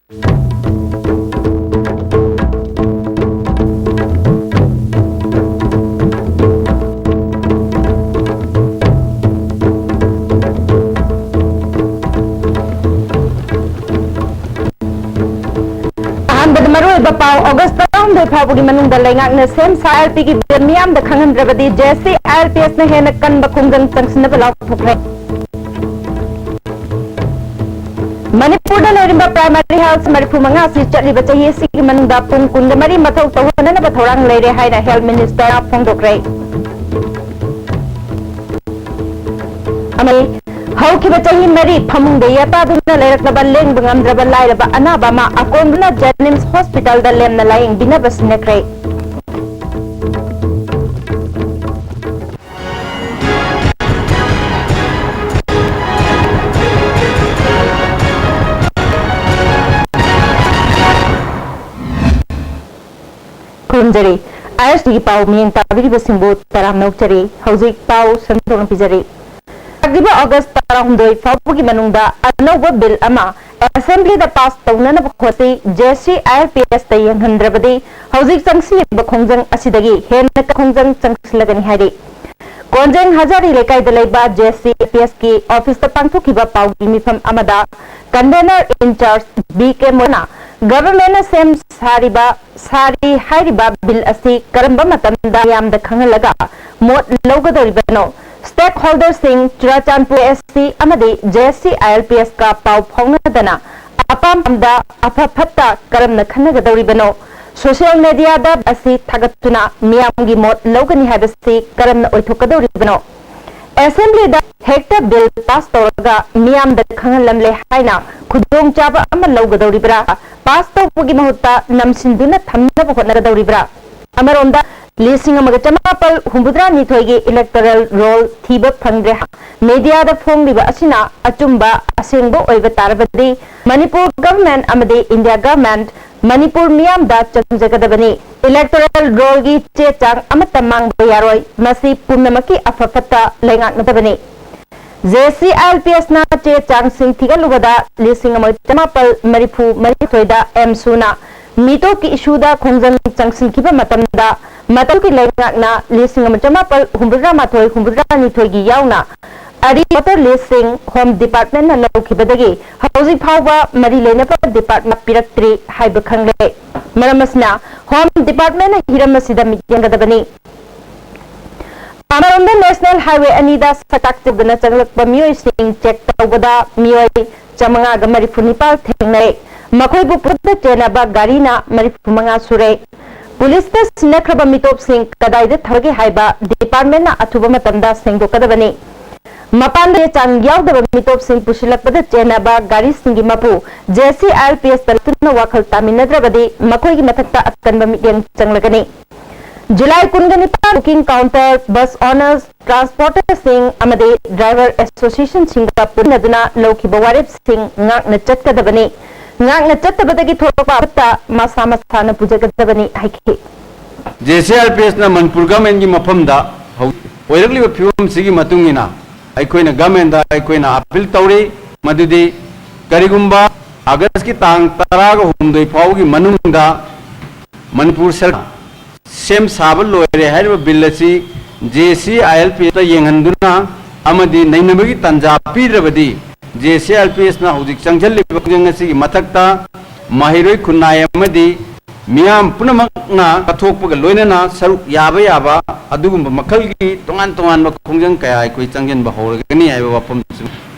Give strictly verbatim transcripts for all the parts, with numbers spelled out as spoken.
ꯑꯍꯥꯟꯕꯗ ꯃꯔꯨꯑꯣꯏꯕ ꯄꯥꯎ꯫ ꯑꯣꯒꯁ ꯇꯔꯥꯍꯨꯝꯗꯣꯏ ꯐꯥꯎꯕꯒꯤ ꯃꯅꯨꯡꯗ ꯂꯩꯉꯥꯛꯅ ꯁꯦꯝ ꯁꯥ ꯑꯥꯏ ꯑꯦꯜ ꯄꯤꯒꯤ ꯕꯤꯜ ꯃꯤꯌꯥꯝꯗ ꯈꯪꯍꯟꯗ꯭ꯔꯕꯗꯤ J S C I L P ꯑꯦꯁꯅ ꯍꯦꯟꯅ ꯀꯟꯕ ꯈꯣꯡꯖꯪ ꯆꯪꯁꯤꯟꯅꯕ ꯂꯥꯎꯊꯣꯛꯈ꯭ꯔꯦ꯫ ꯃꯅꯤꯄꯨꯔꯗ ꯂꯩꯔꯤꯕ ꯄ꯭ꯔꯥꯏꯃꯥꯔꯤ ꯍꯦꯜꯊ ꯃꯔꯤꯐꯨ ꯃꯉꯥ ꯑꯁꯤ ꯆꯠꯂꯤꯕ ꯆꯍꯤ ꯑꯁꯤꯒꯤ ꯃꯅꯨꯡꯗ ꯄꯨꯡ ꯀꯨꯟꯒ ꯃꯔꯤ ꯃꯊꯧ ꯇꯧꯍꯟꯅꯅꯕ ꯊꯧꯔꯥꯡ ꯂꯩꯔꯦ ꯍꯥꯏꯅ ꯍꯦꯜꯊ ꯃꯤꯅꯤꯁꯇꯔꯅ ꯐꯣꯡꯗꯣꯛꯈ꯭ꯔꯦ꯫ ꯑꯃꯗꯤ ꯍꯧꯈꯤꯕ ꯆꯍꯤ ꯃꯔꯤ ꯐꯃꯨꯡꯗ ꯌꯦꯇꯥꯗꯨꯅ ꯂꯩꯔꯛꯂꯕ ꯂꯦꯡꯕ ꯉꯝꯗ꯭ꯔꯕ ꯂꯥꯏꯔꯕ ꯑꯅꯥꯕ ꯑꯃ ꯑꯀꯣꯟꯕꯅ ꯖꯦꯅꯤꯝꯁ ꯍꯣꯁꯄꯤꯇꯥꯜꯗ ꯂꯦꯝꯅ ꯂꯥꯌꯦꯡꯕꯤꯅꯕ ꯁꯤꯟꯅꯈ꯭ꯔꯦ꯫ ꯈꯨꯔꯨꯝꯖꯔꯤ꯫ ꯑꯥꯏ ꯑꯦꯁ ꯇꯤꯒꯤ ꯄꯥꯎ ꯃꯤꯠꯌꯦꯡ ꯇꯥꯕꯤꯔꯤꯕꯁꯤꯡꯕꯨ ꯇꯔꯥꯝꯅ ꯑꯣꯛꯆꯔꯤ꯫ ꯍꯧꯖꯤꯛ ꯄꯥꯎ ꯁꯟꯗꯣꯛꯅ ꯄꯤꯖꯔꯤ꯫ ꯂꯥꯛꯂꯤꯕ ꯑꯣꯒꯁ ꯇꯔꯥꯍꯨꯝꯗꯣꯏ ꯐꯥꯎꯕꯒꯤ ꯃꯅꯨꯡꯗ ꯑꯅꯧꯕ ꯕꯤꯜ ꯑꯃ ꯑꯦꯁꯦꯝꯕ꯭ꯂꯤꯗ ꯄꯥꯁ ꯇꯧꯅꯅꯕ ꯍꯣꯠꯅꯁꯤ꯫ J S C I L P ꯑꯦꯁꯇ ꯌꯦꯡꯍꯟꯗ꯭ꯔꯕꯗꯤ ꯍꯧꯖꯤꯛ ꯆꯪꯁꯤꯜꯂꯤꯕ ꯈꯣꯡꯖꯪ ꯑꯁꯤꯗꯒꯤ ꯍꯦꯟꯅ ꯈꯣꯡꯖꯪ ꯆꯪꯁꯤꯜꯂꯒꯅꯤ ꯍꯥꯏꯔꯤ꯫ ꯀꯣꯟꯖꯦꯡ ꯍꯖꯥꯔꯤ ꯂꯩꯀꯥꯏꯗ ꯂꯩꯕ J S C I L P ꯑꯦꯁꯀꯤ ꯑꯣꯐꯤꯁꯇ ꯄꯥꯡꯊꯣꯛꯈꯤꯕ ꯄꯥꯎꯒꯤ ꯃꯤꯐꯝ ꯑꯃꯗ ꯀꯟꯚꯦꯅꯔ ꯏꯟꯆꯥꯔꯖ ꯕꯤ ꯀꯦ ꯃꯣꯏꯅ ꯒꯚꯔꯟꯃꯦꯟꯠꯅ ꯁꯦꯝ ꯁꯥꯔꯤꯕ ꯁꯥꯔꯤ ꯍꯥꯏꯔꯤꯕ ꯕꯤꯜ ꯑꯁꯤ ꯀꯔꯝꯕ ꯃꯇꯝꯗ ꯃꯤꯌꯥꯝꯗ ꯈꯪꯍꯜꯂꯒ ꯃꯣꯠ ꯂꯧꯒꯗꯧꯔꯤꯕꯅꯣ? ꯁ꯭ꯇꯦꯛ ꯍꯣꯜꯗꯔꯁꯤꯡ ꯆꯨꯔꯥꯆꯥꯟꯄꯨꯔ ꯑꯦꯁ ꯁꯤ ꯑꯃꯗꯤ J S C I L P ask ꯄꯥꯎ ꯐꯥꯎꯅꯗꯅ ꯑꯄꯥꯝ ꯄꯥꯝꯗ ꯑꯐ ꯐꯠꯇ ꯀꯔꯝꯅ ꯈꯟꯅꯒꯗꯧꯔꯤꯕꯅꯣ? ꯁꯣꯁꯤꯌꯦꯜ ꯃꯦꯗꯤꯌꯥꯗ ꯑꯁꯤ ꯊꯥꯒꯠꯇꯨꯅ ꯃꯤꯌꯥꯝꯒꯤ ꯃꯣꯠ ꯂꯧꯒꯅꯤ ꯍꯥꯏꯕꯁꯤ ꯀꯔꯝꯅ ꯑꯣꯏꯊꯣꯛꯀꯗꯧꯔꯤꯕꯅꯣ? ꯑꯦꯁꯦꯝꯕ꯭ꯂꯤꯗ ꯍꯦꯛꯇ ꯕꯤꯜ ꯄꯥꯁ ꯇꯧꯔꯒ ꯃꯤꯌꯥꯝꯗ ꯈꯪꯍꯜꯂꯝꯂꯦ ꯍꯥꯏꯅ ꯈꯨꯗꯣꯡꯆꯥꯕ ꯑꯃ ꯂꯧꯒꯗꯧꯔꯤꯕ꯭ꯔꯥ? ꯄꯥꯁ ꯇꯧꯕꯒꯤ ꯃꯍꯨꯠꯇ ꯅꯝꯁꯤꯟꯗꯨꯅ ꯊꯝꯅꯕ ꯍꯣꯠꯅꯒꯗꯧꯔꯤꯕ꯭ꯔꯥ? ꯑꯃꯔꯣꯝꯗ, ꯂꯤꯁꯤꯡ ꯑꯃꯒ ꯆꯃꯥꯄꯜ ꯍꯨꯝꯐꯨꯇꯔꯥ ꯅꯤꯊꯣꯏꯒꯤ electoral roll ꯊꯤꯕ ꯐꯪꯗ꯭ꯔꯦ, ꯃꯦꯗꯤꯌꯥꯗ ꯐꯣꯡꯂꯤꯕ ꯑꯁꯤꯅ ꯑꯆꯨꯝꯕ ꯑꯁꯦꯡꯕ ꯑꯣꯏꯕ ꯇꯥꯔꯕꯗꯤ ꯃꯅꯤꯄꯨꯔ ꯒꯚꯔꯟꯃꯦꯟꯠ ꯑꯃꯗꯤ ꯏꯟꯗꯤꯌꯥ ꯒꯚꯔꯟꯃꯦꯟꯠ ꯃꯅꯤꯄꯨꯔ ꯃꯤꯌꯥꯝꯗ ꯆꯪꯖꯒꯗꯕꯅꯤ꯫ Electoral rollꯒꯤ ꯆꯦ ꯆꯥꯡ ꯑꯃꯠꯇ ꯃꯥꯡꯕ ꯌꯥꯔꯣꯏ꯫ ꯃꯁꯤ ꯄꯨꯝꯅꯃꯛꯀꯤ ꯑꯐ ꯐꯠꯇ ꯂꯩꯉꯥꯛꯅꯗꯕꯅꯤ꯫ J C I L P ꯑꯦꯁꯅ ꯆꯦ ꯆꯥꯡꯁꯤꯡ ꯊꯤꯒꯠꯂꯨꯕꯗ ꯂꯤꯁꯤꯡ ꯑꯃ ꯆꯃꯥꯄꯜ ꯃꯔꯤꯐꯨ ꯃꯔꯤꯊꯣꯏꯗ ꯑꯦꯝꯁꯨꯅ ꯃꯤꯇꯣꯞꯀꯤ ꯏꯁꯨꯗ ꯈꯣꯡꯖꯪ ꯆꯪꯁꯤꯟꯈꯤꯕ ꯃꯇꯝꯗ ꯃꯇꯝꯒꯤ ꯂꯩꯉꯥꯛꯅ ꯂꯤꯁꯤꯡ ꯑꯃ ꯆꯃꯥꯄꯜ ꯍꯨꯝꯐꯨꯇꯔꯥ ꯃꯥꯊꯣꯏ ꯍꯨꯝꯐꯨꯇꯔꯥ ꯅꯤꯊꯣꯏꯒꯤ ꯌꯥꯎꯅ ꯑꯔꯤꯕ ꯂꯤꯁꯁꯤꯡ ꯍꯣꯝ ꯗꯤꯄꯥꯔꯠꯃꯦꯟꯅ ꯂꯧꯈꯤꯕꯗꯒꯤ ꯍꯧꯖꯤꯛ ꯐꯥꯎꯕ ꯃꯔꯤ ꯂꯩꯅꯕ ꯗꯤꯄꯥꯔꯠꯃꯦꯟ ꯄꯤꯔꯛꯇ꯭ꯔꯤ ꯍꯥꯏꯕ ꯈꯪꯂꯦ꯫ ꯃꯔꯝ ꯑꯁꯤꯅ ꯍꯣꯝ ꯗꯤꯄꯥꯔꯠꯃꯦꯟꯅ ꯍꯤꯔꯝ ꯑꯁꯤꯗ ꯃꯤꯠꯌꯦꯡꯒꯗꯕꯅꯤ꯫ ꯑꯃꯔꯣꯝꯗ ꯅꯦꯁꯅꯦꯜ ꯍꯥꯏꯋꯦ ꯑꯅꯤꯗ ꯁꯛꯇꯥꯛ ꯇꯧꯗꯅ ꯆꯪꯂꯛꯄ ꯃꯤꯑꯣꯏꯁꯤꯡ ꯆꯦꯛ ꯇꯧꯕꯗ ꯃꯤꯑꯣꯏ ꯆꯥꯃꯉꯥꯒ ꯃꯔꯤꯐꯨ ꯅꯤꯄꯥꯜ ꯊꯦꯡꯅꯔꯦ꯫ ꯃꯈꯣꯏꯕꯨ ꯄꯨꯂꯞꯇ ꯆꯦꯟꯅꯕ ꯒꯥꯔꯤꯅ ꯃꯔꯤꯐꯨ ꯃꯉꯥ ꯁꯨꯔꯦ꯫ ꯄꯨꯂꯤꯁꯇ ꯁꯤꯟꯅꯈ꯭ꯔꯕ ꯃꯤꯇꯣꯞꯁꯤꯡ ꯀꯗꯥꯏꯗ ꯊꯝꯒꯦ ꯍꯥꯏꯕ ꯗꯤꯄꯥꯔꯠꯃꯦꯟꯅ ꯑꯊꯨꯕ ꯃꯇꯝꯗ ꯁꯦꯡꯗꯣꯛꯀꯗꯕꯅꯤ꯫ ꯃꯄꯥꯟꯗ ꯆꯥꯡ ꯌꯥꯎꯗꯕ ꯃꯤꯇꯣꯞꯁꯤꯡ ꯄꯨꯁꯤꯜꯂꯛꯄꯗ ꯆꯦꯟꯅꯕ ꯒꯥꯔꯤꯁꯤꯡꯒꯤ ꯃꯄꯨ J C I L P ꯑꯦꯁꯇ ꯂꯥꯛꯇꯨꯅ ꯋꯥꯈꯜ ꯇꯥꯃꯤꯟꯅꯗ꯭ꯔꯕꯗꯤ ꯃꯈꯣꯏꯒꯤ ꯃꯊꯛꯇ ꯑꯀꯟꯕ ꯃꯤꯠꯌꯦꯡ ꯆꯪꯂꯒꯅꯤ꯫ ꯖꯨꯂꯥꯏ ꯀꯨꯟꯒ ꯅꯤꯄꯥꯟ ꯕꯨꯀꯤꯡ ꯀꯥꯎꯟꯇꯔ, ꯕꯁ ꯑꯣꯅꯔꯁ, ꯇ꯭ꯔꯥꯟꯁꯄꯣꯔꯇꯔꯁꯤꯡ ꯑꯃꯗꯤ ꯗ꯭ꯔꯥꯏꯚꯔ ꯑꯦꯁꯣꯁꯤꯌꯦꯁꯟꯁꯤꯡꯒ ꯄꯨꯟꯅꯗꯨꯅ ꯂꯧꯈꯤꯕ ꯋꯥꯔꯦꯞꯁꯤꯡ ꯉꯥꯛꯅ ꯆꯠꯀꯗꯕꯅꯤ꯫ ꯉꯥꯛꯅ ꯆꯠꯇꯕꯗꯒꯤ ꯊꯣꯛꯂꯛꯄ ꯑꯐꯠꯇ ꯃꯁꯥ ꯃꯁꯥꯅ ꯄꯨꯖꯒꯗꯕꯅꯤ ꯍꯥꯏꯈꯤ꯫ J C I L P ꯑꯦꯁꯅ Manipur ꯒꯚꯔꯟꯃꯦꯟꯒꯤ ꯃꯐꯝꯗ ꯍꯧ-, ꯑꯣꯏꯔꯛꯂꯤꯕ ꯐꯤꯕꯝꯁꯤꯒꯤ ꯃꯇꯨꯡ ꯏꯟꯅ ꯑꯩꯈꯣꯏꯅ ꯒꯚꯔꯟꯃꯦꯟꯗ ꯑꯩꯈꯣꯏꯅ ꯑꯄꯤꯜ ꯇꯧꯔꯤ, ꯃꯗꯨꯗꯤ ꯀꯔꯤꯒꯨꯝꯕ ꯑꯥꯒꯁꯀꯤ ꯇꯥꯡ ꯇꯔꯥꯒ ꯍꯨꯝꯗꯣꯏ ꯐꯥꯎꯕꯒꯤ ꯃꯅꯨꯡꯗ ꯃꯅꯤꯄꯨꯔ ꯁꯔꯀꯥꯔ ꯁꯦꯝ ꯁꯥꯕ ꯂꯣꯏꯔꯦ ꯍꯥꯏꯔꯤꯕ ꯕꯤꯜ ꯑꯁꯤ J C I L P ꯑꯦꯁꯇ ꯌꯦꯡꯍꯟꯗꯨꯅ ꯑꯃꯗꯤ ꯅꯩꯅꯕꯒꯤ ꯇꯥꯟꯖꯥ ꯄꯤꯗ꯭ꯔꯕꯗꯤ J C I L P ꯑꯦꯁꯅ ꯍꯧꯖꯤꯛ ꯆꯪꯁꯤꯜꯂꯤꯕ ꯈꯣꯡꯖꯪ ꯑꯁꯤꯒꯤ ꯃꯊꯛꯇ ꯃꯍꯩꯔꯣꯏ ꯈꯨꯟꯅꯥꯏ ꯑꯃꯗꯤ ꯃꯤꯌꯥꯝ ꯄꯨꯝꯅꯃꯛꯅ ꯀꯠꯊꯣꯛꯄꯒ ꯂꯣꯏꯅꯅ ꯁꯔꯨꯛ ꯌꯥꯕ ꯌꯥꯕ ꯑꯗꯨꯒꯨꯝꯕ ꯃꯈꯜꯒꯤ ꯇꯣꯉꯥꯟ ꯇꯣꯉꯥꯟꯕ ꯈꯣꯡꯖꯪ ꯀꯌꯥ ꯑꯩꯈꯣꯏ ꯆꯪꯁꯤꯟꯕ ꯍꯧꯔꯒꯅꯤ ꯍꯥꯏꯕ ꯋꯥꯐꯝꯁꯤ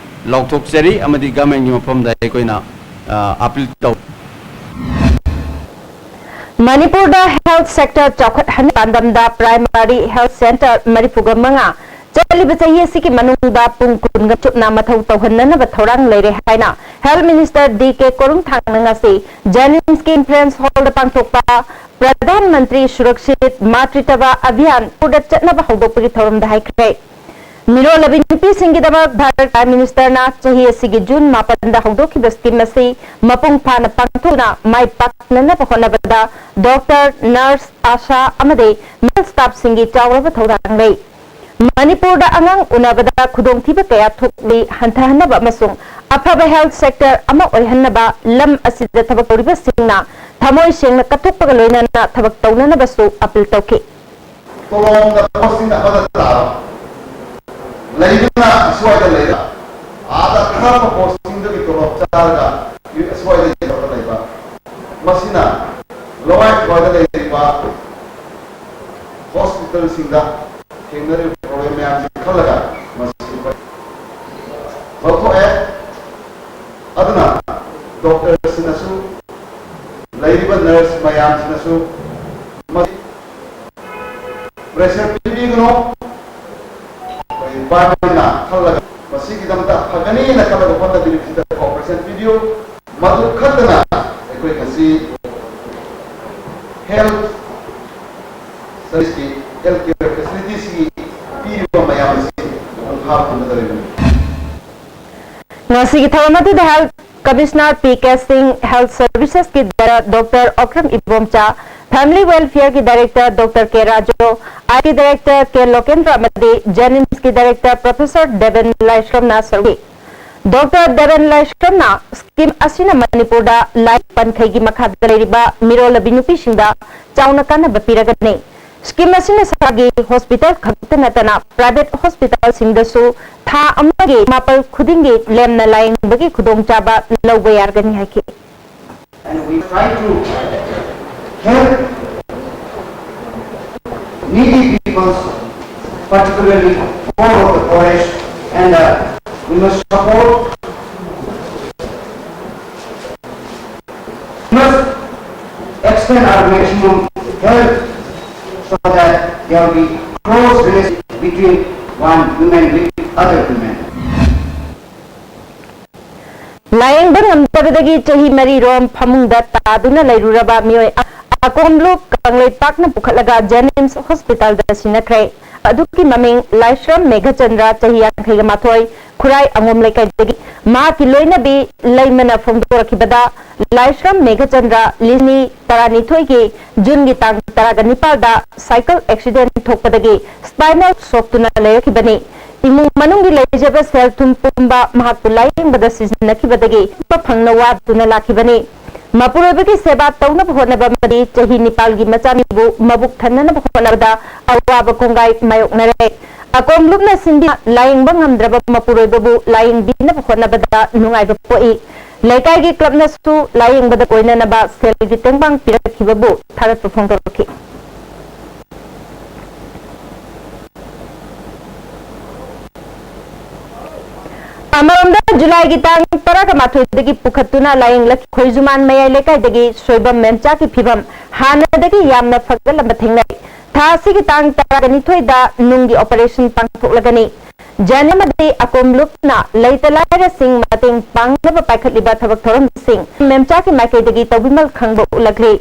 ꯂꯥꯎꯊꯣꯛꯆꯔꯤ ꯑꯃꯗꯤ ꯒꯚꯔꯟꯃꯦꯟꯒꯤ ꯃꯐꯝꯗ ꯑꯩꯈꯣꯏꯅ, ꯑ, ꯑꯄꯤꯜ ꯇꯧ꯫ ꯃꯅꯤꯄꯨꯔꯗ ꯍꯦꯜꯊ ꯁꯦꯛꯇꯔ ꯆꯥꯎꯈꯠꯍꯟꯅꯕ ꯄꯥꯟꯗꯝꯗ ꯄ꯭ꯔꯥꯏꯃꯥꯔꯤ ꯍꯦꯜꯊ ꯁꯦꯟꯇꯔ ꯃꯔꯤꯐꯨꯒ ꯃꯉꯥ ꯆꯠꯂꯤꯕ ꯆꯍꯤ ꯑꯁꯤꯒꯤ ꯃꯅꯨꯡꯗ ꯄꯨꯡ ꯀꯨꯟꯒ ꯆꯨꯞꯅ ꯃꯊꯧ ꯇꯧꯍꯟꯅꯅꯕ ꯊꯧꯔꯥꯡ ꯂꯩꯔꯦ ꯍꯥꯏꯅ ꯍꯦꯜꯊ ꯃꯤꯅꯤꯁꯇꯔ ꯗꯤ ꯀꯦ ꯀꯣꯔꯨꯝꯊꯥꯡꯅ ꯉꯁꯤ ꯖꯦꯅꯤꯝꯁꯀꯤ ꯀꯟꯐꯔꯦꯟꯁ ꯍꯣꯜꯗ ꯄꯥꯡꯊꯣꯛꯄ ꯄ꯭ꯔꯙꯥꯟ ꯃꯟꯇ꯭ꯔꯤ ꯁꯨꯔꯛꯁꯤꯠ ꯃꯥꯇ꯭ꯔꯤꯇꯚ ꯑꯚꯤꯌꯥꯟ ꯃꯅꯤꯄꯨꯔꯗ ꯆꯠꯅꯕ ꯍꯧꯗꯣꯛꯄꯒꯤ ꯊꯧꯔꯝꯗ ꯍꯥꯏꯈ꯭ꯔꯦ꯫ ꯃꯤꯔꯣꯜꯂꯕꯤ ꯅꯨꯄꯤꯁꯤꯡꯒꯤꯗꯃꯛ ꯚꯥꯔꯠ ꯄ꯭ꯔꯥꯏꯝ ꯃꯤꯅꯤꯁꯇꯔꯅ ꯆꯍꯤ ꯑꯁꯤꯒꯤ ꯖꯨꯟ ꯃꯥꯄꯟꯗ ꯍꯧꯗꯣꯛꯈꯤꯕ ꯁ꯭ꯀꯤꯝ ꯑꯁꯤ ꯃꯄꯨꯡ ꯐꯥꯅ ꯄꯥꯡꯊꯣꯛꯇꯨꯅ ꯃꯥꯏ ꯄꯥꯛꯅꯅꯕ ꯍꯣꯠꯅꯕꯗ ꯗꯣꯛꯇꯔ, ꯅꯔꯁ, ꯑꯥꯁꯥ ꯑꯃꯗꯤ ꯃꯦꯜ ꯁ꯭ꯇꯥꯐꯁꯤꯡꯒꯤ ꯆꯥꯎꯔꯕ ꯊꯧꯗꯥꯡ ꯂꯩ꯫ ꯃꯅꯤꯄꯨꯔꯗ ꯑꯉꯥꯡ ꯎꯅꯕꯗ ꯈꯨꯗꯣꯡꯊꯤꯕ ꯀꯌꯥ ꯊꯣꯛꯂꯤ ꯍꯟꯊꯍꯟꯅꯕ ꯑꯃꯁꯨꯡ ꯑꯐꯕ health sector ꯑꯃ ꯑꯣꯏꯍꯟꯅꯕ ꯂꯝ ꯑꯁꯤꯗ ꯊꯕꯛ ꯇꯧꯔꯤꯕꯁꯤꯡꯅ ꯊꯃꯣꯏ ꯁꯦꯡꯅ ꯀꯠꯊꯣꯛꯄꯒ ꯂꯣꯏꯅꯅ ꯊꯕꯛ ꯇꯧꯅꯅꯕꯁꯨ ꯑꯄꯤꯜ ꯇꯧꯈꯤ꯫ ꯇꯣꯂꯣꯝꯗ posting ꯑꯃꯗ ꯇꯥꯕ, ꯂꯩꯕꯅ ꯑꯁ꯭ꯋꯥꯏꯗ ꯂꯩꯕ, ꯑꯥꯗ ꯑꯊꯥꯞꯄ postingꯗꯒꯤ ꯇꯣꯂꯣꯞ ꯆꯥꯔꯒ ꯑꯁ꯭ꯋꯥꯏꯗ ꯌꯦꯟꯊꯣꯛꯄ ꯂꯩꯕ, ꯃꯁꯤꯅ ꯂꯋꯥꯏ ꯊꯋꯥꯏꯗ ꯂꯩꯔꯤꯕ hospitalꯁꯤꯡꯗ ꯊꯦꯡꯅꯔꯤꯕ problem ꯃꯌꯥꯝꯁꯤ ꯈꯜꯂꯒ ꯃꯁꯤ ꯑꯩꯈꯣꯏ ꯂꯧꯊꯣꯛꯑꯦ꯫ ꯑꯗꯨꯅ doctorꯁꯤꯡꯅꯁꯨ, ꯂꯩꯔꯤꯕ nurse ꯃꯌꯥꯝꯁꯤꯅꯁꯨ ꯃꯁꯤ pressure ꯄꯤꯕꯤꯒꯅꯨ꯫ ꯑꯩꯈꯣꯏ departmentꯅ ꯈꯜꯂꯒ ꯃꯁꯤꯒꯤꯗꯃꯛꯇ ꯐꯒꯅꯤꯅ ꯈꯜꯂꯒ ꯍꯣꯠꯅꯕꯤꯔꯤꯕꯁꯤꯗ cooperation ꯄꯤꯕꯤꯌꯨ꯫ ꯃꯗꯨ ꯈꯛꯇꯅ ꯑꯩꯈꯣꯏ ꯉꯁꯤ health serviceꯀꯤ, health care facilitiesꯀꯤ ꯄꯤꯔꯤꯕ ꯃꯌꯥꯝ ꯑꯁꯤ ꯃꯄꯨꯡ ꯐꯥꯕ ꯉꯝꯒꯗꯧꯔꯤꯕꯅꯤ꯫ ꯉꯁꯤꯒꯤ ꯊꯧꯔꯝ ꯑꯗꯨꯗ Health Commissioner ꯄꯤ ꯀꯦ ꯁꯤꯡ, Health Servicesꯀꯤ Director Doctor Okram Ibomcha, Family Welfareꯒꯤ Director Doctor K Raju, I T Director K Lokendra ꯑꯃꯗꯤ JNIMSꯀꯤ Director Professor ꯗꯦꯕꯦꯟ ꯂꯥꯏꯁ꯭ꯔꯝꯅ ꯁꯔꯨꯛ ꯌꯥꯏ꯫ Doctor ꯗꯦꯕꯦꯟ ꯂꯥꯏꯁ꯭ꯔꯝꯅ scheme ꯑꯁꯤꯅ ꯃꯅꯤꯄꯨꯔꯗ ꯂꯥꯏꯔꯤꯛ ꯄꯟꯈꯩꯒꯤ ꯃꯈꯥꯗ ꯂꯩꯔꯤꯕ ꯃꯤꯔꯣꯜꯂꯕꯤ ꯅꯨꯄꯤꯁꯤꯡꯗ ꯆꯥꯎꯅ ꯀꯥꯟꯅꯕ ꯄꯤꯔꯒꯅꯤ꯫ Scheme ꯑꯁꯤꯅ ꯁꯔꯀꯥꯔꯒꯤ hospital ꯈꯛꯇ ꯅꯠꯇꯅ private hospitalꯁꯤꯡꯗꯁꯨ ꯊꯥ ꯑꯃꯒꯤ ꯃꯥꯄꯜ ꯈꯨꯗꯤꯡꯒꯤ ꯂꯦꯝꯅ ꯂꯥꯌꯦꯡꯕꯒꯤ ꯈꯨꯗꯣꯡꯆꯥꯕ ꯂꯧꯕ ꯌꯥꯔꯒꯅꯤ ꯍꯥꯏꯈꯤ꯫ And we try to help needy people, particularly poor of the poorest, and uh, we must support, we must extend our maximum help so that there will be close relation between one woman with other women. ꯂꯥꯌꯦꯡꯕ ꯉꯝꯗꯕꯗꯒꯤ ꯆꯍꯤ ꯃꯔꯤꯔꯣꯝ ꯐꯃꯨꯡꯗ ꯇꯥꯗꯨꯅ ꯂꯩꯔꯨꯔꯕ ꯃꯤꯑꯣꯏ ꯑꯀꯣꯝꯂꯨ ꯀꯪꯂꯩꯄꯥꯛꯅ ꯄꯨꯈꯠꯂꯒ JNIMS hospitalꯗ ꯁꯤꯟꯅꯈ꯭ꯔꯦ꯫ ꯑꯗꯨꯒꯤ ꯃꯃꯤꯡ ꯂꯥꯏꯁ꯭ꯔꯝ ꯃꯦꯘꯆꯟꯗ꯭ꯔ, ꯆꯍꯤ ꯌꯥꯡꯈꯩꯒ ꯃꯥꯊꯣꯏ, ꯈꯨꯔꯥꯏ ꯑꯉꯣꯝ ꯂꯩꯀꯥꯏꯗꯒꯤ꯫ ꯃꯍꯥꯛꯀꯤ ꯂꯣꯏꯅꯕꯤ ꯂꯩꯃꯅ ꯐꯣꯡꯗꯣꯔꯛꯈꯤꯕꯗ, ꯂꯥꯏꯁ꯭ꯔꯝ ꯃꯦꯘꯆꯟꯗ꯭ꯔ ꯂꯤꯁꯤꯡ ꯇꯔꯥꯅꯤꯊꯣꯏꯒꯤ ꯖꯨꯟꯒꯤ ꯇꯥꯡ ꯇꯔꯥꯒ ꯅꯤꯄꯥꯜꯗ ꯁꯥꯏꯀꯜ ꯑꯦꯛꯁꯤꯗꯦꯟ ꯊꯣꯛꯄꯗꯒꯤ ꯁ꯭ꯄꯥꯏꯅꯦꯜ ꯁꯣꯛꯇꯨꯅ ꯂꯩꯔꯛꯈꯤꯕꯅꯤ꯫ ꯏꯃꯨꯡ ꯃꯅꯨꯡꯒꯤ ꯂꯩꯖꯕ ꯁꯦꯜ ꯊꯨꯝ ꯄꯨꯝꯕ ꯃꯍꯥꯛꯄꯨ ꯂꯥꯌꯦꯡꯕꯗ ꯁꯤꯖꯤꯟꯅꯈꯤꯕꯗꯒꯤ ꯐꯪꯅ ꯋꯥꯗꯨꯅ ꯂꯥꯛꯈꯤꯕꯅꯤ꯫ ꯃꯄꯨꯔꯣꯏꯕꯒꯤ ꯁꯦꯕꯥ ꯇꯧꯅꯕ ꯍꯣꯠꯅꯕ ꯑꯃꯗꯤ ꯆꯍꯤ ꯅꯤꯄꯥꯜꯒꯤ ꯃꯆꯥꯅꯤꯕꯨ ꯃꯕꯨꯛ ꯊꯟꯅꯅꯕ ꯍꯣꯠꯅꯕꯗ ꯑꯋꯥꯕ ꯀꯣꯡꯒꯥꯏ ꯃꯥꯌꯣꯛꯅꯔꯦ꯫ ꯑꯀꯣꯝꯂꯨꯞꯅ ꯁꯤꯟꯕꯤ ꯂꯥꯌꯦꯡꯕ ꯉꯝꯗ꯭ꯔꯕ ꯃꯄꯨꯔꯣꯏꯕꯕꯨ ꯂꯥꯌꯦꯡꯕꯤꯅꯕ ꯍꯣꯠꯅꯕꯗ ꯅꯨꯡꯉꯥꯏꯕ ꯄꯣꯛꯏ꯫ ꯂꯩꯀꯥꯏꯒꯤ ꯀ꯭ꯂꯕꯅꯁꯨ ꯂꯥꯌꯦꯡꯕꯗ ꯑꯣꯏꯅꯅꯕ ꯁꯦꯜꯒꯤ ꯇꯦꯡꯕꯥꯡ ꯄꯤꯔꯛꯈꯤꯕꯕꯨ ꯊꯥꯒꯠꯄ ꯐꯣꯡꯗꯣꯔꯛꯈꯤ꯫ ꯑꯃꯔꯣꯝꯗ, ꯖꯨꯂꯥꯏꯒꯤ ꯇꯥꯡ ꯇꯔꯥꯒ ꯃꯥꯊꯣꯏꯗꯒꯤ ꯄꯨꯈꯠꯇꯨꯅ ꯂꯥꯌꯦꯡꯂꯛꯈꯤ ꯈꯣꯏꯖꯨꯃꯥꯟ ꯃꯌꯥꯏ ꯂꯩꯀꯥꯏꯗꯒꯤ ꯁꯣꯏꯕꯝ ꯃꯦꯝꯆꯥꯒꯤ ꯐꯤꯕꯝ ꯍꯥꯟꯅꯗꯒꯤ ꯌꯥꯝꯅ ꯐꯒꯠꯂꯝꯕ ꯊꯦꯡꯅꯩ꯫ ꯊꯥ ꯑꯁꯤꯒꯤ ꯇꯥꯡ ꯇꯔꯥꯅꯤꯊꯣꯏꯗ ꯅꯨꯡꯒꯤ ꯑꯣꯄꯔꯦꯁꯟ ꯄꯥꯡꯊꯣꯛꯂꯒꯅꯤ꯫ ꯖꯦꯅꯤꯝꯁ ꯑꯃꯗꯤ ꯑꯀꯣꯝꯂꯨꯞꯅ ꯂꯩꯇ ꯂꯥꯏꯔꯁꯤꯡ ꯃꯇꯦꯡ ꯄꯥꯡꯅꯕ ꯄꯥꯏꯈꯠꯂꯤꯕ ꯊꯕꯛ ꯊꯧꯔꯝꯁꯤꯡ ꯃꯦꯝꯆꯥꯒꯤ ꯃꯥꯏꯀꯩꯗꯒꯤ ꯇꯧꯕꯤꯃꯜ ꯈꯪꯕ ꯎꯠꯂꯛꯂꯤ꯫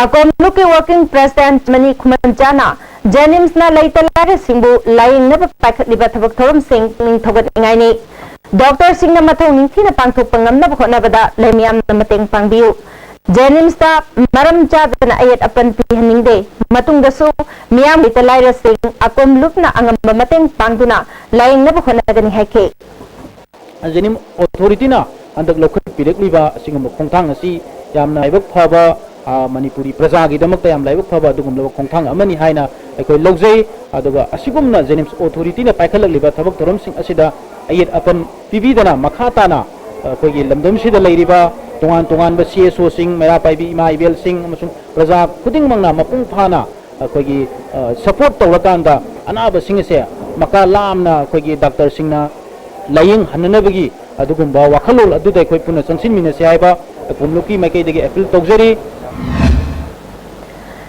ꯑꯀꯣꯝꯂꯨꯞꯀꯤ ꯋꯥꯔꯀꯤꯡ ꯄ꯭ꯔꯦꯁꯤꯗꯦꯟꯠ ꯃꯅꯤ ꯈꯨꯃꯟꯆꯥꯅ ꯖꯦꯅꯤꯝꯁꯅ ꯂꯩꯇ ꯂꯥꯏꯔꯁꯤꯡꯕꯨ ꯂꯥꯌꯦꯡꯅꯕ ꯄꯥꯏꯈꯠꯂꯤꯕ ꯊꯕꯛ ꯊꯧꯔꯝꯁꯤꯡ ꯄꯨꯛꯅꯤꯡ ꯊꯧꯒꯠꯅꯤꯡꯉꯥꯏꯅꯤ꯫ ꯗꯣꯛꯇꯔꯁꯤꯡꯅ ꯃꯊꯧ ꯅꯤꯡꯊꯤꯅ ꯄꯥꯡꯊꯣꯛꯄ ꯉꯝꯅꯕ ꯍꯣꯠꯅꯕꯗ ꯂꯩ ꯃꯤꯌꯥꯝꯅ ꯃꯇꯦꯡ ꯄꯥꯡꯕꯤꯌꯨ꯫ ꯖꯦꯅꯤꯝꯁꯇ ꯃꯔꯝ ꯆꯥꯗꯅ ꯑꯌꯦꯠ ꯑꯄꯟ ꯄꯤꯍꯟꯅꯤꯡꯗꯦ꯫ ꯃꯇꯨꯡꯗꯁꯨ ꯃꯤꯌꯥꯝ ꯂꯩꯇ ꯂꯥꯏꯔꯁꯤꯡ ꯑꯀꯣꯝꯂꯨꯞꯅ ꯑꯉꯝꯕ ꯃꯇꯦꯡ ꯄꯥꯡꯗꯨꯅ ꯂꯥꯌꯦꯡꯅꯕ ꯍꯣꯠꯅꯒꯅꯤ ꯍꯥꯏꯈꯤ꯫ ꯖꯦꯅꯤꯝ ꯑꯣꯊꯣꯔꯤꯇꯤꯅ ꯍꯟꯗꯛ ꯂꯧꯈꯠꯄꯤꯔꯛꯂꯤꯕ ꯑꯁꯤꯒꯨꯝꯕ ꯈꯣꯡꯊꯥꯡ ꯑꯁꯤ ꯌꯥꯝꯅ ꯂꯥꯏꯕꯛ ꯐꯕ, ꯑ, ꯃꯅꯤꯄꯨꯔꯤ ꯄ꯭ꯔꯖꯥꯒꯤꯗꯃꯛꯇ ꯌꯥꯝ ꯂꯥꯏꯕꯛ ꯐꯕ ꯑꯗꯨꯒꯨꯝꯂꯕ ꯈꯣꯡꯊꯥꯡ ꯑꯃꯅꯤ ꯍꯥꯏꯅ ꯑꯩꯈꯣꯏ ꯂꯧꯖꯩ꯫ ꯑꯗꯨꯒ ꯑꯁꯤꯒꯨꯝꯅ ꯖꯦꯅꯤꯝꯁ ꯑꯣꯊꯣꯔꯤꯇꯤꯅ ꯄꯥꯏꯈꯠꯂꯛꯂꯤꯕ ꯊꯕꯛ ꯊꯧꯔꯝꯁꯤꯡ ꯑꯁꯤꯗ ꯑꯌꯦꯠ ꯑꯄꯟ ꯄꯤꯕꯤꯗꯅ ꯃꯈꯥ ꯇꯥꯅ ꯑꯩꯈꯣꯏꯒꯤ ꯂꯝꯗꯝꯁꯤꯗ ꯂꯩꯔꯤꯕ ꯇꯣꯉꯥꯟ ꯇꯣꯉꯥꯟꯕ ꯁꯤ ꯑꯦꯁ ꯑꯣꯁꯤꯡ, ꯃꯩꯔꯥ ꯄꯥꯏꯕꯤ ꯏꯃꯥ ꯏꯕꯦꯜꯁꯤꯡ ꯑꯃꯁꯨꯡ ꯄ꯭ꯔꯖꯥ ꯈꯨꯗꯤꯡꯃꯛꯅ ꯃꯄꯨꯡ ꯐꯥꯅ ꯑꯩꯈꯣꯏꯒꯤ, ꯑ, ꯁꯄꯣꯔꯠ ꯇꯧꯔꯀꯥꯟꯗ ꯑꯅꯥꯕꯁꯤꯡ ꯑꯁꯦ ꯃꯀꯥ ꯂꯥꯝꯅ ꯑꯩꯈꯣꯏꯒꯤ ꯗꯥꯛꯇꯔꯁꯤꯡꯅ ꯂꯥꯌꯦꯡꯍꯟꯅꯅꯕꯒꯤ ꯑꯗꯨꯒꯨꯝꯕ ꯋꯥꯈꯜꯂꯣꯟ ꯑꯗꯨꯗ ꯑꯩꯈꯣꯏ ꯄꯨꯟꯅ ꯆꯪꯁꯤꯟꯃꯤꯟꯅꯁꯤ ꯍꯥꯏꯕ ꯑꯀꯣꯝꯂꯨꯞꯀꯤ ꯃꯥꯏꯀꯩꯗꯒꯤ ꯑꯦꯄꯤꯜ ꯇꯧꯖꯔꯤ꯫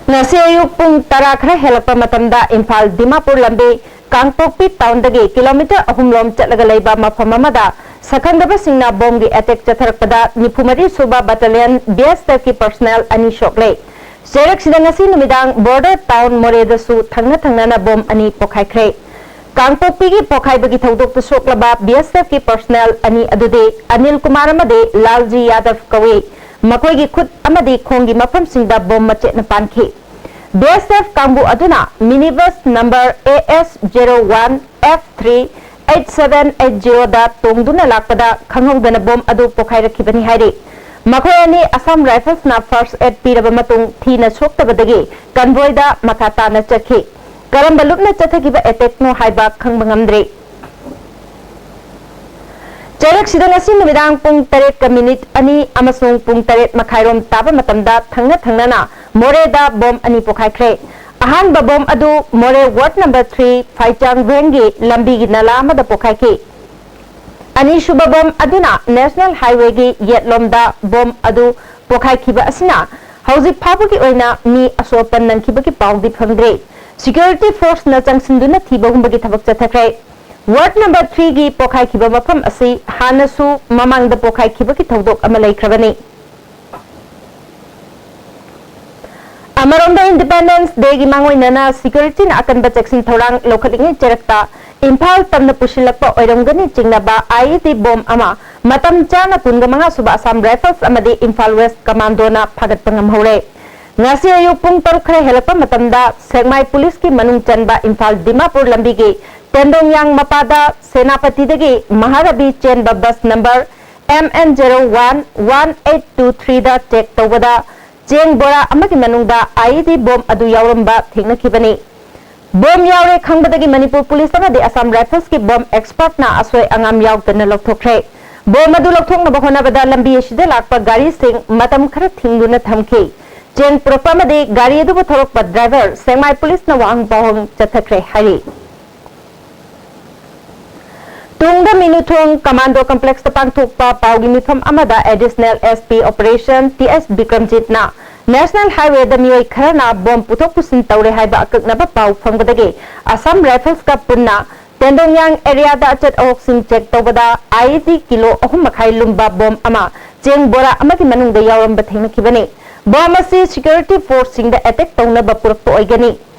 ꯉꯁꯤ ꯑꯌꯨꯛ ꯄꯨꯡ ꯇꯔꯥ ꯈꯔ ꯍꯦꯜꯂꯛꯄ ꯃꯇꯝꯗ ꯏꯝꯐꯥꯜ ꯗꯤꯃꯥꯄꯨꯔ ꯂꯝꯕꯤ ꯀꯥꯡꯄꯣꯛꯄꯤ ꯇꯥꯎꯟꯗꯒꯤ ꯀꯤꯂꯣꯃꯤꯇꯔ ꯑꯍꯨꯝ ꯂꯣꯝ ꯆꯠꯂꯒ ꯂꯩꯕ ꯃꯐꯝ ꯑꯃꯗ ꯁꯛꯈꯪꯗꯕꯁꯤꯡꯅ ꯕꯣꯝꯒꯤ ꯑꯦꯇꯦꯛ ꯆꯠꯊꯔꯛꯄꯗ ꯅꯤꯐꯨ ꯃꯔꯤ ꯁꯨꯕ ꯕꯠꯇꯥꯂꯤꯌꯟ ꯕꯤ ꯑꯦꯁ ꯑꯦꯐꯀꯤ ꯄꯔꯁꯣꯅꯦꯜ ꯑꯅꯤ ꯁꯣꯛꯂꯦ꯫ ꯆꯩꯔꯛꯁꯤꯗ ꯉꯁꯤ ꯅꯨꯃꯤꯗꯥꯡ ꯕꯣꯔꯗꯔ ꯇꯥꯎꯟ ꯃꯣꯔꯦꯗꯁꯨ ꯊꯪꯅ ꯊꯪꯅꯅ ꯕꯣꯝ ꯑꯅꯤ ꯄꯣꯈꯥꯏꯈ꯭ꯔꯦ꯫ ꯀꯥꯡꯄꯣꯛꯄꯤꯒꯤ ꯄꯣꯈꯥꯏꯕꯒꯤ ꯊꯧꯗꯣꯛꯇ ꯁꯣꯛꯂꯕ ꯕꯤ ꯑꯦꯁ ꯑꯦꯐꯀꯤ ꯄꯔꯁꯅꯦꯜ ꯑꯅꯤ ꯑꯗꯨꯗꯤ ꯑꯅꯤꯜ ꯀꯨꯃꯥꯔ ꯑꯃꯗꯤ ꯂꯥꯜꯖꯤ ꯌꯥꯗꯕ ꯀꯧꯏ꯫ ꯃꯈꯣꯏꯒꯤ ꯈꯨꯠ ꯑꯃꯗꯤ ꯈꯣꯡꯒꯤ ꯃꯐꯝꯁꯤꯡꯗ ꯕꯣꯝ ꯃꯆꯦꯠꯅ ꯄꯥꯟꯈꯤ꯫ ꯕꯤ ꯑꯦꯁ ꯑꯦꯐ ꯀꯥꯡꯕꯨ ꯑꯗꯨꯅ mini bus number A S zero one F three eight seven eight ꯖꯤꯔꯣꯗ ꯇꯣꯡꯗꯨꯅ ꯂꯥꯛꯄꯗ ꯈꯪꯍꯧꯗꯅ ꯕꯣꯝ ꯑꯗꯨ ꯄꯣꯈꯥꯏꯔꯛꯈꯤꯕꯅꯤ ꯍꯥꯏꯔꯤ꯫ ꯃꯈꯣꯏ ꯑꯅꯤ ꯑꯁꯥꯝ ꯔꯥꯏꯐꯜꯁꯅ ꯐꯥꯔꯁ ꯑꯦꯗ ꯄꯤꯔꯕ ꯃꯇꯨꯡ ꯊꯤꯅ ꯁꯣꯛꯇꯕꯗꯒꯤ ꯀꯟꯚꯣꯏꯗ ꯃꯈꯥ ꯇꯥꯅ ꯆꯠꯈꯤ꯫ ꯀꯔꯝꯕ ꯂꯨꯞꯅ ꯆꯠꯊꯈꯤꯕ ꯑꯦꯇꯦꯛꯅꯣ ꯍꯥꯏꯕ ꯈꯪꯕ ꯉꯝꯗ꯭ꯔꯤ꯫ ꯆꯩꯔꯛꯁꯤꯗ ꯉꯁꯤ ꯅꯨꯃꯤꯗꯥꯡ ꯄꯨꯡ ꯇꯔꯦꯠꯀ ꯃꯤꯅꯤꯠ ꯑꯅꯤ ꯑꯃꯁꯨꯡ ꯄꯨꯡ ꯇꯔꯦꯠ ꯃꯈꯥꯏꯔꯣꯝ ꯇꯥꯕ ꯃꯇꯝꯗ ꯊꯪꯅ ꯊꯪꯅꯅ ꯃꯣꯔꯦꯗ ꯕꯣꯝ ꯑꯅꯤ ꯄꯣꯈꯥꯏꯈ꯭ꯔꯦ꯫ ꯑꯍꯥꯟꯕ ꯕꯣꯝ ꯑꯗꯨ ꯃꯣꯔꯦ ꯋꯥꯔꯗ ꯅꯝꯕꯔ ꯊ꯭ꯔꯤ ꯐꯥꯏꯆꯥꯡ ꯚꯦꯟꯒꯤ ꯂꯝꯕꯤꯒꯤ ꯅꯂꯥ ꯑꯃꯗ ꯄꯣꯈꯥꯏꯈꯤ꯫ ꯑꯅꯤꯁꯨꯕ ꯕꯣꯝ ꯑꯗꯨꯅ ꯅꯦꯁꯅꯦꯜ ꯍꯥꯏꯋꯦꯒꯤ ꯌꯦꯠꯂꯣꯝꯗ ꯕꯣꯝ ꯑꯗꯨ ꯄꯣꯈꯥꯏꯈꯤꯕ ꯑꯁꯤꯅ ꯍꯧꯖꯤꯛ ꯐꯥꯎꯕꯒꯤ ꯑꯣꯏꯅ ꯃꯤ ꯑꯁꯣꯛ ꯑꯄꯟ ꯅꯪꯈꯤꯕꯒꯤ ꯄꯥꯎꯗꯤ ꯐꯪꯗ꯭ꯔꯤ꯫ ꯁꯤꯀ꯭ꯌꯨꯔꯤꯇꯤ ꯐꯣꯔꯁꯅ ꯆꯪꯁꯤꯟꯗꯨꯅ ꯊꯤꯕꯒꯨꯝꯕꯒꯤ ꯊꯕꯛ ꯆꯠꯊꯈ꯭ꯔꯦ꯫ ꯋꯥꯔꯗ ꯅꯝꯕꯔ ꯊ꯭ꯔꯤꯒꯤ ꯄꯣꯈꯥꯏꯈꯤꯕ ꯃꯐꯝ ꯑꯁꯤ ꯍꯥꯟꯅꯁꯨ ꯃꯃꯥꯡꯗ ꯄꯣꯈꯥꯏꯈꯤꯕꯒꯤ ꯊꯧꯗꯣꯛ ꯑꯃ ꯂꯩꯈ꯭ꯔꯕꯅꯤ꯫ ꯑꯃꯔꯣꯝꯗ, ꯏꯟꯗꯤꯄꯦꯟꯗꯦꯟꯁ ꯗꯦꯒꯤ ꯃꯥꯡꯑꯣꯏꯅꯅ ꯁꯤꯀ꯭ꯌꯨꯔꯤꯇꯤꯅ ꯑꯀꯟꯕ ꯆꯦꯛꯁꯤꯟ ꯊꯧꯔꯥꯡ ꯂꯧꯈꯠꯂꯤꯉꯩ ꯆꯩꯔꯛꯇ ꯏꯝꯐꯥꯜ ꯇꯝꯅ ꯄꯨꯁꯤꯜꯂꯛꯄ ꯑꯣꯏꯔꯝꯒꯅꯤ ꯆꯤꯡꯅꯕ ꯑꯥꯏ ꯏ ꯗꯤ ꯕꯣꯝ ꯑꯃ ꯃꯇꯝ ꯆꯥꯅ ꯀꯨꯟꯒ ꯃꯉꯥ ꯁꯨꯕ ꯑꯁꯥꯝ ꯔꯥꯏꯐꯜꯁ ꯑꯃꯗꯤ ꯏꯝꯐꯥꯜ ꯋꯦꯁ ꯀꯃꯥꯟꯗꯣꯅ ꯐꯥꯒꯠꯄ ꯉꯝꯍꯧꯔꯦ꯫ ꯉꯁꯤ ꯑꯌꯨꯛ ꯄꯨꯡ ꯇꯔꯨꯛ ꯈꯔ ꯍꯦꯜꯂꯛꯄ ꯃꯇꯝꯗ ꯁꯦꯛꯃꯥꯏ ꯄꯨꯂꯤꯁꯀꯤ ꯃꯅꯨꯡ ꯆꯟꯕ ꯏꯝꯐꯥꯜ ꯗꯤꯃꯥꯄꯨꯔ ꯂꯝꯕꯤꯒꯤ ꯇꯦꯟꯗꯣꯡꯌꯥꯡ ꯃꯄꯥꯗ ꯁꯦꯅꯥꯄꯇꯤꯗꯒꯤ ꯃꯍꯥꯔꯥꯕꯤ ꯆꯦꯟꯕ bus number M N zero one one eight two ꯊ꯭ꯔꯤꯗ ꯆꯦꯛ ꯇꯧꯕꯗ ꯆꯦꯡ ꯕꯣꯔꯥ ꯑꯃꯒꯤ ꯃꯅꯨꯡꯗ ꯑꯥꯏ ꯏ ꯗꯤ ꯕꯣꯝ ꯑꯗꯨ ꯌꯥꯎꯔꯝꯕ ꯊꯦꯡꯅꯈꯤꯕꯅꯤ꯫ ꯕꯣꯝ ꯌꯥꯎꯔꯦ ꯈꯪꯕꯗꯒꯤ ꯃꯅꯤꯄꯨꯔ ꯄꯨꯂꯤꯁ ꯑꯃꯗꯤ ꯑꯁꯥꯝ ꯔꯥꯏꯐꯜꯁꯀꯤ ꯕꯣꯝ ꯑꯦꯛꯁꯄꯔꯠꯅ ꯑꯁꯣꯏ ꯑꯉꯥꯝ ꯌꯥꯎꯗꯅ ꯂꯧꯊꯣꯛꯈ꯭ꯔꯦ꯫ ꯕꯣꯝ ꯑꯗꯨ ꯂꯧꯊꯣꯛꯅꯕ ꯍꯣꯠꯅꯕꯗ ꯂꯝꯕꯤ ꯑꯁꯤꯗ ꯂꯥꯛꯄ ꯒꯥꯔꯤꯁꯤꯡ ꯃꯇꯝ ꯈꯔ ꯊꯤꯡꯗꯨꯅ ꯊꯝꯈꯤ꯫ ꯆꯦꯡ ꯄꯨꯔꯛꯄ ꯑꯃꯗꯤ ꯒꯥꯔꯤ ꯑꯗꯨꯕꯨ ꯊꯧꯔꯛꯄ ꯗ꯭ꯔꯥꯏꯚꯔ ꯁꯦꯛꯃꯥꯏ ꯄꯨꯂꯤꯁꯅ ꯋꯥꯍꯪ ꯄꯥꯎꯍꯪ ꯆꯠꯊꯈ꯭ꯔꯦ ꯍꯥꯏꯔꯤ꯫ ꯇꯨꯡꯗ ꯃꯤꯅꯨꯊꯣꯡ ꯀꯃꯥꯟꯗꯣ ꯀꯝꯄ꯭ꯂꯦꯛꯁꯇ ꯄꯥꯡꯊꯣꯛꯄ ꯄꯥꯎꯒꯤ ꯃꯤꯐꯝ ꯑꯃꯗ additional S P operation T S ꯕꯤꯀ꯭ꯔꯝꯖꯤꯠꯅ ꯅꯦꯁꯅꯦꯜ ꯍꯥꯏꯋꯦꯗ ꯃꯤꯑꯣꯏ ꯈꯔꯅ ꯕꯣꯝ ꯄꯨꯊꯣꯛ ꯄꯨꯁꯤꯟ ꯇꯧꯔꯦ ꯍꯥꯏꯕ ꯑꯀꯛꯅꯕ ꯄꯥꯎ ꯐꯪꯕꯗꯒꯤ ꯑꯁꯥꯝ ꯔꯥꯏꯐꯜꯁꯀ ꯄꯨꯟꯅ ꯇꯦꯟꯗꯣꯡꯌꯥꯡ ꯑꯦꯔꯤꯌꯥꯗ ꯑꯆꯠ ꯑꯋꯣꯛꯁꯤꯡ ꯆꯦꯛ ꯇꯧꯕꯗ ꯑꯥꯏ ꯏ ꯗꯤ ꯀꯤꯂꯣ ꯑꯍꯨꯝ ꯃꯈꯥꯏ ꯂꯨꯝꯕ ꯕꯣꯝ ꯑꯃ ꯆꯦꯡ ꯕꯣꯔꯥ ꯑꯃꯒꯤ ꯃꯅꯨꯡꯗ ꯌꯥꯎꯔꯝꯕ ꯊꯦꯡꯅꯈꯤꯕꯅꯤ꯫ ꯕꯣꯝ ꯑꯁꯤ ꯁꯦꯀ꯭ꯌꯨꯔꯤꯇꯤ ꯐꯣꯔꯁꯁꯤꯡꯗ ꯑꯦꯇꯦꯛ ꯇꯧꯅꯕ ꯄꯨꯔꯛꯄ ꯑꯣꯏꯒꯅꯤ꯫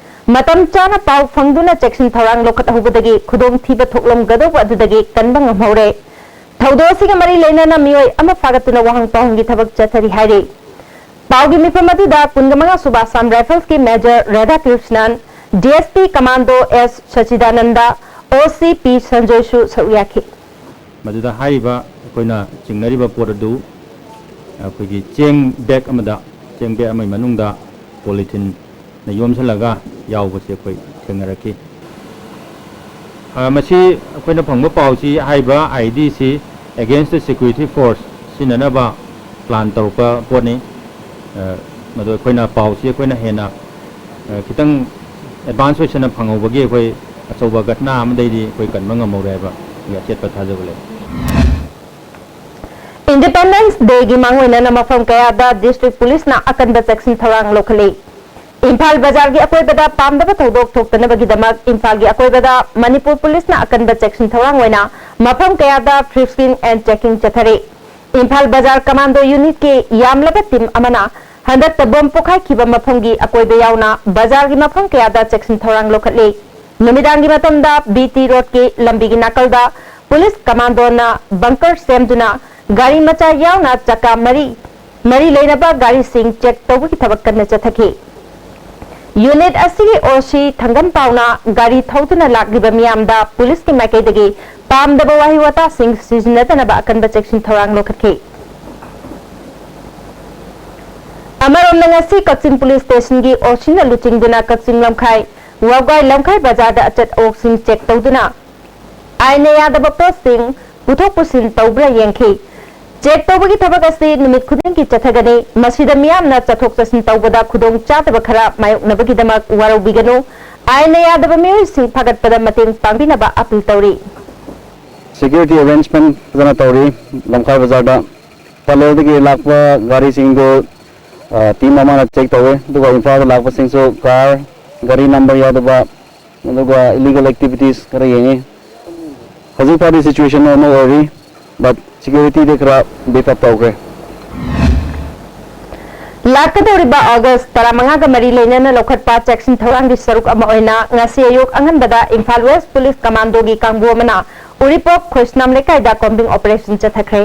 ꯃꯇꯝ ꯆꯥꯅ ꯄꯥꯎ ꯐꯪꯗꯨꯅ ꯆꯦꯛꯁꯤꯟ ꯊꯧꯔꯥꯡ ꯂꯧꯈꯠꯍꯧꯕꯗꯒꯤ ꯈꯨꯗꯣꯡꯊꯤꯕ ꯊꯣꯛꯂꯝꯒꯗꯧꯕ ꯑꯗꯨꯗꯒꯤ ꯀꯟꯕ ꯉꯝꯍꯧꯔꯦ꯫ ꯊꯧꯗꯣꯛ ꯑꯁꯤꯒ ꯃꯔꯤ ꯂꯩꯅꯅ ꯃꯤꯑꯣꯏ ꯑꯃ ꯐꯥꯒꯠꯇꯨꯅ ꯋꯥꯍꯪ ꯄꯥꯎꯍꯪꯒꯤ ꯊꯕꯛ ꯆꯠꯊꯔꯤ ꯍꯥꯏꯔꯤ꯫ ꯄꯥꯎꯒꯤ ꯃꯤꯐꯝ ꯑꯗꯨꯗ ꯀꯨꯟꯃꯉꯥ ꯁꯨꯕ ꯑꯁꯥꯝ ꯔꯥꯏꯐꯜꯁꯀꯤ ꯃꯦꯖꯔ ꯔꯥꯙꯥꯀ꯭ꯔꯤꯁꯅꯟ, ꯗꯤꯑꯦꯁꯄꯤ ꯀꯃꯥꯟꯗꯣ ꯑꯦꯁ ꯁꯆꯤꯗꯥꯅꯟꯗ, ꯑꯣꯁꯤ ꯄꯤ ꯁꯟꯖꯣꯏꯁꯨ ꯁꯔꯨꯛ ꯌꯥꯈꯤ꯫ ꯃꯗꯨꯗ ꯍꯥꯏꯔꯤꯕ ꯑꯩꯈꯣꯏꯅ ꯆꯤꯡꯅꯔꯤꯕ ꯄꯣꯠ ꯑꯗꯨ ꯑꯩꯈꯣꯏꯒꯤ ꯆꯦꯡ ꯕꯦꯒ ꯑꯃꯗ, ꯆꯦꯡ ꯕꯦꯒ ꯑꯃꯒꯤ ꯃꯅꯨꯡꯗ ꯄꯣꯂꯤꯊꯤꯟꯅ ꯌꯣꯝꯁꯤꯜꯂꯒ ꯌꯥꯎꯕꯁꯤ ꯑꯩꯈꯣꯏ ꯊꯦꯡꯅꯔꯛꯈꯤ꯫ ꯑ, ꯃꯁꯤ ꯑꯩꯈꯣꯏꯅ ꯐꯪꯕ ꯄꯥꯎꯁꯤ, ꯍꯥꯏꯔꯤꯕ I D C against the security force ꯁꯤꯖꯤꯟꯅꯅꯕ ꯄ꯭ꯂꯥꯟ ꯇꯧꯔꯛꯄ ꯄꯣꯠꯅꯤ꯫ ꯑ, ꯃꯗꯨ ꯑꯩꯈꯣꯏꯅ ꯄꯥꯎꯁꯤ ꯑꯩꯈꯣꯏꯅ ꯍꯦꯟꯅ, ꯑ, ꯈꯤꯇꯪ ꯑꯦꯗꯚꯥꯟꯁ ꯑꯣꯏꯁꯟꯅ ꯐꯪꯍꯧꯕꯒꯤ ꯑꯩꯈꯣꯏ ꯑꯆꯧꯕ ꯘꯇꯅꯥ ꯑꯃꯗꯩꯗꯤ ꯑꯩꯈꯣꯏ ꯀꯟꯕ ꯉꯝꯍꯧꯔꯦ ꯍꯥꯏꯕ ꯑꯩꯒꯤ ꯑꯆꯦꯠꯄ ꯊꯥꯖꯕ ꯂꯩ꯫ ꯏꯟꯗꯤꯄꯦꯟꯗꯦꯟꯁ ꯗꯦꯒꯤ ꯃꯥꯡꯑꯣꯏꯅꯅ ꯃꯐꯝ ꯀꯌꯥꯗ ꯗꯤꯁꯇ꯭ꯔꯤꯛ ꯄꯨꯂꯤꯁꯅ ꯑꯀꯟꯕ ꯆꯦꯛꯁꯤꯟ ꯊꯧꯔꯥꯡ ꯂꯧꯈꯠꯂꯤ꯫ ꯏꯝꯐꯥꯜ ꯕꯖꯥꯔꯒꯤ ꯑꯀꯣꯏꯕꯗ ꯄꯥꯝꯗꯕ ꯊꯧꯗꯣꯛ ꯊꯣꯛꯇꯅꯕꯒꯤꯗꯃꯛ ꯏꯝꯐꯥꯜꯒꯤ ꯑꯀꯣꯏꯕꯗ ꯃꯅꯤꯄꯨꯔ ꯄꯨꯂꯤꯁꯅ ꯑꯀꯟꯕ ꯆꯦꯛꯁꯤꯟ ꯊꯧꯔꯥꯡ ꯑꯣꯏꯅ ꯃꯐꯝ ꯀꯌꯥꯗ frisking and checking ꯆꯠꯊꯔꯤ꯫ ꯏꯝꯐꯥꯜ ꯕꯖꯥꯔ ꯀꯃꯥꯟꯗꯣ ꯌꯨꯅꯤꯠꯀꯤ ꯌꯥꯝꯂꯕ ꯇꯤꯝ ꯑꯃꯅ ꯍꯟꯗꯛꯇ ꯕꯣꯝ ꯄꯣꯈꯥꯏꯈꯤꯕ ꯃꯐꯝꯒꯤ ꯑꯀꯣꯏꯕ ꯌꯥꯎꯅ ꯕꯖꯥꯔꯒꯤ ꯃꯐꯝ ꯀꯌꯥꯗ ꯆꯦꯛꯁꯤꯟ ꯊꯧꯔꯥꯡ ꯂꯧꯈꯠꯂꯤ꯫ ꯅꯨꯃꯤꯗꯥꯡꯒꯤ ꯃꯇꯝꯗ ꯕꯤ ꯇꯤ ꯔꯣꯗꯀꯤ ꯂꯝꯕꯤꯒꯤ ꯅꯥꯀꯜꯗ ꯄꯨꯂꯤꯁ ꯀꯃꯥꯟꯗꯣꯅ ꯕꯪꯀꯔ ꯁꯦꯝꯗꯨꯅ ꯒꯥꯔꯤ ꯃꯆꯥ ꯌꯥꯎꯅ ꯆꯀꯥ ꯃꯔꯤ, ꯃꯔꯤ ꯂꯩꯅꯕ ꯒꯥꯔꯤꯁꯤꯡ ꯆꯦꯛ ꯇꯧꯕꯒꯤ ꯊꯕꯛ ꯀꯟꯅ ꯆꯠꯊꯈꯤ꯫ ꯌꯨꯅꯤꯠ ꯑꯁꯤꯒꯤ ꯑꯣ ꯁꯤ ꯊꯪꯒꯝ ꯄꯥꯎꯅ ꯒꯥꯔꯤ ꯊꯧꯗꯨꯅ ꯂꯥꯛꯂꯤꯕ ꯃꯤꯌꯥꯝꯗ ꯄꯨꯂꯤꯁꯀꯤ ꯃꯥꯏꯀꯩꯗꯒꯤ ꯄꯥꯝꯗꯕ ꯋꯥꯍꯩ ꯋꯥꯇꯥꯁꯤꯡ ꯁꯤꯖꯤꯟꯅꯗꯅꯕ ꯑꯀꯟꯕ ꯆꯦꯛꯁꯤꯟ ꯊꯧꯔꯥꯡ ꯂꯧꯈꯠꯈꯤ꯫ ꯑꯃꯔꯣꯝꯗ ꯉꯁꯤ ꯀꯛꯆꯤꯡ ꯄꯨꯂꯤꯁ ꯁ꯭ꯇꯦꯁꯟꯒꯤ ꯑꯣ ꯁꯤꯅ ꯂꯨꯆꯤꯡꯗꯨꯅ ꯀꯛꯆꯤꯡ ꯂꯝꯈꯥꯏ, ꯋꯥꯕꯒꯥꯏ ꯂꯝꯈꯥꯏ ꯕꯖꯥꯔꯗ ꯑꯆꯠ ꯑꯋꯣꯛꯁꯤꯡ ꯆꯦꯛ ꯇꯧꯗꯨꯅ ꯑꯥꯏꯟꯅ ꯌꯥꯗꯕ ꯄꯣꯠꯁꯤꯡ ꯄꯨꯊꯣꯛ ꯄꯨꯁꯤꯟ ꯇꯧꯕ꯭ꯔꯥ ꯌꯦꯡꯈꯤ꯫ ꯆꯦꯛ ꯇꯧꯕꯒꯤ ꯊꯕꯛ ꯑꯁꯤ ꯅꯨꯃꯤꯠ ꯈꯨꯗꯤꯡꯒꯤ ꯆꯠꯊꯒꯅꯤ꯫ ꯃꯁꯤꯗ ꯃꯤꯌꯥꯝꯅ ꯆꯠꯊꯣꯛ ꯆꯠꯁꯤꯟ ꯇꯧꯕꯗ ꯈꯨꯗꯣꯡ ꯆꯥꯗꯕ ꯈꯔ ꯃꯥꯌꯣꯛꯅꯕꯒꯤꯗꯃꯛ ꯋꯥꯔꯧꯕꯤꯒꯅꯨ꯫ ꯑꯥꯏꯟꯅ ꯌꯥꯗꯕ ꯃꯤꯑꯣꯏꯁꯤꯡ ꯐꯥꯒꯠꯄꯗ ꯃꯇꯦꯡ ꯄꯥꯡꯕꯤꯅꯕ ꯑꯄꯤꯜ ꯇꯧꯔꯤ꯫ Security arrangement ꯐꯖꯅ ꯇꯧꯔꯤ꯫ ꯂꯝꯈꯥꯏ ꯕꯖꯥꯔꯗ ꯄꯂꯦꯜꯗꯒꯤ ꯂꯥꯛꯄ ꯒꯥꯔꯤꯁꯤꯡꯗꯨ, ꯑ, ꯇꯤꯝ ꯑꯃꯅ ꯆꯦꯛ ꯇꯧꯋꯦ, ꯑꯗꯨꯒ ꯏꯝꯐꯥꯜꯗ ꯂꯥꯛꯄꯁꯤꯡꯁꯨ ꯀꯥꯔ, ꯒꯥꯔꯤ ꯅꯝꯕꯔ ꯌꯥꯎꯗꯕ, ꯑꯗꯨꯒ ꯏꯂꯤꯒꯦꯜ ꯑꯦꯛꯇꯤꯚꯤꯇꯤꯁ ꯈꯔ ꯌꯦꯡꯉꯤ꯫ ꯍꯧꯖꯤꯛ ꯐꯥꯎꯗꯤ ꯁꯤꯆꯨꯋꯦꯁꯟ ꯅꯣꯔꯃꯦꯜ ꯑꯣꯏꯔꯤ, ꯕꯠ ꯁꯦꯀ꯭ꯌꯨꯔꯤꯇꯤꯗꯤ ꯈꯔ ꯕꯤꯐ ꯑꯞ ꯇꯧꯈ꯭ꯔꯦ꯫ ꯂꯥꯛꯀꯗꯧꯔꯤꯕ ꯑꯣꯒꯁ ꯇꯔꯥꯃꯉꯥꯒ ꯃꯔꯤ ꯂꯩꯅꯅ ꯂꯧꯈꯠꯄ ꯆꯦꯛꯁꯤꯟ ꯊꯧꯔꯥꯡꯒꯤ ꯁꯔꯨꯛ ꯑꯃ ꯑꯣꯏꯅ ꯉꯁꯤ ꯑꯌꯨꯛ ꯑꯉꯟꯕꯗ ꯏꯝꯐꯥꯜ ꯋꯦꯁ ꯄꯨꯂꯤꯁ ꯀꯃꯥꯟꯗꯣꯒꯤ ꯀꯥꯡꯕꯨ ꯑꯃꯅ ꯎꯔꯤꯄꯣꯛ ꯈꯣꯏꯁꯅꯥꯝ ꯂꯩꯀꯥꯏꯗ ꯀꯣꯝꯕꯤꯡ ꯑꯣꯄꯔꯦꯁꯟ ꯆꯠꯊꯈ꯭ꯔꯦ꯫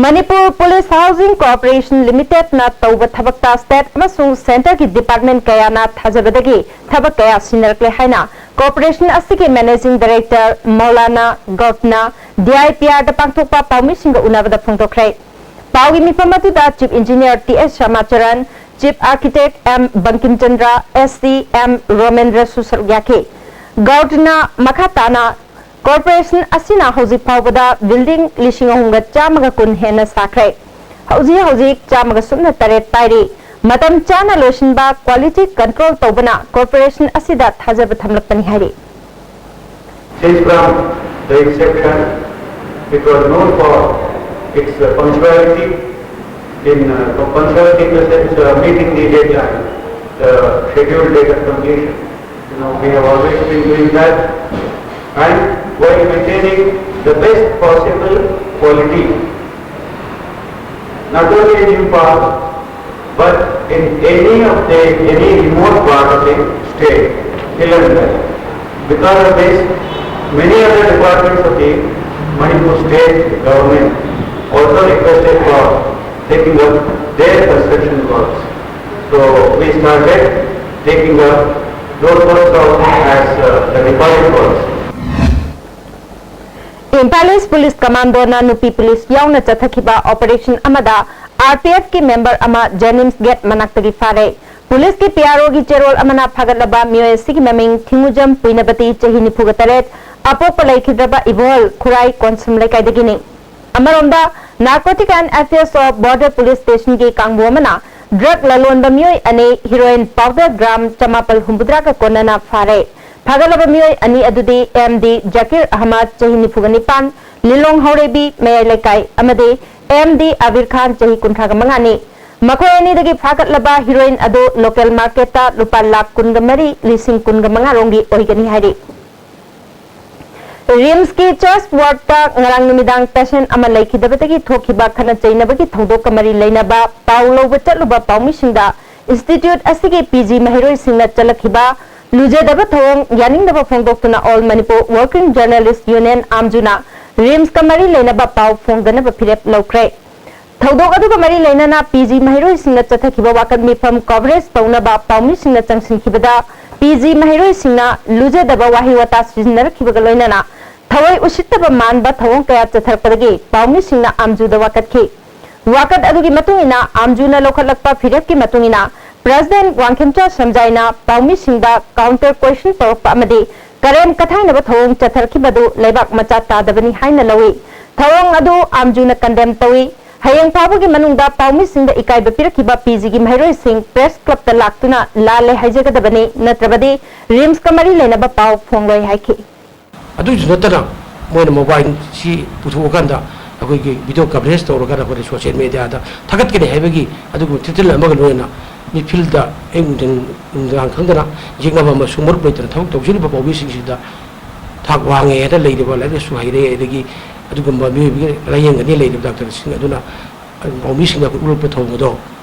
ꯃꯅꯤꯄꯨꯔ ꯄꯨꯂꯤꯁ ꯍꯥꯎꯁꯤꯡ ꯀꯣꯑꯣꯄꯔꯦꯁꯟ ꯂꯤꯃꯤꯇꯦꯗꯅ ꯇꯧꯕ ꯊꯕꯛꯇ ꯁ꯭ꯇꯦꯠ ꯑꯃꯁꯨꯡ ꯁꯦꯟꯇꯔꯒꯤ ꯗꯤꯄꯥꯔꯠꯃꯦꯟ ꯀꯌꯥꯅ ꯊꯥꯖꯕꯗꯒꯤ ꯊꯕꯛ ꯀꯌꯥ ꯁꯤꯟꯅꯔꯛꯂꯦ ꯍꯥꯏꯅ ꯀꯣꯑꯣꯄꯔꯦꯁꯟ ꯑꯁꯤꯒꯤ managing director Maulana ꯒꯧꯗꯅ D I P ꯑꯥꯔꯗ ꯄꯥꯡꯊꯣꯛꯄ ꯄꯥꯎꯃꯤꯁꯤꯡꯒ ꯎꯅꯕꯗ ꯐꯣꯡꯗꯣꯛꯈ꯭ꯔꯦ꯫ ꯄꯥꯎꯒꯤ ꯃꯤꯐꯝ ꯑꯗꯨꯗ chief engineer T S Shyamacharan, chief architect M Bangkimchandra, S C M ꯔꯣꯃꯦꯟꯗ꯭ꯔꯁꯨ ꯁꯔꯨꯛ ꯌꯥꯈꯤ꯫ ꯒꯧꯗꯅ ꯃꯈꯥ ꯇꯥꯅ ꯀꯣꯔꯄꯣꯔꯦꯁꯟ ꯑꯁꯤꯅ ꯍꯧꯖꯤꯛ ꯐꯥꯎꯕꯗ ꯕꯤꯜꯗꯤꯡ ꯂꯤꯁꯤꯡ ꯑꯍꯨꯝꯒ ꯆꯥꯝꯃꯒ ꯀꯨꯟ ꯍꯦꯟꯅ ꯁꯥꯈ꯭ꯔꯦ꯫ ꯍꯧꯖꯤꯛ ꯍꯧꯖꯤꯛ ꯆꯥꯝꯃꯒ ꯁꯨꯞꯅ ꯇꯔꯦꯠ ꯄꯥꯏꯔꯤ꯫ ꯃꯇꯝ ꯆꯥꯅ ꯂꯣꯏꯁꯤꯟꯕ, ꯀ꯭ꯋꯥꯂꯤꯇꯤ ꯀꯟꯇ꯭ꯔꯣꯜ ꯇꯧꯕꯅ ꯀꯣꯔꯄꯣꯔꯦꯁꯟ ꯑꯁꯤꯗ ꯊꯥꯖꯕ ꯊꯝꯂꯛꯄꯅꯤ ꯍꯥꯏꯔꯤ꯫ Since from the inception, it was known for its uh, punctuality in uh, punctuality in the sense uh, meeting the deadline, the scheduled date of completion. You know, we have always been doing that, and while maintaining the best possible quality, not only in Imphal, but in any of the any remote part of the state, Hill and Valley. Because of this, many other departments of the Manipur state government also requested for taking up their construction works. So we started taking up those works also as uh, the deposit works. Imphal east police ꯀꯃꯥꯟꯗꯣꯅ ꯅꯨꯄꯤ police ꯌꯥꯎꯅ ꯆꯠꯊꯈꯤꯕ operation ꯑꯃꯗ R P ꯑꯦꯐꯀꯤ member ꯑꯃ JNIMS get ꯃꯅꯥꯛꯇꯒꯤ ꯐꯥꯔꯦ꯫ ꯄꯨꯂꯤꯁꯀꯤ P R ꯑꯣꯒꯤ ꯆꯦꯔꯣꯜ ꯑꯃꯅ ꯐꯥꯒꯠꯂꯕ ꯃꯤꯑꯣꯏ ꯑꯁꯤꯒꯤ ꯃꯃꯤꯡ ꯊꯤꯡꯉꯨꯖꯝ ꯄꯨꯏꯅꯕꯇꯤ, ꯆꯍꯤ ꯅꯤꯐꯨꯒ ꯇꯔꯦꯠ, ꯑꯄꯣꯛꯄ ꯂꯩꯈꯤꯗ꯭ꯔꯕ ꯏꯕꯣꯍꯜ ꯈꯨꯔꯥꯏ ꯀꯣꯟꯁꯝ ꯂꯩꯀꯥꯏꯗꯒꯤꯅꯤ꯫ ꯑꯃꯔꯣꯝꯗ, Narcotic and Affairs of Border Police Stationꯒꯤ ꯀꯥꯡꯕꯨ ꯑꯃꯅ ꯗ꯭ꯔꯒ ꯂꯂꯣꯟꯕ ꯃꯤꯑꯣꯏ ꯑꯅꯤ ꯍꯤꯔꯣꯏꯟ ꯄꯥꯎꯗꯔ ꯒ꯭ꯔꯥꯝ ꯆꯃꯥꯄꯜ ꯍꯨꯝꯐꯨꯇꯔꯥꯒ ꯀꯣꯟꯅꯅ ꯐꯥꯔꯦ꯫ ꯐꯥꯒꯠꯂꯕ ꯃꯤꯑꯣꯏ ꯑꯅꯤ ꯑꯗꯨꯗꯤ ꯑꯦꯝ ꯗꯤ ꯖꯀꯤꯔ ꯑꯍꯃꯗ, ꯆꯍꯤ ꯅꯤꯐꯨꯒ ꯅꯤꯄꯥꯟ, ꯂꯤꯂꯣꯡ ꯍꯧꯔꯩꯕꯤ ꯃꯌꯥꯏ ꯂꯩꯀꯥꯏ, ꯑꯃꯗꯤ ꯑꯦꯝ ꯗꯤ ꯑꯕꯤꯔ ꯈꯥꯟ, ꯆꯍꯤ ꯀꯨꯟꯊ꯭ꯔꯥꯒ ꯃꯉꯥꯅꯤ꯫ ꯃꯈꯣꯏ ꯑꯅꯤꯗꯒꯤ ꯐꯥꯒꯠꯂꯕ ꯍꯤꯔꯣꯏꯟ ꯑꯗꯨ ꯂꯣꯀꯦꯜ ꯃꯥꯔꯀꯦꯠꯇ ꯂꯨꯄꯥ ꯂꯥꯈ ꯀꯨꯟꯒ ꯃꯔꯤ ꯂꯤꯁꯤꯡ ꯀꯨꯟꯒ ꯃꯉꯥ ꯔꯣꯝꯒꯤ ꯑꯣꯏꯒꯅꯤ ꯍꯥꯏꯔꯤ꯫ ꯔꯤꯝꯁꯀꯤ ꯆꯔꯆ ꯋꯥꯔꯗꯇ ꯉꯔꯥꯡ ꯅꯨꯃꯤꯗꯥꯡ ꯄꯦꯁꯦꯟ ꯑꯃ ꯂꯩꯈꯤꯗꯕꯗꯒꯤ ꯊꯣꯛꯈꯤꯕ ꯈꯠꯅ ꯆꯩꯅꯕꯒꯤ ꯊꯧꯗꯣꯛꯀ ꯃꯔꯤ ꯂꯩꯅꯕ ꯄꯥꯎ ꯂꯧꯕ ꯆꯠꯂꯨꯕ ꯄꯥꯎꯃꯤꯁꯤꯡꯗ ꯏꯟꯁꯇꯤꯇ꯭ꯌꯨꯠ ꯑꯁꯤꯒꯤ ꯄꯤ ꯖꯤ ꯃꯍꯩꯔꯣꯏꯁꯤꯡꯅ ꯆꯠꯂꯛꯈꯤꯕ ꯂꯨꯖꯗꯕ ꯊꯧꯑꯣꯡ ꯌꯥꯅꯤꯡꯗꯕ ꯐꯣꯡꯗꯣꯛꯇꯨꯅ All Manipur Working Journalist Union, ꯑꯥꯝꯖꯨꯅ ꯔꯤꯝꯁꯀ ꯃꯔꯤ ꯂꯩꯅꯕ ꯄꯥꯎ ꯐꯣꯡꯗꯅꯕ ꯐꯤꯔꯦꯞ ꯂꯧꯈ꯭ꯔꯦ꯫ ꯊꯧꯗꯣꯛ ꯑꯗꯨꯒ ꯃꯔꯤ ꯂꯩꯅꯅ ꯄꯤ ꯖꯤ ꯃꯍꯩꯔꯣꯏꯁꯤꯡꯅ ꯆꯠꯊꯈꯤꯕ ꯋꯥꯀꯠ ꯃꯤꯐꯝ ꯀꯣꯚꯔꯦꯖ ꯇꯧꯅꯕ ꯄꯥꯎꯃꯤꯁꯤꯡꯅ ꯆꯪꯁꯤꯟꯈꯤꯕꯗ ꯄꯤ ꯖꯤ ꯃꯍꯩꯔꯣꯏꯁꯤꯡꯅ ꯂꯨꯖꯗꯕ ꯋꯥꯍꯩ ꯋꯥꯇꯥ ꯁꯤꯖꯤꯟꯅꯔꯛꯈꯤꯕꯒ ꯂꯣꯏꯅꯅ ꯊꯑꯣꯏ ꯎꯁꯤꯠꯇꯕ ꯃꯥꯟꯕ ꯊꯧꯑꯣꯡ ꯀꯌꯥ ꯆꯠꯊꯔꯛꯄꯗꯒꯤ ꯄꯥꯎꯃꯤꯁꯤꯡꯅ ꯑꯥꯝꯖꯨꯗ ꯋꯥꯀꯠꯈꯤ꯫ ꯋꯥꯀꯠ ꯑꯗꯨꯒꯤ ꯃꯇꯨꯡ ꯏꯟꯅ ꯑꯥꯝꯖꯨꯅ ꯂꯧꯈꯠꯂꯛꯄ ꯐꯤꯔꯦꯞꯀꯤ ꯃꯇꯨꯡ ꯏꯟꯅ ꯄ꯭ꯔꯦꯁꯤꯗꯦꯟꯠ ꯋꯥꯡꯈꯦꯝꯆꯥ ꯁꯝꯖꯥꯏꯅ ꯄꯥꯎꯃꯤꯁꯤꯡꯗ ꯀꯥꯎꯟꯇꯔ ꯀ꯭ꯋꯦꯁꯟ ꯇꯧꯔꯛꯄ ꯑꯃꯗꯤ ꯀꯔꯦꯝ ꯀꯊꯥꯏꯅꯕ ꯊꯧꯑꯣꯡ ꯆꯠꯊꯔꯛꯈꯤꯕ ꯑꯗꯨ ꯂꯩꯕꯥꯛ ꯃꯆꯥ ꯇꯥꯗꯕꯅꯤ ꯍꯥꯏꯅ ꯂꯧꯏ꯫ ꯊꯧꯑꯣꯡ ꯑꯗꯨ ꯑꯥꯝꯖꯨꯅ ꯀꯟꯗꯦꯝ ꯇꯧꯏ꯫ ꯍꯌꯦꯡ ꯐꯥꯎꯕꯒꯤ ꯃꯅꯨꯡꯗ ꯄꯥꯎꯃꯤꯁꯤꯡꯗ ꯏꯀꯥꯏꯕ ꯄꯤꯔꯛꯈꯤꯕ ꯄꯤ ꯖꯤꯒꯤ ꯃꯍꯩꯔꯣꯏꯁꯤꯡ ꯄ꯭ꯔꯦꯁ ꯀ꯭ꯂꯕꯇ ꯂꯥꯛꯇꯨꯅ ꯂꯥꯜꯂꯦ ꯍꯥꯏꯖꯒꯗꯕꯅꯤ, ꯅꯠꯇ꯭ꯔꯕꯗꯤ ꯔꯤꯝꯁꯀ ꯃꯔꯤ ꯂꯩꯅꯕ ꯄꯥꯎ ꯐꯣꯡꯂꯣꯏ ꯍꯥꯏꯈꯤ꯫ ꯑꯗꯨꯒꯤꯁꯨ ꯅꯠꯇꯅ ꯃꯣꯏꯅ ꯃꯣꯕꯥꯏꯜꯁꯤ ꯄꯨꯊꯣꯛꯑꯀꯥꯟꯗ ꯑꯩꯈꯣꯏꯒꯤ ꯚꯤꯗꯤꯑꯣ ꯀꯚꯔꯦꯖ ꯇꯧꯔꯒ ꯑꯩꯈꯣꯏꯅ ꯁꯣꯁꯤꯌꯦꯜ ꯃꯦꯗꯤꯌꯥꯗ ꯊꯥꯒꯠꯀꯅꯤ ꯍꯥꯏꯕꯒꯤ ꯑꯗꯨꯒꯨꯝꯕ ꯊꯤꯊꯤꯜ ꯑꯃꯒ ꯂꯣꯏꯅꯅ ꯃꯤ ꯐꯤꯜꯗ ꯑꯌꯨꯛ ꯅꯨꯡꯊꯤꯟ ꯅꯨꯡꯗꯥꯡ ꯈꯪꯗꯅ ꯌꯦꯛꯅꯕ ꯑꯃꯁꯨꯡ ꯃꯔꯨꯞ ꯂꯩꯇꯅ ꯊꯕꯛ ꯇꯧꯖꯔꯤꯕ ꯄꯥꯎꯃꯤꯁꯤꯡꯁꯤꯗ ꯊꯥꯛ ꯋꯥꯡꯉꯦ ꯍꯥꯏꯅ ꯂꯩꯔꯤꯕ, ꯂꯥꯏꯔꯤꯛ ꯂꯥꯏꯁꯨ ꯍꯩꯔꯦ, ꯑꯗꯒꯤ ꯑꯗꯨꯒꯨꯝꯕ ꯃꯤꯑꯣꯏꯕꯒꯤ ꯂꯥꯏꯌꯦꯡꯒꯅꯤ ꯂꯩꯔꯤꯕ ꯗꯥꯛꯇꯔꯁꯤꯡ ꯑꯗꯨꯅ ꯄꯥꯎꯃꯤꯁꯤꯡꯗ ꯑꯩꯈꯣꯏ ꯎꯠꯂꯛꯄ ꯊꯧꯑꯣꯡ ꯑꯗꯣ,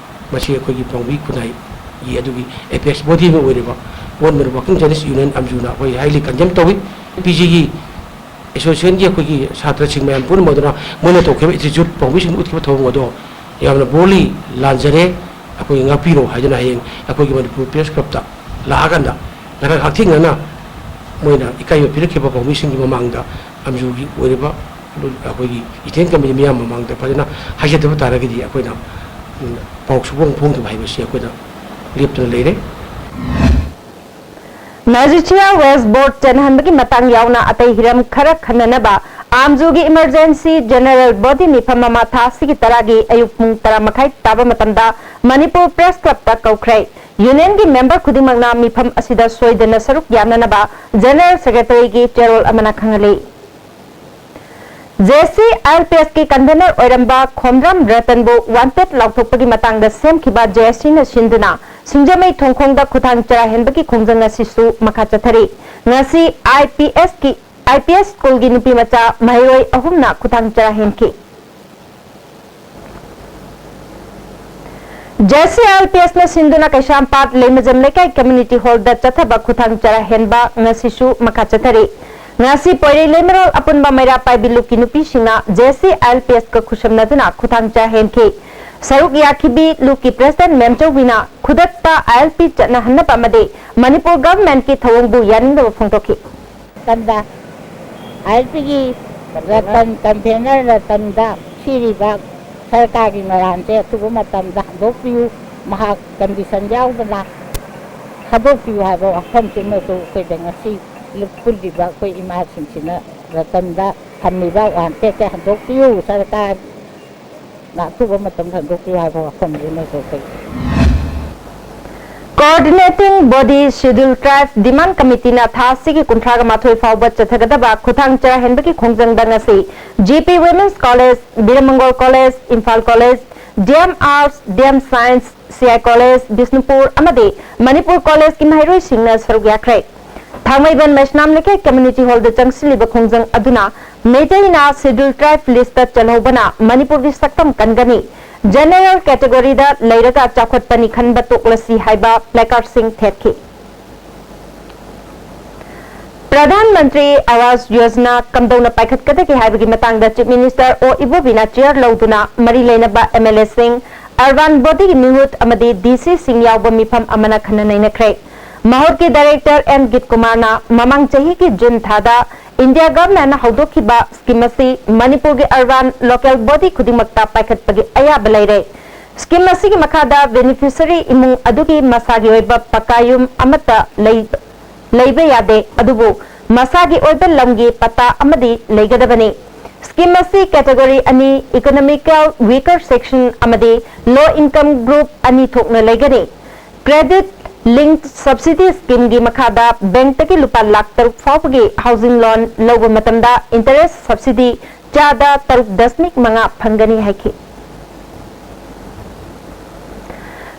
ꯃꯁꯤ ꯑꯩꯈꯣꯏꯒꯤ ꯄꯥꯎꯃꯤ ꯈꯨꯟꯅꯥꯏꯒꯤ ꯑꯗꯨꯒꯤ ꯑꯦꯄꯦꯛꯁ ꯕꯣꯗꯤ ꯑꯃ ꯑꯣꯏꯔꯤꯕ All Manipur Working Journalist Union, ꯑꯥꯝꯖꯨꯅ ꯑꯩꯈꯣꯏ ꯍꯥꯏꯂꯤ ꯀꯟꯗꯦꯝ ꯇꯧꯏ꯫ ꯄꯤ ꯖꯤꯒꯤ ꯑꯦꯁꯣꯁꯤꯌꯦꯁꯟꯒꯤ ꯑꯩꯈꯣꯏꯒꯤ ꯁꯥꯇ꯭ꯔꯁꯤꯡ ꯃꯌꯥꯝ ꯄꯨꯝꯅꯃꯛ ꯑꯗꯨꯅ ꯃꯣꯏꯅ ꯇꯧꯈꯤꯕ ꯑꯦꯇꯤꯆꯨꯠ, ꯄꯥꯎꯃꯤꯁꯤꯡꯅ ꯎꯠꯈꯤꯕ ꯊꯧꯑꯣꯡ ꯑꯗꯣ ꯌꯥꯝꯅ ꯕꯣꯜꯂꯤ ꯂꯥꯟꯖꯔꯦ, ꯑꯩꯈꯣꯏ ꯉꯥꯛꯄꯤꯔꯣ ꯍꯥꯏꯗꯨꯅ ꯍꯌꯦꯡ ꯑꯩꯈꯣꯏꯒꯤ ꯃꯅꯤꯄꯨꯔ ꯄ꯭ꯔꯦꯁ ꯀ꯭ꯂꯕꯇ ꯂꯥꯛꯑꯀꯥꯟꯗ ꯉꯔꯥꯡ ꯍꯛꯊꯦꯡꯅꯅ ꯃꯣꯏꯅ ꯏꯀꯥꯏꯕ ꯄꯤꯔꯛꯈꯤꯕ ꯄꯥꯎꯃꯤꯁꯤꯡꯒꯤ ꯃꯃꯥꯡꯗ ꯑꯥꯝꯖꯨꯒꯤ ꯑꯣꯏꯔꯤꯕ ꯑꯩꯈꯣꯏꯒꯤ ꯏꯊꯦꯟ ꯀꯃꯤꯇꯤ ꯃꯤꯌꯥꯝ ꯃꯃꯥꯡꯗ ꯐꯖꯅ ꯍꯥꯏꯖꯗꯕ ꯇꯥꯔꯒꯗꯤ ꯑꯩꯈꯣꯏꯅ, ꯎꯝ, ꯄꯥꯎ ꯁꯨꯐꯣꯡ ꯐꯣꯡꯗꯕ ꯍꯥꯏꯕꯁꯤ ꯑꯩꯈꯣꯏꯅ ꯂꯦꯞꯇꯅ ꯂꯩꯔꯦ꯫ ꯃꯦꯖꯤꯁꯤꯌꯥ ꯋꯦꯁ ꯕꯣꯔꯗ ꯆꯦꯟꯍꯟꯕꯒꯤ ꯃꯇꯥꯡ ꯌꯥꯎꯅ ꯑꯇꯩ ꯍꯤꯔꯝ ꯈꯔ ꯈꯟꯅꯅꯕ ꯑꯥꯝꯖꯨꯒꯤ ꯏꯃꯔꯖꯦꯟꯁꯤ ꯖꯦꯅꯔꯦꯜ ꯕꯣꯗꯤ ꯃꯤꯐꯝ ꯑꯃ ꯊꯥ ꯑꯁꯤꯒꯤ ꯇꯔꯥꯒꯤ ꯑꯌꯨꯛ ꯄꯨꯡ ꯇꯔꯥ ꯃꯈꯥꯏ ꯇꯥꯕ ꯃꯇꯝꯗ ꯃꯅꯤꯄꯨꯔ ꯄ꯭ꯔꯦꯁ ꯀ꯭ꯂꯕꯇ ꯀꯧꯈ꯭ꯔꯦ꯫ ꯌꯨꯅꯤꯌꯟꯒꯤ ꯃꯦꯝꯕꯔ ꯈꯨꯗꯤꯡꯃꯛꯅ ꯃꯤꯐꯝ ꯑꯁꯤꯗ ꯁꯣꯏꯗꯅ ꯁꯔꯨꯛ ꯌꯥꯅꯅꯕ ꯖꯦꯅꯔꯦꯜ ꯁꯦꯀ꯭ꯔꯦꯇꯔꯤꯒꯤ ꯆꯦꯔꯣꯜ ꯑꯃꯅ ꯈꯪꯍꯜꯂꯤ꯫ J C I L P ꯑꯦꯁꯀꯤ convener ꯑꯣꯏꯔꯝꯕ ꯈꯣꯝꯗ꯭ꯔꯝ ꯔꯇꯟꯕꯨ ꯋꯥꯟꯇꯦꯗ ꯂꯥꯎꯊꯣꯛꯄꯒꯤ ꯃꯇꯥꯡꯗ ꯁꯦꯝꯈꯤꯕ ꯖꯦ ꯑꯦꯁ ꯁꯤꯅ ꯁꯤꯟꯗꯨꯅ ꯁꯤꯡꯖꯃꯩ ꯊꯣꯡꯈꯣꯡꯗ ꯈꯨꯠꯊꯥꯡ ꯆꯔꯥ ꯍꯦꯟꯕꯒꯤ ꯈꯣꯡꯖꯪ ꯉꯁꯤꯁꯨ ꯃꯈꯥ ꯆꯠꯊꯔꯤ꯫ ꯉꯁꯤ I P ꯑꯦꯁꯀꯤ I P S ꯁ꯭ꯀꯨꯜꯒꯤ ꯅꯨꯄꯤ ꯃꯆꯥ ꯃꯍꯩꯔꯣꯏ ꯑꯍꯨꯝꯅ ꯈꯨꯊꯥꯡ ꯆꯔꯥ ꯍꯦꯟꯈꯤ꯫ J C I L P ꯑꯦꯁꯅ ꯁꯤꯟꯗꯨꯅ ꯀꯩꯁꯥꯝꯄꯥꯠ ꯂꯩꯃꯖꯝ ꯂꯩꯀꯥꯏ ꯀꯝꯃ꯭ꯌꯨꯅꯤꯇꯤ ꯍꯣꯜꯗ ꯆꯠꯊꯕ ꯈꯨꯊꯥꯡ ꯆꯔꯥ ꯍꯦꯟꯕ ꯉꯁꯤꯁꯨ ꯃꯈꯥ ꯆꯠꯊꯔꯤ꯫ ꯉꯁꯤ ꯄꯣꯏꯔꯩ ꯂꯩꯃꯔꯣꯜ ꯑꯄꯨꯟꯕ ꯃꯩꯔꯥ ꯄꯥꯏꯕꯤ ꯂꯨꯞꯀꯤ ꯅꯨꯄꯤꯁꯤꯡꯅ J C I L P ask ꯈꯨꯠꯁꯝꯅꯗꯨꯅ ꯈꯨꯊꯥꯡ ꯆꯔꯥ ꯍꯦꯟꯈꯤ꯫ ꯁꯔꯨꯛ ꯌꯥꯈꯤꯕꯤ ꯂꯨꯞꯀꯤ ꯄ꯭ꯔꯦꯁꯤꯗꯦꯟꯠ ꯃꯦꯝꯆꯧꯕꯤꯅ ꯈꯨꯗꯛꯇ ꯑꯥꯏ ꯑꯦꯜ ꯄꯤ ꯆꯠꯅꯍꯟꯅꯕ ꯑꯃꯗꯤ ꯃꯅꯤꯄꯨꯔ ꯒꯚꯔꯟꯃꯦꯟꯠꯀꯤ ꯊꯧꯑꯣꯡꯕꯨ ꯌꯥꯅꯤꯡꯗꯕ ꯐꯣꯡꯗꯣꯛꯈꯤ꯫ ꯃꯇꯝꯗ ꯑꯥꯏ ꯑꯦꯜ ꯄꯤꯒꯤ ꯔꯇꯟ ꯀꯟꯚꯦꯅꯔ ꯔꯇꯟꯗ ꯁꯤꯔꯤꯕ ꯁꯔꯀꯥꯔꯒꯤ ꯃꯔꯥꯟꯁꯦ ꯑꯊꯨꯕ ꯃꯇꯝꯗ ꯍꯟꯗꯣꯛꯄꯤꯌꯨ, ꯃꯍꯥꯛ ꯀꯟꯗꯤꯁꯟ ꯌꯥꯎꯗꯅ ꯊꯥꯗꯣꯛꯄꯤꯌꯨ ꯍꯥꯏꯕ ꯋꯥꯐꯝꯁꯤꯃꯁꯨ ꯑꯩꯈꯣꯏꯗ ꯉꯁꯤ ꯄꯨꯜꯂꯤꯕ ꯑꯩꯈꯣꯏ ꯏꯃꯥꯁꯤꯡꯁꯤꯅ ꯔꯇꯟꯗ ꯊꯝꯃꯤꯕ ꯋꯥꯍꯟꯊꯣꯛꯁꯦ ꯍꯟꯗꯣꯛꯄꯤꯌꯨ, ꯁꯔꯀꯥꯔ ꯅ ꯑꯊꯨꯕ ꯃꯇꯝꯗ ꯍꯟꯗꯣꯛꯄꯤꯌꯨ ꯍꯥꯏꯕ ꯋꯥꯐꯝꯁꯤꯃꯁꯨ ꯑꯩꯈꯣꯏ꯫ Coordinating Body Scheduled Tribe Demand Committeeꯅ ꯊꯥ ꯑꯁꯤꯒꯤ ꯀꯨꯟꯊ꯭ꯔꯥꯒ ꯃꯥꯊꯣꯏ ꯐꯥꯎꯕ ꯆꯠꯊꯒꯗꯕ ꯈꯨꯊꯥꯡ ꯆꯔꯥ ꯍꯦꯟꯕꯒꯤ ꯈꯣꯡꯖꯪꯗ ꯉꯁꯤ G P Women's College, ꯕꯤꯔꯃꯪꯒꯣꯜ College, Imphal College, D M Arts, D M Science, C I College, Bishnupur ꯑꯃꯗꯤ ꯃꯅꯤꯄꯨꯔ Collegeꯀꯤ ꯃꯍꯩꯔꯣꯏꯁꯤꯡꯅ ꯁꯔꯨꯛ ꯌꯥꯈ꯭ꯔꯦ꯫ ꯊꯥꯡꯃꯩꯕꯟ ꯃꯩꯁꯅꯥꯝ ꯂꯩꯀꯥꯏ ꯀꯝꯃ꯭ꯌꯨꯅꯤꯇꯤ ꯍꯣꯜꯗ ꯆꯪꯁꯤꯜꯂꯤꯕ ꯈꯣꯡꯖꯪ ꯑꯗꯨꯅ ꯃꯩꯇꯩꯅ Scheduled Tribe listꯇ ꯆꯜꯍꯧꯕꯅ ꯃꯅꯤꯄꯨꯔꯒꯤ ꯁꯛꯇꯝ ꯀꯟꯒꯅꯤ, General categoryꯗ ꯂꯩꯔꯒ ꯆꯥꯎꯈꯠꯄꯅꯤ ꯈꯟꯕ ꯇꯣꯛꯂꯁꯤ ꯍꯥꯏꯕ placardꯁꯤꯡ ꯊꯦꯠꯈꯤ꯫ ꯄ꯭ꯔꯙꯥꯟ ꯃꯟꯇ꯭ꯔꯤ ꯑꯋꯥꯁ ꯌꯣꯖꯅꯥ ꯀꯝꯗꯧꯅ ꯄꯥꯏꯈꯠꯀꯗꯒꯦ ꯍꯥꯏꯕꯒꯤ ꯃꯇꯥꯡꯗ Chief Minister ꯑꯣ ꯏꯕꯣꯕꯤꯅ chair ꯂꯧꯗꯨꯅ ꯃꯔꯤ ꯂꯩꯅꯕ ꯑꯦꯝ ꯑꯦꯜ ꯑꯦꯁꯤꯡ, Urban Bodyꯒꯤ ꯃꯤꯍꯨꯠ ꯑꯃꯗꯤ ꯗꯤ ꯁꯤꯁꯤꯡ ꯌꯥꯎꯕ ꯃꯤꯐꯝ ꯑꯃꯅ ꯈꯟꯅ ꯅꯩꯅꯈ꯭ꯔꯦ꯫ ꯃꯍꯨꯠꯀꯤ director ꯑꯦꯟ ꯒꯤꯠ ꯀꯨꯃꯥꯔꯅ ꯃꯃꯥꯡ ꯆꯍꯤꯒꯤ ꯖꯨꯟ ꯊꯥꯗ ꯏꯟꯗꯤꯌꯥ ꯒꯚꯔꯟꯃꯦꯟꯠꯅ ꯍꯧꯗꯣꯛꯈꯤꯕ scheme ꯑꯁꯤ ꯃꯅꯤꯄꯨꯔꯒꯤ urban local body ꯈꯨꯗꯤꯡꯃꯛꯇ ꯄꯥꯏꯈꯠꯄꯒꯤ ꯑꯌꯥꯕ ꯂꯩꯔꯦ꯫ Scheme ꯑꯁꯤꯒꯤ ꯃꯈꯥꯗ beneficiary ꯏꯃꯨꯡ ꯑꯗꯨꯒꯤ ꯃꯁꯥꯒꯤ ꯑꯣꯏꯕ ꯄꯀꯥ ꯌꯨꯝ ꯑꯃꯠꯇ ꯂꯩ-, ꯂꯩꯕ ꯌꯥꯗꯦ, ꯑꯗꯨꯕꯨ ꯃꯁꯥꯒꯤ ꯑꯣꯏꯕ ꯂꯝꯒꯤ ꯄꯇꯥ ꯑꯃꯗꯤ ꯂꯩꯒꯗꯕꯅꯤ꯫ Scheme ꯑꯁꯤ category ꯑꯅꯤ, economical weaker section ꯑꯃꯗꯤ low income group ꯑꯅꯤ ꯊꯣꯛꯅ ꯂꯩꯒꯅꯤ꯫ Credit Linked Subsidy Schemeꯒꯤ ꯃꯈꯥꯗ bankꯇꯒꯤ ꯂꯨꯄꯥ ꯂꯥꯈ ꯇꯔꯨꯛ ꯐꯥꯎꯕꯒꯤ housing loan ꯂꯧꯕ ꯃꯇꯝꯗ interest subsidy ꯆꯥꯗ ꯇꯔꯨꯛ ꯗꯁꯃꯤꯛ ꯃꯉꯥ ꯐꯪꯒꯅꯤ ꯍꯥꯏꯈꯤ꯫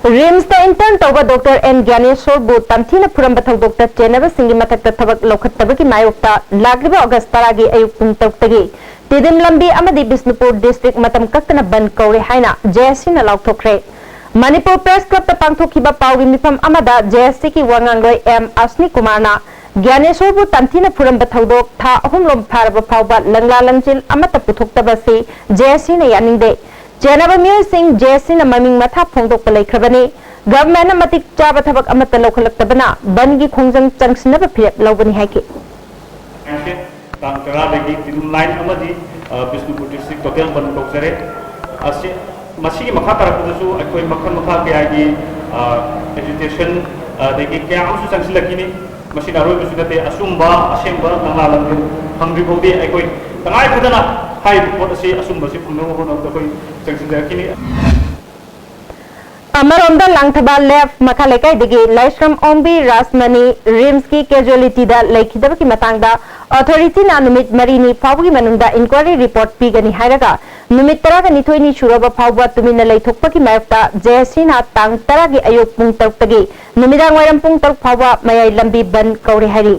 ꯔꯤꯝꯁꯇ ꯏꯟꯇꯔꯟ ꯇꯧꯕ ꯗꯣꯛꯇꯔ ꯑꯦꯟ ꯒ꯭ꯌꯥꯅꯦꯁꯣꯔꯕꯨ ꯇꯝꯊꯤꯅ ꯐꯨꯔꯝꯕ ꯊꯧꯗꯣꯛꯇ ꯆꯦꯟꯅꯕꯁꯤꯡꯒꯤ ꯃꯊꯛꯇ ꯊꯕꯛ ꯂꯧꯈꯠꯇꯕꯒꯤ ꯃꯥꯌꯣꯛꯇ ꯂꯥꯛꯂꯤꯕ ꯑꯣꯒꯁ ꯇꯔꯥꯒꯤ ꯑꯌꯨꯛ ꯄꯨꯡ ꯇꯔꯨꯛꯇꯒꯤ ꯇꯤꯗꯤꯝ ꯂꯝꯕꯤ ꯑꯃꯗꯤ ꯕꯤꯁꯅꯨꯄꯨꯔ ꯗꯤꯁꯇ꯭ꯔꯤꯛ ꯃꯇꯝ ꯀꯛꯇꯅ ꯕꯟꯗ ꯀꯧꯔꯦ ꯍꯥꯏꯅ ꯖꯦ ꯑꯦꯁ ꯁꯤꯅ ꯂꯥꯎꯊꯣꯛꯈ꯭ꯔꯦ꯫ ꯃꯅꯤꯄꯨꯔ ꯄ꯭ꯔꯦꯁ ꯀ꯭ꯂꯕꯇ ꯄꯥꯡꯊꯣꯛꯈꯤꯕ ꯄꯥꯎꯒꯤ ꯃꯤꯐꯝ ꯑꯃꯗ ꯖꯦ ꯑꯦꯁ ꯁꯤꯒꯤ ꯋꯥ ꯉꯥꯡꯂꯣꯏ ꯑꯦꯝ ꯑꯁꯅꯤ ꯀꯨꯃꯥꯔꯅ ꯒ꯭ꯌꯥꯅꯦꯁꯣꯔꯕꯨ ꯇꯝꯊꯤꯅ ꯐꯨꯔꯝꯕ ꯊꯧꯗꯣꯛ ꯊꯥ ꯑꯍꯨꯝꯂꯣꯝ ꯐꯥꯔꯕ ꯐꯥꯎꯕ ꯂꯪꯂꯥ ꯂꯪꯖꯤꯜ ꯑꯃꯠꯇ ꯄꯨꯊꯣꯛꯇꯕ ꯑꯁꯤ ꯖꯦ ꯑꯦꯁ ꯁꯤꯅ ꯌꯥꯅꯤꯡꯗꯦ꯫ ꯆꯦꯟꯅꯕ ꯃꯤꯑꯣꯏꯁꯤꯡ ꯖꯦ ꯑꯦꯁ ꯁꯤꯅ ꯃꯃꯤꯡ ꯃꯊꯥ ꯐꯣꯡꯗꯣꯛꯄ ꯂꯩꯈ꯭ꯔꯕꯅꯤ꯫ ꯒꯚꯔꯟꯃꯦꯟꯠꯅ ꯃꯇꯤꯛ ꯆꯥꯕ ꯊꯕꯛ ꯑꯃꯠꯇ ꯂꯧꯈꯠꯂꯛꯇꯕꯅ ꯕꯟꯗꯒꯤ ꯈꯣꯡꯖꯪ ꯆꯪꯁꯤꯟꯅꯕ ꯐꯤꯔꯦꯞ ꯂꯧꯒꯅꯤ ꯍꯥꯏꯈꯤ꯫ ꯇꯥꯡ ꯇꯔꯥꯗꯒꯤ ꯇꯤꯗꯤꯝ ꯂꯥꯏꯟ ꯑꯃꯗꯤ, ꯑ, ꯕꯤꯁꯅꯨꯄꯨꯔ ꯗꯤꯁꯇ꯭ꯔꯤꯛ ꯇꯣꯇꯦꯜ ꯕꯟ ꯀꯧꯖꯔꯦ꯫ ꯑꯁꯤ, ꯃꯁꯤꯒꯤ ꯃꯈꯥ ꯇꯥꯔꯛꯄꯗꯁꯨ ꯑꯩꯈꯣꯏ ꯃꯈꯜ ꯃꯈꯥ ꯀꯌꯥꯒꯤ, ꯑ, ꯑꯦꯖꯤꯇꯦꯁꯟ, ꯑꯗꯒꯤ ꯀꯌꯥ ꯑꯃꯁꯨ ꯆꯪꯁꯤꯜꯂꯛꯈꯤꯅꯤ꯫ ꯃꯁꯤꯅ ꯑꯔꯣꯏꯕꯁꯨ ꯅꯠꯇꯦ, ꯑꯆꯨꯝꯕ, ꯑꯁꯦꯡꯕ ꯀꯪꯂꯥ ꯂꯝꯕꯤ ꯐꯪꯗ꯭ꯔꯤ ꯐꯥꯎꯗꯤ ꯑꯩꯈꯣꯏ ꯇꯉꯥꯏ ꯐꯗꯅ ꯍꯥꯏꯔꯤꯕ ꯄꯣꯠ ꯑꯁꯤ ꯑꯆꯨꯝꯕꯁꯤ ꯐꯪꯅꯕ ꯍꯣꯠꯅꯕꯗ ꯑꯩꯈꯣꯏ ꯆꯪꯁꯤꯟꯖꯔꯛꯈꯤꯅꯤ꯫ ꯑꯃꯔꯣꯝꯗ ꯂꯥꯡꯊꯕꯥꯜ ꯂꯦꯐ ꯃꯈꯥ ꯂꯩꯀꯥꯏꯗꯒꯤ ꯂꯥꯏꯁ꯭ꯔꯝ ꯑꯣꯡꯕꯤ ꯔꯥꯖꯃꯅꯤ ꯔꯤꯝꯁꯀꯤ ꯀꯦꯖꯨꯑꯦꯂꯤꯇꯤꯗ ꯂꯩꯈꯤꯗꯕꯒꯤ ꯃꯇꯥꯡꯗ ꯑꯣꯊꯣꯔꯤꯇꯤꯅ ꯅꯨꯃꯤꯠ ꯃꯔꯤꯅꯤ ꯐꯥꯎꯕꯒꯤ ꯃꯅꯨꯡꯗ ꯏꯟꯀ꯭ꯋꯥꯏꯔꯤ ꯔꯤꯄꯣꯔꯠ ꯄꯤꯒꯅꯤ ꯍꯥꯏꯔꯒ ꯅꯨꯃꯤꯠ ꯇꯔꯥꯒ ꯅꯤꯊꯣꯏꯅꯤ ꯁꯨꯔꯕ ꯐꯥꯎꯕ ꯇꯨꯃꯤꯟꯅ ꯂꯩꯊꯣꯛꯄꯒꯤ ꯃꯥꯌꯣꯛꯇ ꯖꯦ ꯑꯦꯁ ꯁꯤꯅ ꯇꯥꯡ ꯇꯔꯥꯒꯤ ꯑꯌꯨꯛ ꯄꯨꯡ ꯇꯔꯨꯛꯇꯒꯤ ꯅꯨꯃꯤꯗꯥꯡ ꯋꯥꯏꯔꯝ ꯄꯨꯡ ꯇꯔꯨꯛ ꯐꯥꯎꯕ ꯃꯌꯥꯏ ꯂꯝꯕꯤ ꯕꯟꯗ ꯀꯧꯔꯦ ꯍꯥꯏꯔꯤ꯫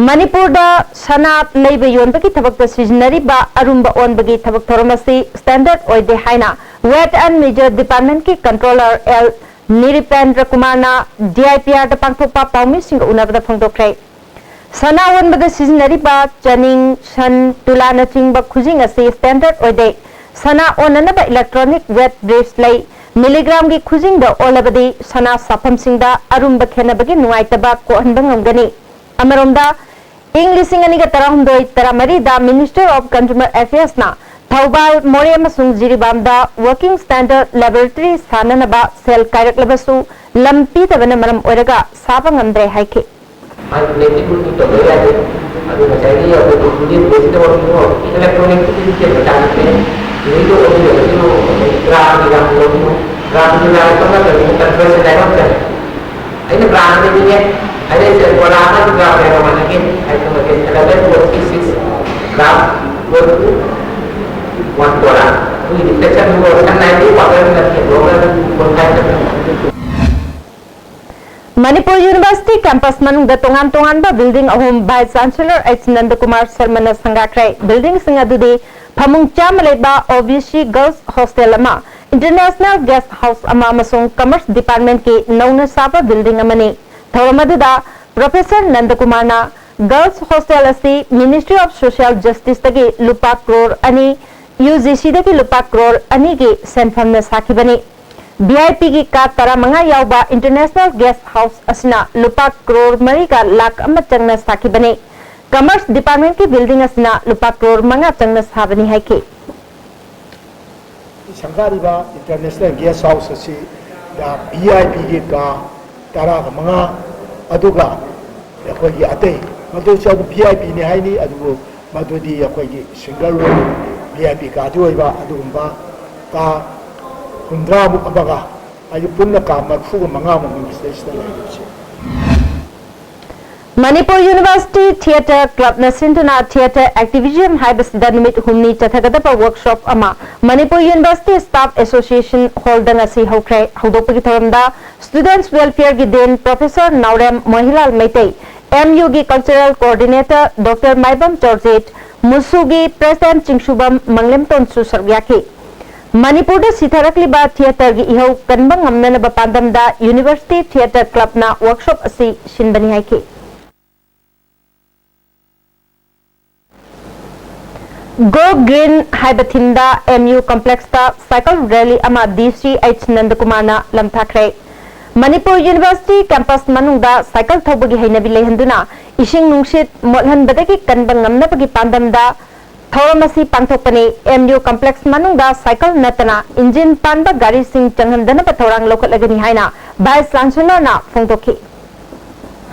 ꯃꯅꯤꯄꯨꯔꯗ ꯁꯅꯥ ꯂꯩꯕ ꯌꯣꯟꯕꯒꯤ ꯊꯕꯛꯇ ꯁꯤꯖꯤꯟꯅꯔꯤꯕ ꯑꯔꯨꯝꯕ ꯑꯣꯟꯕꯒꯤ ꯊꯕꯛ ꯊꯧꯔꯝ ꯑꯁꯤ ꯁ꯭ꯇꯦꯟꯗꯔꯗ ꯑꯣꯏꯗꯦ ꯍꯥꯏꯅ ꯋꯦꯠ ꯑꯦꯟ ꯃꯤꯖꯔ ꯗꯤꯄꯥꯔꯠꯃꯦꯟꯠꯀꯤ ꯀꯟꯇ꯭ꯔꯣꯂꯔ ꯑꯦꯜ ꯅꯤꯔꯤꯄꯦꯟꯗ꯭ꯔ ꯀꯨꯃꯥꯔꯅ ꯗꯤ ꯑꯥꯏ ꯄꯤ ꯑꯥꯔꯗ ꯄꯥꯡꯊꯣꯛꯄ ꯄꯥꯎꯃꯤꯁꯤꯡꯒ ꯎꯅꯕꯗ ꯐꯣꯡꯗꯣꯛꯈ꯭ꯔꯦ꯫ ꯁꯅꯥ ꯑꯣꯟꯕꯗ ꯁꯤꯖꯤꯟꯅꯔꯤꯕ ꯆꯅꯤꯡ, ꯁꯟ, ꯇꯨꯂꯥꯅꯆꯤꯡꯕ ꯈꯨꯖꯤꯡ ꯑꯁꯤ ꯁ꯭ꯇꯦꯟꯗꯔꯗ ꯑꯣꯏꯗꯦ꯫ ꯁꯅꯥ ꯑꯣꯟꯅꯅꯕ ꯏꯂꯦꯛꯇ꯭ꯔꯣꯅꯤꯛ ꯋꯦꯠ ꯕ꯭ꯔꯤꯖ ꯂꯩ꯫ ꯃꯤꯂꯤꯒ꯭ꯔꯥꯝꯒꯤ ꯈꯨꯖꯤꯡꯗ ꯑꯣꯜꯂꯕꯗꯤ ꯁꯅꯥ ꯁꯥꯐꯝꯁꯤꯡꯗ ꯑꯔꯨꯝꯕ ꯈꯦꯠꯅꯕꯒꯤ ꯅꯨꯡꯉꯥꯏꯇꯕ ꯀꯣꯛꯍꯟꯕ ꯉꯝꯒꯅꯤ꯫ ꯑꯃꯔꯣꯝꯗ, ꯏꯪ ꯂꯤꯁꯤꯡ ꯑꯅꯤꯒ ꯇꯔꯥꯍꯨꯝꯗꯣꯏ ꯇꯔꯥꯃꯔꯤꯗ Ministry of Consumer Affairsꯅ ꯊꯧꯕꯥꯜ, ꯃꯣꯔꯦ ꯑꯃꯁꯨꯡ ꯖꯤꯔꯤꯕꯥꯝꯗ working standard laboratory ꯁꯥꯅꯅꯕ ꯁꯦꯜ ꯀꯥꯏꯔꯛꯂꯕꯁꯨ ꯂꯝ ꯄꯤꯗꯕꯅ ꯃꯔꯝ ꯑꯣꯏꯔꯒ ꯁꯥꯕ ꯉꯝꯗ꯭ꯔꯦ ꯍꯥꯏꯈꯤ꯫ ꯃꯥꯒꯤ ꯄ꯭ꯂꯦꯇꯤꯡ ꯕꯨꯠꯇꯨ ꯇꯧꯗꯕ ꯌꯥꯗꯦ꯫ ꯑꯗꯨ ꯉꯁꯥꯏꯒꯤ ꯑꯩꯈꯣꯏꯒꯤ ꯏꯟꯗꯤꯌꯟ ꯄ꯭ꯔꯦꯁꯤꯗ ꯑꯣꯏꯔꯁꯨ ꯏꯂꯦꯛꯇ꯭ꯔꯣꯅꯤꯛ ꯁꯤꯁꯇꯦꯝꯗ ꯆꯥꯡꯁꯦ ꯌꯨꯅꯤꯠꯇ ꯑꯣꯟꯕꯤꯔꯒꯁꯨ ꯒ꯭ꯔꯥꯝꯒꯤ ꯌꯥꯝ ꯂꯧꯕꯤꯌꯨ꯫ ꯒ꯭ꯔꯥꯝꯒꯤ ꯌꯥꯝ ꯂꯧꯕ ꯃꯇꯝꯗ ꯀꯟꯚꯔꯁꯟ ꯍꯥꯏꯕ ꯑꯃ ꯆꯪꯉꯤ꯫ ꯑꯩꯅ ꯒ꯭ꯔꯥꯝꯗ ꯂꯩꯅꯤꯡꯉꯦ ꯍꯥꯏꯔꯛꯏꯁꯦ ꯕꯣꯔꯥ ꯑꯃꯒꯤ ꯒ꯭ꯔꯥꯝ ꯀꯌꯥ ꯃꯥꯟꯅꯒꯦ ꯍꯥꯏꯕ ꯃꯇꯝꯗ eleven point three six gram equal to one bora꯫ ꯑꯩꯈꯣꯏꯒꯤ ꯁꯦꯛꯁꯟ ꯐꯣꯔ ꯁꯟ ꯅꯥꯏꯟꯇꯤ ꯄꯥꯔꯁꯦꯟ ꯅꯠꯇꯦ, government four five percent. Manipur university campus ꯃꯅꯨꯡꯗ ꯇꯣꯉꯥꯟ ꯇꯣꯉꯥꯟꯕ ꯕꯤꯜꯗꯤꯡ ꯑꯍꯨꯝ ꯚꯥꯏꯁ ꯆꯥꯟꯁꯦꯂꯔ ꯑꯩꯆ ꯅꯟꯗꯀꯨꯃꯥꯔ ꯁꯔꯃꯅ ꯁꯪꯒꯥꯈ꯭ꯔꯦ꯫ ꯕꯤꯜꯗꯤꯡꯁꯤꯡ ꯑꯗꯨꯗꯤ ꯐꯃꯨꯡ ꯆꯥꯝꯃ ꯂꯩꯕ ꯑꯣ ꯕꯤ ꯁꯤ ꯒꯔꯜꯁ ꯍꯣꯁꯇꯦꯜ ꯑꯃ, ꯏꯟꯇꯔꯅꯦꯁꯅꯦꯜ ꯒꯦꯁ ꯍꯥꯎꯁ ꯑꯃ ꯑꯃꯁꯨꯡ ꯀꯃꯔꯁ ꯗꯤꯄꯥꯔꯠꯃꯦꯟꯠꯀꯤ ꯅꯧꯅ ꯁꯥꯕ ꯕꯤꯜꯗꯤꯡ ꯑꯃꯅꯤ꯫ ꯊꯧꯔꯝ ꯑꯗꯨꯗ ꯄ꯭ꯔꯣꯐꯦꯁꯔ ꯅꯟꯗꯀꯨꯃꯥꯔꯅ ꯒꯔꯜꯁ ꯍꯣꯁꯇꯦꯜ ꯑꯁꯤ ꯃꯤꯅꯤꯁꯇ꯭ꯔꯤ ꯑꯣꯐ ꯁꯣꯁꯤꯌꯦꯜ ꯖꯁꯇꯤꯁꯇꯒꯤ ꯂꯨꯄꯥ ꯀ꯭ꯔꯣꯔ ꯑꯅꯤ, ꯌꯨ ꯖꯤ ꯁꯤꯗꯒꯤ ꯂꯨꯄꯥ ꯀ꯭ꯔꯣꯔ ꯑꯅꯤꯒꯤ ꯁꯦꯟꯐꯝꯅ ꯁꯥꯈꯤꯕꯅꯤ꯫ ꯚꯤ ꯑꯥꯏ ꯄꯤꯒꯤ ꯀꯥ ꯇꯔꯥꯃꯉꯥ ꯌꯥꯎꯕ ꯏꯟꯇꯔꯅꯦꯁꯅꯦꯜ ꯒꯦꯁ ꯍꯥꯎꯁ ꯑꯁꯤꯅ ꯂꯨꯄꯥ ꯀ꯭ꯔꯣꯔ ꯃꯔꯤꯒ ꯂꯥꯈ ꯑꯃ ꯆꯪꯅ ꯁꯥꯈꯤꯕꯅꯤ꯫ ꯀꯃꯔꯁ ꯗꯤꯄꯥꯔꯠꯃꯦꯟꯠꯀꯤ ꯕꯤꯜꯗꯤꯡ ꯑꯁꯤꯅ ꯂꯨꯄꯥ ꯀ꯭ꯔꯣꯔ ꯃꯉꯥ ꯆꯪꯅ ꯁꯥꯕꯅꯤ ꯍꯥꯏꯈꯤ꯫ ꯁꯪꯒꯥꯔꯤꯕ ꯏꯟꯇꯔꯅꯦꯁꯅꯦꯜ ꯒꯦꯁ ꯍꯥꯎꯁ ꯑꯁꯤꯗ ꯚꯤ ꯑꯥꯏ ꯄꯤꯒꯤ ꯀꯥ ꯇꯔꯥꯒ ꯃꯉꯥ, ꯑꯗꯨꯒ ꯑꯩꯈꯣꯏꯒꯤ ꯑꯇꯩ, ꯃꯗꯨꯁꯨ ꯑꯗꯨꯝ ꯚꯤ ꯑꯥꯏ ꯄꯤꯅꯤ ꯍꯥꯏꯅꯤ, ꯑꯗꯨꯕꯨ ꯃꯗꯨꯗꯤ ꯑꯩꯈꯣꯏꯒꯤ single room V I P ꯀꯥꯗꯤ ꯑꯣꯏꯕ, ꯑꯗꯨꯒꯨꯝꯕ ꯀꯥ ꯍꯨꯝꯗ꯭ꯔꯥꯃꯨꯛ ꯑꯃꯒ, ꯍꯥꯏꯗꯤ ꯄꯨꯟꯅ ꯀꯥ ꯃꯔꯤꯐꯨꯒ ꯃꯉꯥꯃꯨꯛꯅꯤ ꯁꯤꯗꯩꯁꯤꯗ ꯂꯩꯔꯤꯕꯁꯦ꯫ ꯃꯅꯤꯄꯨꯔ ꯌꯨꯅꯤꯚꯔꯁꯤꯇꯤ ꯊꯤꯌꯦꯇꯔ ꯀ꯭ꯂꯕꯅ ꯁꯤꯟꯗꯨꯅ ꯊꯤꯌꯦꯇꯔ ꯑꯦꯛꯇꯤꯚꯤꯖꯝ ꯍꯥꯏꯕꯁꯤꯗ ꯅꯨꯃꯤꯠ ꯍꯨꯝꯅꯤ ꯆꯠꯊꯒꯗꯕ ꯋꯔꯛꯁꯣꯞ ꯑꯃ ꯃꯅꯤꯄꯨꯔ ꯌꯨꯅꯤꯚꯔꯁꯤꯇꯤ ꯁ꯭ꯇꯥꯐ ꯑꯦꯁꯣꯁꯤꯌꯦꯁꯟ ꯍꯣꯜꯗ ꯉꯁꯤ ꯍꯧꯈ꯭ꯔꯦ꯫ ꯍꯧꯗꯣꯛꯄꯒꯤ ꯊꯧꯔꯝꯗ ꯁ꯭ꯇꯨꯗꯦꯟꯠꯁ ꯋꯦꯜꯐꯤꯌꯔꯒꯤ ꯗꯤꯟ ꯄ꯭ꯔꯣꯐꯦꯁꯔ ꯅꯥꯎꯔꯦꯝ ꯃꯣꯍꯤꯂꯥꯜ ꯃꯩꯇꯩ, ꯑꯦꯝ ꯌꯨꯒꯤ ꯀꯜꯆꯔꯦꯜ ꯀꯣꯑꯣꯔꯗꯤꯅꯦꯇꯔ ꯗꯣꯛꯇꯔ ꯃꯥꯏꯕꯝ ꯖꯣꯔꯖꯤꯠ, ꯃꯨꯁꯨꯒꯤ ꯄ꯭ꯔꯦꯁꯤꯗꯦꯟꯠ ꯆꯤꯡꯁꯨꯕꯝ ꯃꯪꯂꯦꯝꯇꯣꯟꯁꯨ ꯁꯔꯨꯛ ꯌꯥꯈꯤ꯫ ꯃꯅꯤꯄꯨꯔꯗ ꯁꯤꯊꯔꯛꯂꯤꯕ ꯊꯤꯌꯦꯇꯔꯒꯤ ꯏꯍꯧ ꯀꯟꯕ ꯉꯝꯅꯅꯕ ꯄꯥꯟꯗꯝꯗ ꯌꯨꯅꯤꯚꯔꯁꯤꯇꯤ ꯊꯤꯌꯦꯇꯔ ꯀ꯭ꯂꯕꯅ ꯋꯔꯛꯁꯣꯞ ꯑꯁꯤ ꯁꯤꯟꯕꯅꯤ ꯍꯥꯏꯈꯤ꯫ Go Green ꯍꯥꯏꯕ ꯊꯤꯝꯗ ꯑꯦꯝ ꯌꯨ ꯀꯝꯄ꯭ꯂꯦꯛꯁꯇ ꯁꯥꯏꯀꯜ ꯔꯦꯂꯤ ꯑꯃ ꯗꯤ ꯁꯤ ꯑꯩꯆ ꯅꯟꯗꯀꯨꯃꯥꯔꯅ ꯂꯝꯊꯥꯈ꯭ꯔꯦ꯫ ꯃꯅꯤꯄꯨꯔ ꯌꯨꯅꯤꯚꯔꯁꯤꯇꯤ ꯀꯦꯝꯄꯁ ꯃꯅꯨꯡꯗ ꯁꯥꯏꯀꯜ ꯊꯧꯕꯒꯤ ꯍꯩꯅꯕꯤ ꯂꯩꯍꯟꯗꯨꯅ ꯏꯁꯤꯡ ꯅꯨꯡꯁꯤꯠ ꯃꯣꯠꯍꯟꯕꯗꯒꯤ ꯀꯟꯕ ꯉꯝꯅꯕꯒꯤ ꯄꯥꯟꯗꯝꯗ ꯊꯧꯔꯝ ꯑꯁꯤ ꯄꯥꯡꯊꯣꯛꯄꯅꯤ꯫ ꯑꯦꯝ ꯌꯨ ꯀꯝꯄ꯭ꯂꯦꯛꯁ ꯃꯅꯨꯡꯗ ꯁꯥꯏꯀꯜ ꯅꯠꯇꯅ ꯏꯟꯖꯤꯟ ꯄꯥꯟꯕ ꯒꯥꯔꯤꯁꯤꯡ ꯆꯪꯍꯟꯗꯅꯕ ꯊꯧꯔꯥꯡ ꯂꯧꯈꯠꯂꯒꯅꯤ ꯍꯥꯏꯅ ꯚꯥꯏꯁ ꯆꯥꯟꯁꯦꯂꯔꯅ ꯐꯣꯡꯗꯣꯛꯈꯤ꯫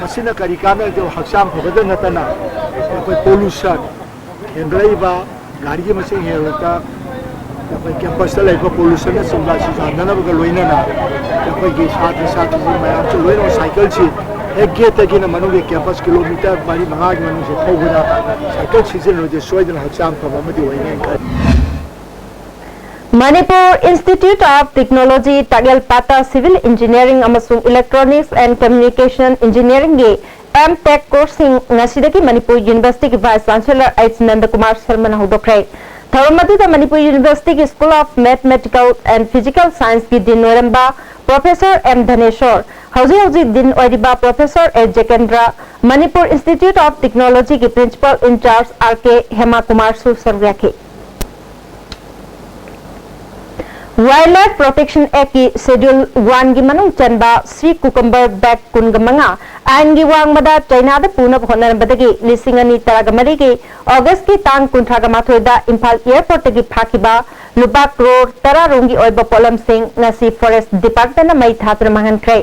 ꯃꯁꯤꯅ ꯀꯔꯤ ꯀꯥꯟꯅꯒꯦ? ꯍꯛꯆꯥꯡ ꯐꯕꯗ ꯅꯠꯇꯅ ꯑꯩꯈꯣꯏ ꯄꯣꯂꯨꯁꯟ ꯍꯦꯟꯒꯠꯂꯛꯏꯕ, ꯒꯥꯔꯤꯒꯤ ꯃꯁꯤꯡ ꯍꯦꯟꯒꯠꯂꯛꯇ, ꯑꯩꯈꯣꯏ ꯀꯦꯝꯄꯁꯇ ꯂꯩꯕ ꯄꯣꯂꯨꯁꯟꯅꯆꯤꯡꯕ ꯑꯁꯤꯁꯨ ꯍꯟꯊꯅꯕꯒ ꯂꯣꯏꯅꯅ ꯑꯩꯈꯣꯏꯒꯤ ꯁꯥꯇ꯭ꯔ ꯁꯥꯇ꯭ꯔꯤꯁꯤꯡ ꯃꯌꯥꯝꯁꯨ ꯂꯣꯏꯅꯃꯛ ꯁꯥꯏꯀꯜꯁꯤ ꯍꯦꯛ ꯒꯦꯠꯇꯒꯤꯅ ꯃꯅꯨꯡꯒꯤ ꯀꯦꯝꯄꯁ ꯀꯤꯂꯣꯃꯤꯇꯔ ꯃꯔꯤ ꯃꯉꯥꯒꯤ ꯃꯅꯨꯡꯁꯦ ꯊꯧꯕꯗ ꯁꯥꯏꯀꯜ ꯁꯤꯖꯤꯟꯅꯕꯁꯦ ꯁꯣꯏꯗꯅ ꯍꯛꯆꯥꯡ ꯐꯕ ꯑꯃꯗꯤ ꯑꯣꯏꯅꯤ ꯍꯥꯏꯅ ꯈꯜꯂꯤ꯫ Manipur Institute of Technology, ꯇꯥꯛꯌꯦꯜꯄꯥꯠꯇ Civil Engineering ꯑꯃꯁꯨꯡ Electronics and Communication Engineeringꯒꯤ M Tech courseꯁꯤꯡ ꯉꯁꯤꯗꯒꯤ ꯃꯅꯤꯄꯨꯔ Universityꯒꯤ Vice Chancellor H ꯅꯟꯗꯀꯨꯃꯥꯔ ꯁꯔꯃꯅ ꯍꯧꯗꯣꯛꯈ꯭ꯔꯦ꯫ ꯊꯧꯔꯝ ꯑꯗꯨꯗ Manipur Universityꯒꯤ School of Mathematical and Physical Scienceꯀꯤ Dean ꯑꯣꯏꯔꯝꯕ Professor M ꯙꯅꯦꯁꯣꯔ, ꯍꯧꯖꯤꯛ ꯍꯧꯖꯤꯛ Dean ꯑꯣꯏꯔꯤꯕ Professor A ꯖꯦꯀꯦꯟꯗ꯭ꯔ, Manipur Institute of Technologyꯒꯤ Principal in Charge R K ꯍꯦꯃꯥꯀꯨꯃꯥꯔꯁꯨ ꯁꯔꯨꯛ ꯌꯥꯈꯤ꯫ Wildlife Protection Actꯀꯤ Schedule Oneꯒꯤ ꯃꯅꯨꯡ ꯆꯟꯕ sea cucumber bag ꯀꯨꯟꯒ ꯃꯉꯥ ꯑꯥꯏꯟꯒꯤ ꯋꯥꯡꯃꯗ ꯆꯥꯏꯅꯥꯗ ꯄꯨꯅꯕ ꯍꯣꯠꯅꯔꯝꯕꯗꯒꯤ ꯂꯤꯁꯤꯡ ꯑꯅꯤ ꯇꯔꯥꯒ ꯃꯔꯤꯒꯤ Augustꯀꯤ ꯇꯥꯡ ꯀꯨꯟꯊ꯭ꯔꯥꯒ ꯃꯥꯊꯣꯏꯗ ꯏꯝꯐꯥꯜ Airportꯇꯒꯤ ꯐꯥꯈꯤꯕ ꯂꯨꯄꯥ ꯀ꯭ꯔꯣꯔ ꯇꯔꯥ ꯔꯣꯝꯒꯤ ꯑꯣꯏꯕ ꯄꯣꯠꯂꯝꯁꯤꯡ ꯉꯁꯤ Forest Departmentꯅ ꯃꯩ ꯊꯥꯗꯨꯅ ꯃꯥꯡꯍꯟꯈ꯭ꯔꯦ꯫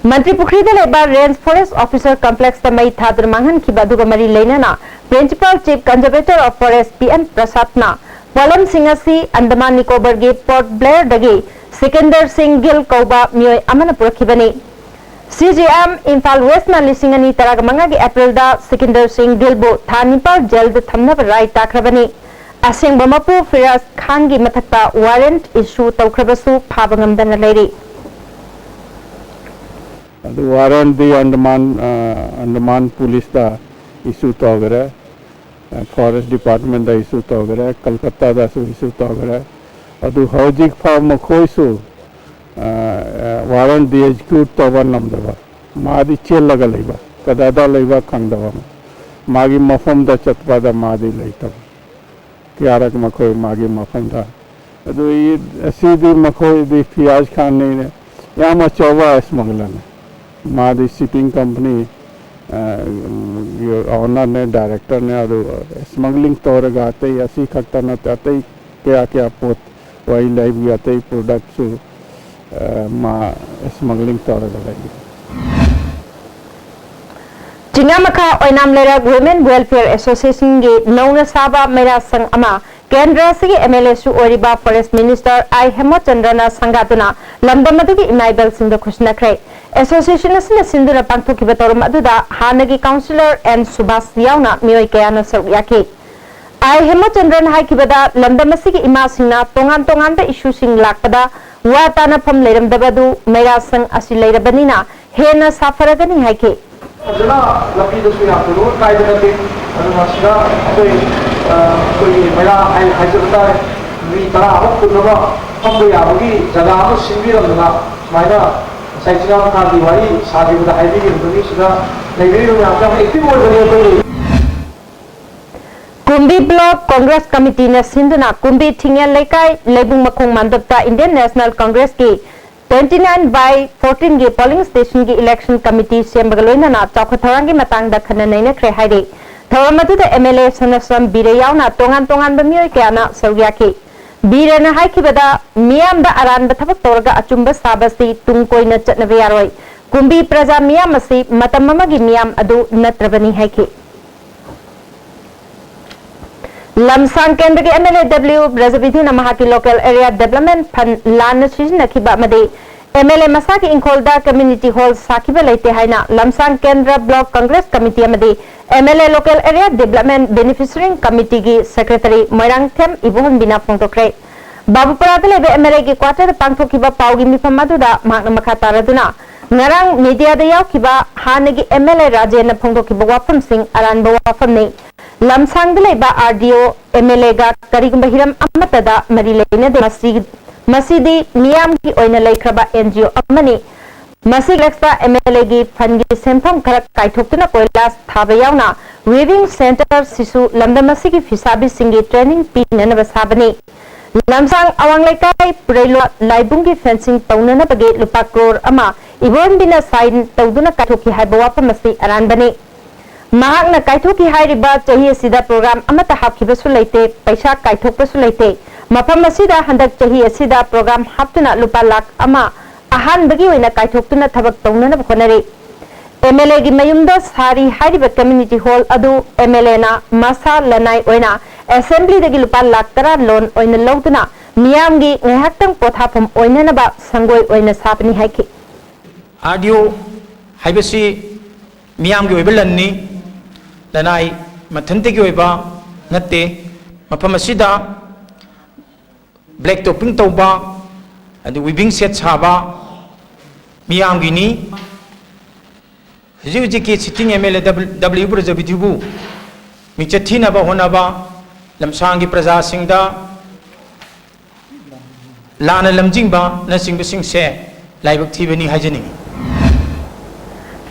ꯃꯟꯇ꯭ꯔꯤ ꯄꯨꯈ꯭ꯔꯤꯗ ꯂꯩꯕ Range Forest Officer Complexꯇ ꯃꯩ ꯊꯥꯗꯨꯅ ꯃꯥꯡꯍꯟꯈꯤꯕ ꯑꯗꯨꯒ ꯃꯔꯤ ꯂꯩꯅꯅ Principal Chief Conservator of Forest P N ꯄ꯭ꯔꯁꯥꯗꯅ ꯄꯣꯠꯂꯝꯁꯤꯡ ꯑꯁꯤ ꯑꯟꯗꯃꯥꯟ ꯅꯤꯀꯣꯕꯔꯒꯤ Port Blairꯗꯒꯤ ꯁꯤꯀꯟꯗꯔ ꯁꯤꯡ ꯒꯤꯜ ꯀꯧꯕ ꯃꯤꯑꯣꯏ ꯑꯃꯅ ꯄꯨꯔꯛꯈꯤꯕꯅꯤ꯫ CGM ꯏꯝꯐꯥꯜ Westꯅ ꯂꯤꯁꯤꯡ ꯑꯅꯤ ꯇꯔꯥꯃꯉꯥꯒꯤ Aprilꯗ ꯁꯤꯀꯟꯗꯔ ꯁꯤꯡ ꯒꯤꯜꯕꯨ ꯊꯥ ꯅꯤꯄꯥꯜ ꯖꯦꯜꯗ ꯊꯝꯅꯕ ꯔꯥꯏ ꯇꯥꯈ꯭ꯔꯕꯅꯤ꯫ ꯑꯁꯦꯡꯕ ꯃꯄꯨ ꯐꯤꯔꯥꯖ ꯈꯥꯟꯒꯤ ꯃꯊꯛꯇ warrant issue ꯇꯧꯈ꯭ꯔꯕꯁꯨ ꯐꯥꯕ ꯉꯝꯗꯅ ꯂꯩꯔꯤ꯫ ꯑꯗꯨ warrantꯗꯤ ꯑꯟꯗꯃꯥꯟ, ꯑ, ꯑꯟꯗꯃꯥꯟ ꯄꯨꯂꯤꯁꯇ issue ꯇꯧꯈ꯭ꯔꯦ, ꯑ, Forest Departmentꯗ issue ꯇꯧꯈ꯭ꯔꯦ, ꯀꯜꯀꯠꯇꯥꯗꯁꯨ issue ꯇꯧꯈ꯭ꯔꯦ꯫ ꯑꯗꯨ ꯍꯧꯖꯤꯛ ꯐꯥꯎ ꯃꯈꯣꯏꯁꯨ, ꯑ, ꯑ, warrantꯗꯤ execute ꯇꯧꯕ ꯉꯝꯗꯕ, ꯃꯥꯗꯤ ꯆꯦꯜꯂꯒ ꯂꯩꯕ, ꯀꯗꯥꯏꯗ ꯂꯩꯕ ꯈꯪꯗꯕ, ꯃꯥꯒꯤ ꯃꯐꯝꯗ ꯆꯠꯄꯗ ꯃꯥꯗꯤ ꯂꯩꯇꯕ꯫ ꯀꯌꯥꯔꯛ ꯃꯈꯣꯏ ꯃꯥꯒꯤ ꯃꯐꯝꯗ꯫ ꯑꯗꯨ ꯑꯩ, ꯑꯁꯤꯗꯤ ꯃꯈꯣꯏꯗꯤ ꯐꯤꯌꯥꯖ ꯈꯥꯟꯅꯤꯅꯦ, ꯌꯥꯝ ꯑꯆꯧꯕ smugglerꯅꯤ꯫ ꯃꯥꯗꯤ shipping company, ꯑ, ownerꯅꯦ, directorꯅꯦ꯫ ꯑꯗꯨ smuggling ꯇꯧꯔꯒ ꯑꯇꯩ ꯑꯁꯤ ꯈꯛꯇ ꯅꯠꯇꯦ, ꯑꯇꯩ ꯀꯌꯥ ꯀꯌꯥ ꯄꯣꯠ, wildlifeꯀꯤ ꯑꯇꯩ productꯁꯨ, ꯑ, ꯃꯥ smuggling ꯇꯧꯔꯒ ꯂꯩ꯫ ꯆꯤꯡꯉꯥꯃꯈꯥ ꯑꯣꯏꯅꯥꯝ ꯂꯩꯔꯛ Women Welfare Associationꯒꯤ ꯅꯧꯅ ꯁꯥꯕ ꯃꯩꯔꯥ ꯁꯪ ꯑꯃ ꯀꯦꯟꯗ꯭ꯔ ꯑꯁꯤꯒꯤ MLAꯁꯨ ꯑꯣꯏꯔꯤꯕ Forest Minister I ꯍꯦꯃꯆꯟꯗ꯭ꯔꯅ ꯁꯪꯒꯥꯗꯨꯅ ꯂꯝꯗꯝ ꯑꯗꯨꯒꯤ ꯏꯃꯥ ꯏꯕꯦꯜꯁꯤꯡꯗ ꯈꯨꯠꯁꯤꯟꯅꯈ꯭ꯔꯦ꯫ Association ꯑꯁꯤꯅ ꯁꯤꯟꯗꯨꯅ ꯄꯥꯡꯊꯣꯛꯈꯤꯕ ꯊꯧꯔꯝ ꯑꯗꯨꯗ ꯍꯥꯟꯅꯒꯤ Councillor N ꯁꯨꯕꯥꯁ ꯌꯥꯎꯅ ꯃꯤꯑꯣꯏ ꯀꯌꯥꯅ ꯁꯔꯨꯛ ꯌꯥꯈꯤ꯫ ꯑꯥꯏ ꯍꯦꯃꯆꯟꯗ꯭ꯔꯟ ꯍꯥꯏꯈꯤꯕꯗ, ꯂꯝꯗꯝ ꯑꯁꯤꯒꯤ ꯏꯃꯥꯁꯤꯡꯅ ꯇꯣꯉꯥꯟ ꯇꯣꯉꯥꯟꯕ ꯏꯁꯨꯁꯤꯡ ꯂꯥꯛꯄꯗ ꯋꯥ ꯇꯥꯅꯐꯝ ꯂꯩꯔꯝꯗꯕ ꯑꯗꯨ ꯃꯩꯔꯥ ꯁꯪ ꯑꯁꯤ ꯂꯩꯔꯕꯅꯤꯅ ꯍꯦꯟꯅ ꯁꯥꯐꯔꯒꯅꯤ ꯍꯥꯏꯈꯤ꯫ ꯐꯖꯅ ꯂꯝꯕꯤꯗꯁꯨ ꯌꯥꯝ ꯊꯣꯏꯗꯣꯛꯅ ꯀꯥꯏꯕ ꯅꯠꯇꯦ꯫ ꯑꯗꯨꯅ ꯁꯤꯗ ꯑꯩꯈꯣꯏ, ꯑ, ꯑꯩꯈꯣꯏꯒꯤ ꯃꯩꯔꯥ ꯍꯥꯏ-, ꯍꯥꯏꯖꯕ ꯇꯥꯔꯦ, ꯃꯤ ꯇꯔꯥꯃꯨꯛ ꯀꯨꯟ ꯑꯃ ꯐꯝꯕ ꯌꯥꯕꯒꯤ ꯖꯒꯥ ꯑꯃ ꯁꯤꯟꯕꯤꯔꯝꯗꯅ, ꯁꯨꯃꯥꯏꯅ ꯉꯁꯥꯏ ꯆꯤꯡꯉꯥ ꯃꯈꯥꯒꯤ ꯋꯥꯔꯤ ꯁꯥꯈꯤꯕꯗ ꯍꯥꯏꯕꯤꯈꯤꯕꯗꯨꯅꯤ꯫ ꯁꯤꯗ ꯂꯩꯕꯤꯔꯤꯕ ꯃꯌꯥꯝꯁꯦ ꯌꯥꯝ active ꯑꯣꯏꯕꯅꯤ ꯑꯩꯈꯣꯏꯒꯤ꯫ ꯀꯨꯝꯕꯤ Block Congress Committeeꯅ ꯁꯤꯟꯗꯨꯅ ꯀꯨꯝꯕꯤ ꯊꯤꯡꯉꯦꯜ ꯂꯩꯀꯥꯏ ꯂꯩꯕꯨꯡ ꯃꯈꯣꯡ ꯃꯥꯟꯗꯞꯇ Indian National Congressꯀꯤ twenty nine by fourteenꯒꯤ polling stationꯒꯤ election committee ꯁꯦꯝꯕꯒ ꯂꯣꯏꯅꯅ ꯆꯥꯎꯈꯠ ꯊꯧꯔꯥꯡꯒꯤ ꯃꯇꯥꯡꯗ ꯈꯟꯅ ꯅꯩꯅꯈ꯭ꯔꯦ ꯍꯥꯏꯔꯤ꯫ ꯊꯧꯔꯝ ꯑꯗꯨꯗ MLA ꯁꯅꯥꯁꯝ ꯕꯤꯔꯦ ꯌꯥꯎꯅ ꯇꯣꯉꯥꯟ ꯇꯣꯉꯥꯟꯕ ꯃꯤꯑꯣꯏ ꯀꯌꯥꯅ ꯁꯔꯨꯛ ꯌꯥꯈꯤ꯫ ꯕꯤꯔꯦꯅ ꯍꯥꯏꯈꯤꯕꯗ, ꯃꯤꯌꯥꯝꯗ ꯑꯔꯥꯟꯕ ꯊꯕꯛ ꯇꯧꯔꯒ ꯑꯆꯨꯝꯕ ꯁꯥꯕꯁꯤ ꯇꯨꯡ ꯀꯣꯏꯅ ꯆꯠꯅꯕ ꯌꯥꯔꯣꯏ꯫ ꯀꯨꯝꯕꯤ ꯄ꯭ꯔꯖꯥ ꯃꯤꯌꯥꯝ ꯑꯁꯤ ꯃꯇꯝ ꯑꯃꯒꯤ ꯃꯤꯌꯥꯝ ꯑꯗꯨ ꯅꯠꯇ꯭ꯔꯕꯅꯤ ꯍꯥꯏꯈꯤ꯫ ꯂꯝꯁꯥꯡ ꯀꯦꯟꯗ꯭ꯔꯒꯤ MLA W ꯕ꯭ꯔꯖꯕꯤꯙꯤꯅ ꯃꯍꯥꯛꯀꯤ local area development fund ꯂꯥꯟꯅ ꯁꯤꯖꯤꯟꯅꯈꯤꯕ ꯑꯃꯗꯤ MLA ꯃꯁꯥꯒꯤ ꯏꯪꯈꯣꯜꯗ community hall ꯁꯥꯈꯤꯕ ꯂꯩꯇꯦ ꯍꯥꯏꯅ ꯂꯝꯁꯥꯡ ꯀꯦꯟꯗ꯭ꯔ Block Congress Committee ꯑꯃꯗꯤ MLA Local Area Development Beneficiary Committeeꯒꯤ secretary Moirangthem ꯏꯕꯣꯍꯟꯕꯤꯅ ꯐꯣꯡꯗꯣꯛꯈ꯭ꯔꯦ꯫ ꯕꯥꯕꯨꯄꯔꯥꯗ ꯂꯩꯕ MLAꯒꯤ quarterꯗ ꯄꯥꯡꯊꯣꯛꯈꯤꯕ ꯄꯥꯎꯒꯤ ꯃꯤꯐꯝ ꯑꯗꯨꯗ ꯃꯍꯥꯛꯅ ꯃꯈꯥ ꯇꯥꯔꯗꯨꯅ ꯉꯔꯥꯡ mediaꯗ ꯌꯥꯎꯈꯤꯕ ꯍꯥꯟꯅꯒꯤ MLA ꯔꯥꯖꯦꯟꯅ ꯐꯣꯡꯗꯣꯛꯈꯤꯕ ꯋꯥꯐꯝꯁꯤꯡ ꯑꯔꯥꯟꯕ ꯋꯥꯐꯝꯅꯤ꯫ ꯂꯝꯁꯥꯡꯗ ꯂꯩꯕ RDO MLAꯒ ꯀꯔꯤꯒꯨꯝꯕ ꯍꯤꯔꯝ ꯑꯃꯠꯇꯗ ꯃꯔꯤ ꯂꯩꯅꯗꯦ꯫ ꯃꯁꯤ, ꯃꯁꯤꯗꯤ ꯃꯤꯌꯥꯝꯒꯤ ꯑꯣꯏꯅ ꯂꯩꯈ꯭ꯔꯕ NGO ꯑꯃꯅꯤ꯫ ꯃꯁꯤ ꯂꯦꯛꯁꯇ MLAꯒꯤ fundꯒꯤ ꯁꯦꯟꯐꯝ ꯈꯔ ꯀꯥꯏꯊꯣꯛꯇꯨꯅ ꯀꯣꯏꯂꯥꯁ ꯊꯥꯕ ꯌꯥꯎꯅ weaving centre ꯁꯤꯁꯨ ꯂꯝꯗꯝ ꯑꯁꯤꯒꯤ ꯐꯤꯁꯥꯕꯤꯁꯤꯡꯒꯤ training ꯄꯤꯅꯅꯕ ꯁꯥꯕꯅꯤ꯫ ꯂꯝꯁꯥꯡ ꯑꯋꯥꯡ ꯂꯩꯀꯥꯏ ꯄꯨꯔꯩꯂꯣ ꯂꯥꯏꯕꯨꯡꯒꯤ fencing ꯇꯧꯅꯅꯕꯒꯤ ꯂꯨꯄꯥ ꯀ꯭ꯔꯣꯔ ꯑꯃ ꯏꯕꯣꯟꯕꯤꯅ sign ꯇꯧꯗꯨꯅ ꯀꯥꯏꯊꯣꯛꯈꯤ ꯍꯥꯏꯕ ꯋꯥꯐꯝ ꯑꯁꯤ ꯑꯔꯥꯟꯕꯅꯤ꯫ ꯃꯍꯥꯛꯅ ꯀꯥꯏꯊꯣꯛꯈꯤ ꯍꯥꯏꯔꯤꯕ ꯆꯍꯤ ꯑꯁꯤꯗ program ꯑꯃꯠꯇ ꯍꯥꯞꯈꯤꯕꯁꯨ ꯂꯩꯇꯦ, ꯄꯩꯁꯥ ꯀꯥꯏꯊꯣꯛꯄꯁꯨ ꯂꯩꯇꯦ꯫ ꯃꯐꯝ ꯑꯁꯤꯗ ꯍꯟꯗꯛ ꯆꯍꯤ ꯑꯁꯤꯗ program ꯍꯥꯞꯇꯨꯅ ꯂꯨꯄꯥ ꯂꯥꯈ ꯑꯃ ꯑꯍꯥꯟꯕꯒꯤ ꯑꯣꯏꯅ ꯀꯥꯏꯊꯣꯛꯇꯨꯅ ꯊꯕꯛ ꯇꯧꯅꯅꯕ ꯍꯣꯠꯅꯔꯤ꯫ MLAꯒꯤ ꯃꯌꯨꯝꯗ ꯁꯥꯔꯤ ꯍꯥꯏꯔꯤꯕ community hall ꯑꯗꯨ MLAꯅ ꯃꯁꯥ ꯂꯅꯥꯏ ꯑꯣꯏꯅ assemblyꯗꯒꯤ ꯂꯨꯄꯥ ꯂꯥꯈ ꯇꯔꯥ loan ꯑꯣꯏꯅ ꯂꯧꯗꯨꯅ ꯃꯤꯌꯥꯝꯒꯤ ꯉꯥꯏꯍꯥꯛꯇꯪ ꯄꯣꯊꯥꯐꯝ ꯑꯣꯏꯅꯅꯕ ꯁꯪꯒꯣꯏ ꯑꯣꯏꯅ ꯁꯥꯕꯅꯤ ꯍꯥꯏꯈꯤ꯫ RDO ꯍꯥꯏꯕꯁꯤ ꯃꯤꯌꯥꯝꯒꯤ ꯑꯣꯏꯕ ꯂꯟꯅꯤ꯫ ꯂꯅꯥꯏ ꯃꯊꯟꯇꯒꯤ ꯑꯣꯏꯕ ꯅꯠꯇꯦ꯫ ꯃꯐꯝ ꯑꯁꯤꯗ black topping ꯇꯧꯕ, ꯑꯗꯨ weaving shed ꯁꯥꯕ ꯃꯤꯌꯥꯝꯒꯤꯅꯤ꯫ ꯍꯧꯖꯤꯛ ꯍꯧꯖꯤꯛꯀꯤ sitting M L A W ꯕ꯭ꯔꯖꯕꯤꯙꯨꯕꯨ ꯃꯤꯡꯆꯠ ꯊꯤꯅꯕ ꯍꯣꯠꯅꯕ, ꯂꯝꯁꯥꯡꯒꯤ ꯄ꯭ꯔꯖꯥꯁꯤꯡꯗ ꯂꯥꯟꯅ ꯂꯝꯖꯤꯡꯕꯅꯆꯤꯡꯕꯁꯤꯡꯁꯦ ꯂꯥꯏꯕꯛ ꯊꯤꯕꯅꯤ ꯍꯥꯏꯖꯅꯤꯡꯏ꯫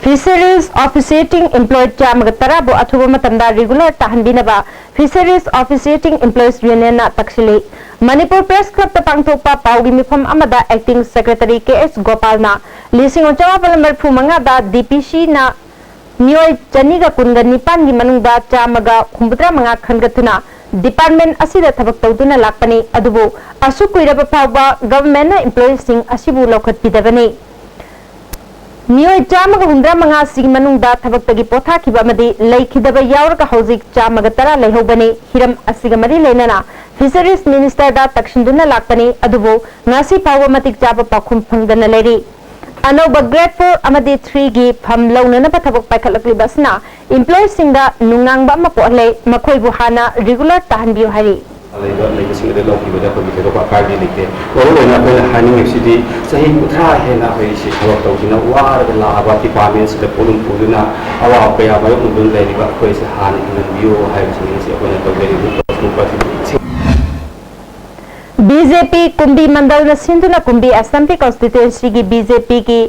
Fisheries officiating employee ꯆꯥꯝꯃꯒ ꯇꯔꯥꯕꯨ ꯑꯊꯨꯕ ꯃꯇꯝꯗ regular ꯇꯥꯍꯟꯕꯤꯅꯕ Fisheries Officiating Employees Unionꯅ ꯇꯛꯁꯤꯜꯂꯤ꯫ Manipur Press Clubꯇ ꯄꯥꯡꯊꯣꯛꯄ ꯄꯥꯎꯒꯤ ꯃꯤꯐꯝ ꯑꯃꯗ Acting Secretary K S ꯒꯣꯄꯥꯜꯅ ꯂꯤꯁꯤꯡ ꯑꯃ ꯆꯃꯥꯄꯜ ꯃꯔꯤꯐꯨ ꯃꯉꯥꯗ DPCꯅ ꯃꯤꯑꯣꯏ ꯆꯅꯤꯒ ꯀꯨꯟꯒ ꯅꯤꯄꯥꯟꯒꯤ ꯃꯅꯨꯡꯗ ꯆꯥꯝꯃꯒ ꯍꯨꯝꯐꯨꯇꯔꯥ ꯃꯉꯥ ꯈꯟꯒꯠꯇꯨꯅ department ꯑꯁꯤꯗ ꯊꯕꯛ ꯇꯧꯗꯨꯅ ꯂꯥꯛꯄꯅꯤ꯫ ꯑꯗꯨꯕꯨ ꯑꯁꯨꯛ ꯀꯨꯏꯔꯕ ꯐꯥꯎꯕ governmentꯅ employeeꯁꯤꯡ ꯑꯁꯤꯕꯨ ꯂꯧꯈꯠꯄꯤꯗꯕꯅꯤ꯫ ꯃꯤꯑꯣꯏ ꯆꯥꯝꯃꯒ ꯍꯨꯝꯐꯨꯇꯔꯥ ꯃꯉꯥ ꯑꯁꯤꯒꯤ ꯃꯅꯨꯡꯗ ꯊꯕꯛꯇꯒꯤ ꯄꯣꯊꯥꯈꯤꯕ ꯑꯃꯗꯤ ꯂꯩꯈꯤꯗꯕ ꯌꯥꯎꯔꯒ ꯍꯧꯖꯤꯛ ꯆꯥꯝꯃꯒ ꯇꯔꯥ ꯂꯩꯍꯧꯕꯅꯤ꯫ ꯍꯤꯔꯝ ꯑꯁꯤꯒ ꯃꯔꯤ ꯂꯩꯅꯅ Fisheries Ministerꯗ ꯇꯛꯁꯤꯟꯗꯨꯅ ꯂꯥꯛꯄꯅꯤ꯫ ꯑꯗꯨꯕꯨ ꯉꯁꯤ ꯐꯥꯎꯕ ꯃꯇꯤꯛ ꯆꯥꯕ ꯄꯥꯎꯈꯨꯝ ꯐꯪꯗꯅ ꯂꯩꯔꯤ꯫ ꯑꯅꯧꯕ grade four ꯑꯃꯗꯤ threeꯒꯤ ꯐꯝ ꯂꯧꯅꯅꯕ ꯊꯕꯛ ꯄꯥꯏꯈꯠꯂꯛꯂꯤꯕ ꯑꯁꯤꯅ employeeꯁꯤꯡꯗ ꯅꯨꯡꯅꯥꯡꯕ ꯑꯃ ꯄꯣꯛꯍꯜꯂꯦ꯫ ꯃꯈꯣꯏꯕꯨ ꯍꯥꯟꯅ regular ꯇꯥꯍꯟꯕꯤꯌꯨ ꯍꯥꯏꯔꯤ꯫ ꯂꯩꯕ, ꯂꯩꯕꯁꯤꯡ ꯑꯗꯨ ꯂꯧꯈꯤꯕꯗ ꯑꯩꯈꯣꯏꯒꯤ ꯊꯣꯏꯗꯣꯛꯄ ꯑꯀꯥꯏꯕꯗꯤ ꯂꯩꯇꯦ꯫ ꯃꯔꯨꯑꯣꯏꯅ ꯑꯩꯈꯣꯏꯅ ꯍꯥꯏꯅꯤꯡꯉꯤꯕꯁꯤꯗꯤ ꯆꯍꯤ ꯀꯨꯟꯊ꯭ꯔꯥ ꯍꯦꯟꯅ ꯑꯩꯈꯣꯏ ꯁꯤ ꯊꯕꯛ ꯇꯧꯗꯨꯅ ꯋꯥꯔꯒ ꯂꯥꯛꯑꯕ departmentꯁꯤꯗ ꯄꯣꯠꯂꯨꯝ ꯄꯨꯗꯨꯅ ꯑꯋꯥꯕ ꯀꯌꯥ ꯃꯥꯌꯣꯛꯅꯗꯨꯅ ꯂꯩꯔꯤꯕ ꯑꯩꯈꯣꯏꯁꯦ ꯍꯥꯟꯅ ꯍꯤꯡꯍꯟꯕꯤꯌꯨ ꯍꯥꯏꯕꯁꯤꯅꯤ ꯉꯁꯤ ꯑꯩꯈꯣꯏꯅ ꯇꯧꯖꯔꯤꯕ ꯄ꯭ꯔꯣꯁꯦꯁ꯫ BJP ꯀꯨꯝꯕꯤ ꯃꯟꯗꯜꯅ ꯁꯤꯟꯗꯨꯅ ꯀꯨꯝꯕꯤ Assembly Constituencyꯒꯤ BJPꯒꯤ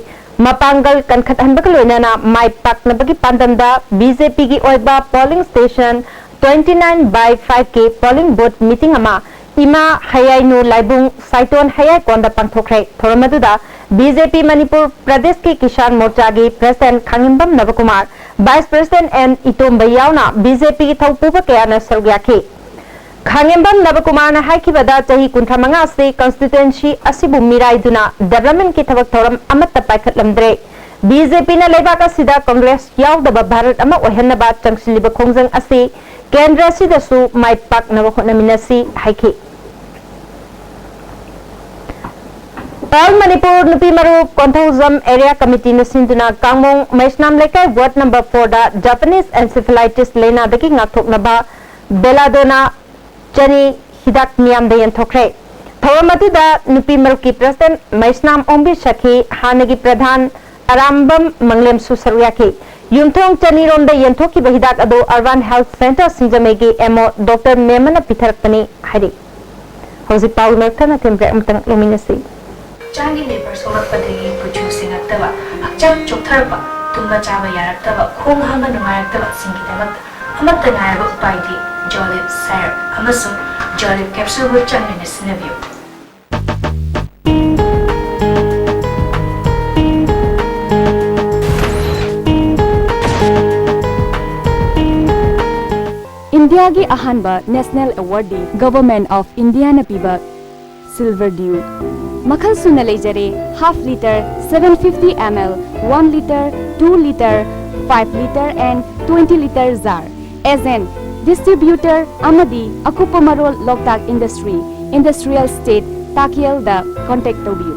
ꯃꯄꯥꯡꯒꯜ ꯀꯟꯈꯠꯍꯟꯕꯒ ꯂꯣꯏꯅꯅ ꯃꯥꯏ ꯄꯥꯛꯅꯕꯒꯤ ꯄꯥꯟꯗꯝꯗ BJPꯒꯤ ꯑꯣꯏꯕ polling station twenty nine by fiveꯀꯤ polling booth meeting ꯑꯃ ꯏꯃꯥ ꯍꯌꯥꯏꯅꯨ ꯂꯥꯏꯕꯨꯡ ꯁꯥꯏꯇꯣꯟ ꯍꯌꯥꯏꯀꯣꯟꯗ ꯄꯥꯡꯊꯣꯛꯈ꯭ꯔꯦ꯫ ꯊꯧꯔꯝ ꯑꯗꯨꯗ BJP ꯃꯅꯤꯄꯨꯔ ꯄ꯭ꯔꯗꯦꯁꯀꯤ Kisan ꯃꯣꯔꯆꯥꯒꯤ President ꯈꯥꯉꯦꯝꯕꯝ ꯅꯕꯀꯨꯃꯥꯔ, Vice President N ꯏꯇꯣꯝꯕ ꯌꯥꯎꯅ BJPꯒꯤ ꯊꯧꯄꯨꯕ ꯀꯌꯥꯅ ꯁꯔꯨꯛ ꯌꯥꯈꯤ꯫ ꯈꯥꯉꯦꯝꯕꯝ ꯅꯕꯀꯨꯃꯥꯔꯅ ꯍꯥꯏꯈꯤꯕꯗ ꯆꯍꯤ ꯀꯨꯟꯊ꯭ꯔꯥ ꯃꯉꯥ ꯑꯁꯤ constituency ꯑꯁꯤꯕꯨ ꯃꯤꯔꯥꯏꯗꯨꯅ developmentꯀꯤ ꯊꯕꯛ ꯊꯧꯔꯝ ꯑꯃꯠꯇ ꯄꯥꯏꯈꯠꯂꯝꯗ꯭ꯔꯦ꯫ BJPꯅ ꯂꯩꯕꯥꯛ ꯑꯁꯤꯗ Congress ꯌꯥꯎꯗꯕ ꯚꯥꯔꯠ ꯑꯃ ꯑꯣꯏꯍꯟꯅꯕ ꯆꯪꯁꯤꯜꯂꯤꯕ ꯈꯣꯡꯖꯪ ꯑꯁꯤ ꯀꯦꯟꯗ꯭ꯔ ꯑꯁꯤꯗꯁꯨ ꯃꯥꯏ ꯄꯥꯛꯅꯕ ꯍꯣꯠꯅꯃꯤꯟꯅꯁꯤ ꯍꯥꯏꯈꯤ꯫ All ꯃꯅꯤꯄꯨꯔ ꯅꯨꯄꯤ ꯃꯔꯨꯞ ꯀꯣꯟꯊꯧꯖꯝ Area Committeeꯅ ꯁꯤꯟꯗꯨꯅ ꯀꯥꯡꯃꯣꯡ ꯃꯩꯁꯅꯥꯝ ꯂꯩꯀꯥꯏ ward number fourꯗ Japanese encephalitis ꯂꯥꯏꯅꯥꯗꯒꯤ ꯉꯥꯛꯊꯣꯛꯅꯕ ꯕꯦꯂꯥꯗꯣꯅꯥ ꯆꯅꯤ ꯍꯤꯗꯥꯛ ꯃꯤꯌꯥꯝꯗ ꯌꯦꯟꯊꯣꯛꯈ꯭ꯔꯦ꯫ ꯊꯧꯔꯝ ꯑꯗꯨꯗ ꯅꯨꯄꯤ ꯃꯔꯨꯞꯀꯤ ꯄ꯭ꯔꯁꯤꯗꯦꯟꯠ ꯃꯩꯁꯅꯥꯝ ꯑꯣꯡꯕꯤ ꯁꯈꯤ, ꯍꯥꯟꯅꯒꯤ ꯄ꯭ꯔꯙꯥꯟ ꯑꯔꯥꯝꯕꯝ ꯃꯪꯂꯦꯝꯁꯨ ꯁꯔꯨꯛ ꯌꯥꯈꯤ꯫ ꯌꯨꯝꯊꯣꯡ ꯆꯅꯤꯔꯣꯝꯗ ꯌꯦꯟꯊꯣꯛꯈꯤꯕ ꯍꯤꯗꯥꯛ ꯑꯗꯨ Urban Health Centre ꯁꯤꯡꯖꯃꯩꯒꯤ M O Doctor ꯃꯦꯃꯅ ꯄꯤꯊꯔꯛꯄꯅꯤ ꯍꯥꯏꯔꯤ꯫ ꯍꯧꯖꯤꯛ ꯄꯥꯎꯒꯤ ꯃꯔꯛ ꯊꯠꯅ ꯊꯤꯟ break ꯑꯃꯇꯪ ꯂꯧꯃꯤꯟꯅꯁꯤ꯫ ꯍꯛꯆꯥꯡꯒꯤ ꯂꯦꯕꯔ ꯁꯣꯛꯂꯛꯄꯗꯒꯤ ꯀꯨꯆꯨ ꯁꯦꯡꯉꯛꯇꯕ, ꯍꯛꯆꯥꯡ ꯆꯣꯛꯊꯔꯛꯄ, ꯇꯨꯝꯕ ꯆꯥꯕ ꯌꯥꯔꯛꯇꯕ, ꯈꯣꯡ ꯍꯥꯝꯕ ꯅꯨꯡꯉꯥꯏꯔꯛꯇꯕꯁꯤꯡꯒꯤꯗꯃꯛꯇ ꯑꯃꯠꯇ ꯉꯥꯏꯔꯕ ꯎꯄꯥꯏꯗꯤ ꯖꯣꯂꯤꯞ ꯁꯥꯏꯔꯞ ꯑꯃꯁꯨꯡ ꯖꯣꯂꯤꯞ ꯀꯦꯞꯁꯨꯜꯕꯨ ꯆꯥꯡ ꯅꯥꯏꯅ ꯁꯤꯖꯤꯟꯅꯕꯤꯌꯨ꯫ ꯏꯟꯗꯤꯌꯥꯒꯤ ꯑꯍꯥꯟꯕ ꯅꯦꯁꯅꯦꯜ ꯑꯦꯋꯥꯔꯗꯤ Government of Indiaꯅ ꯄꯤꯕ Silver Dew꯫ ꯃꯈꯜ ꯁꯨꯅ ꯂꯩꯖꯔꯦ: half litre, seven fifty ml, one litre, two litre, five litre and twenty litre jar꯫ Agent, distributor ꯑꯃꯗꯤ ꯑꯀꯨꯞꯄ ꯃꯔꯣꯜ ꯂꯣꯛꯇꯥꯛ ꯏꯟꯗꯁꯇ꯭ꯔꯤ, Industrial Estate, ꯇꯥꯀꯦꯜꯗ contact ꯇꯧꯕꯤꯌꯨ꯫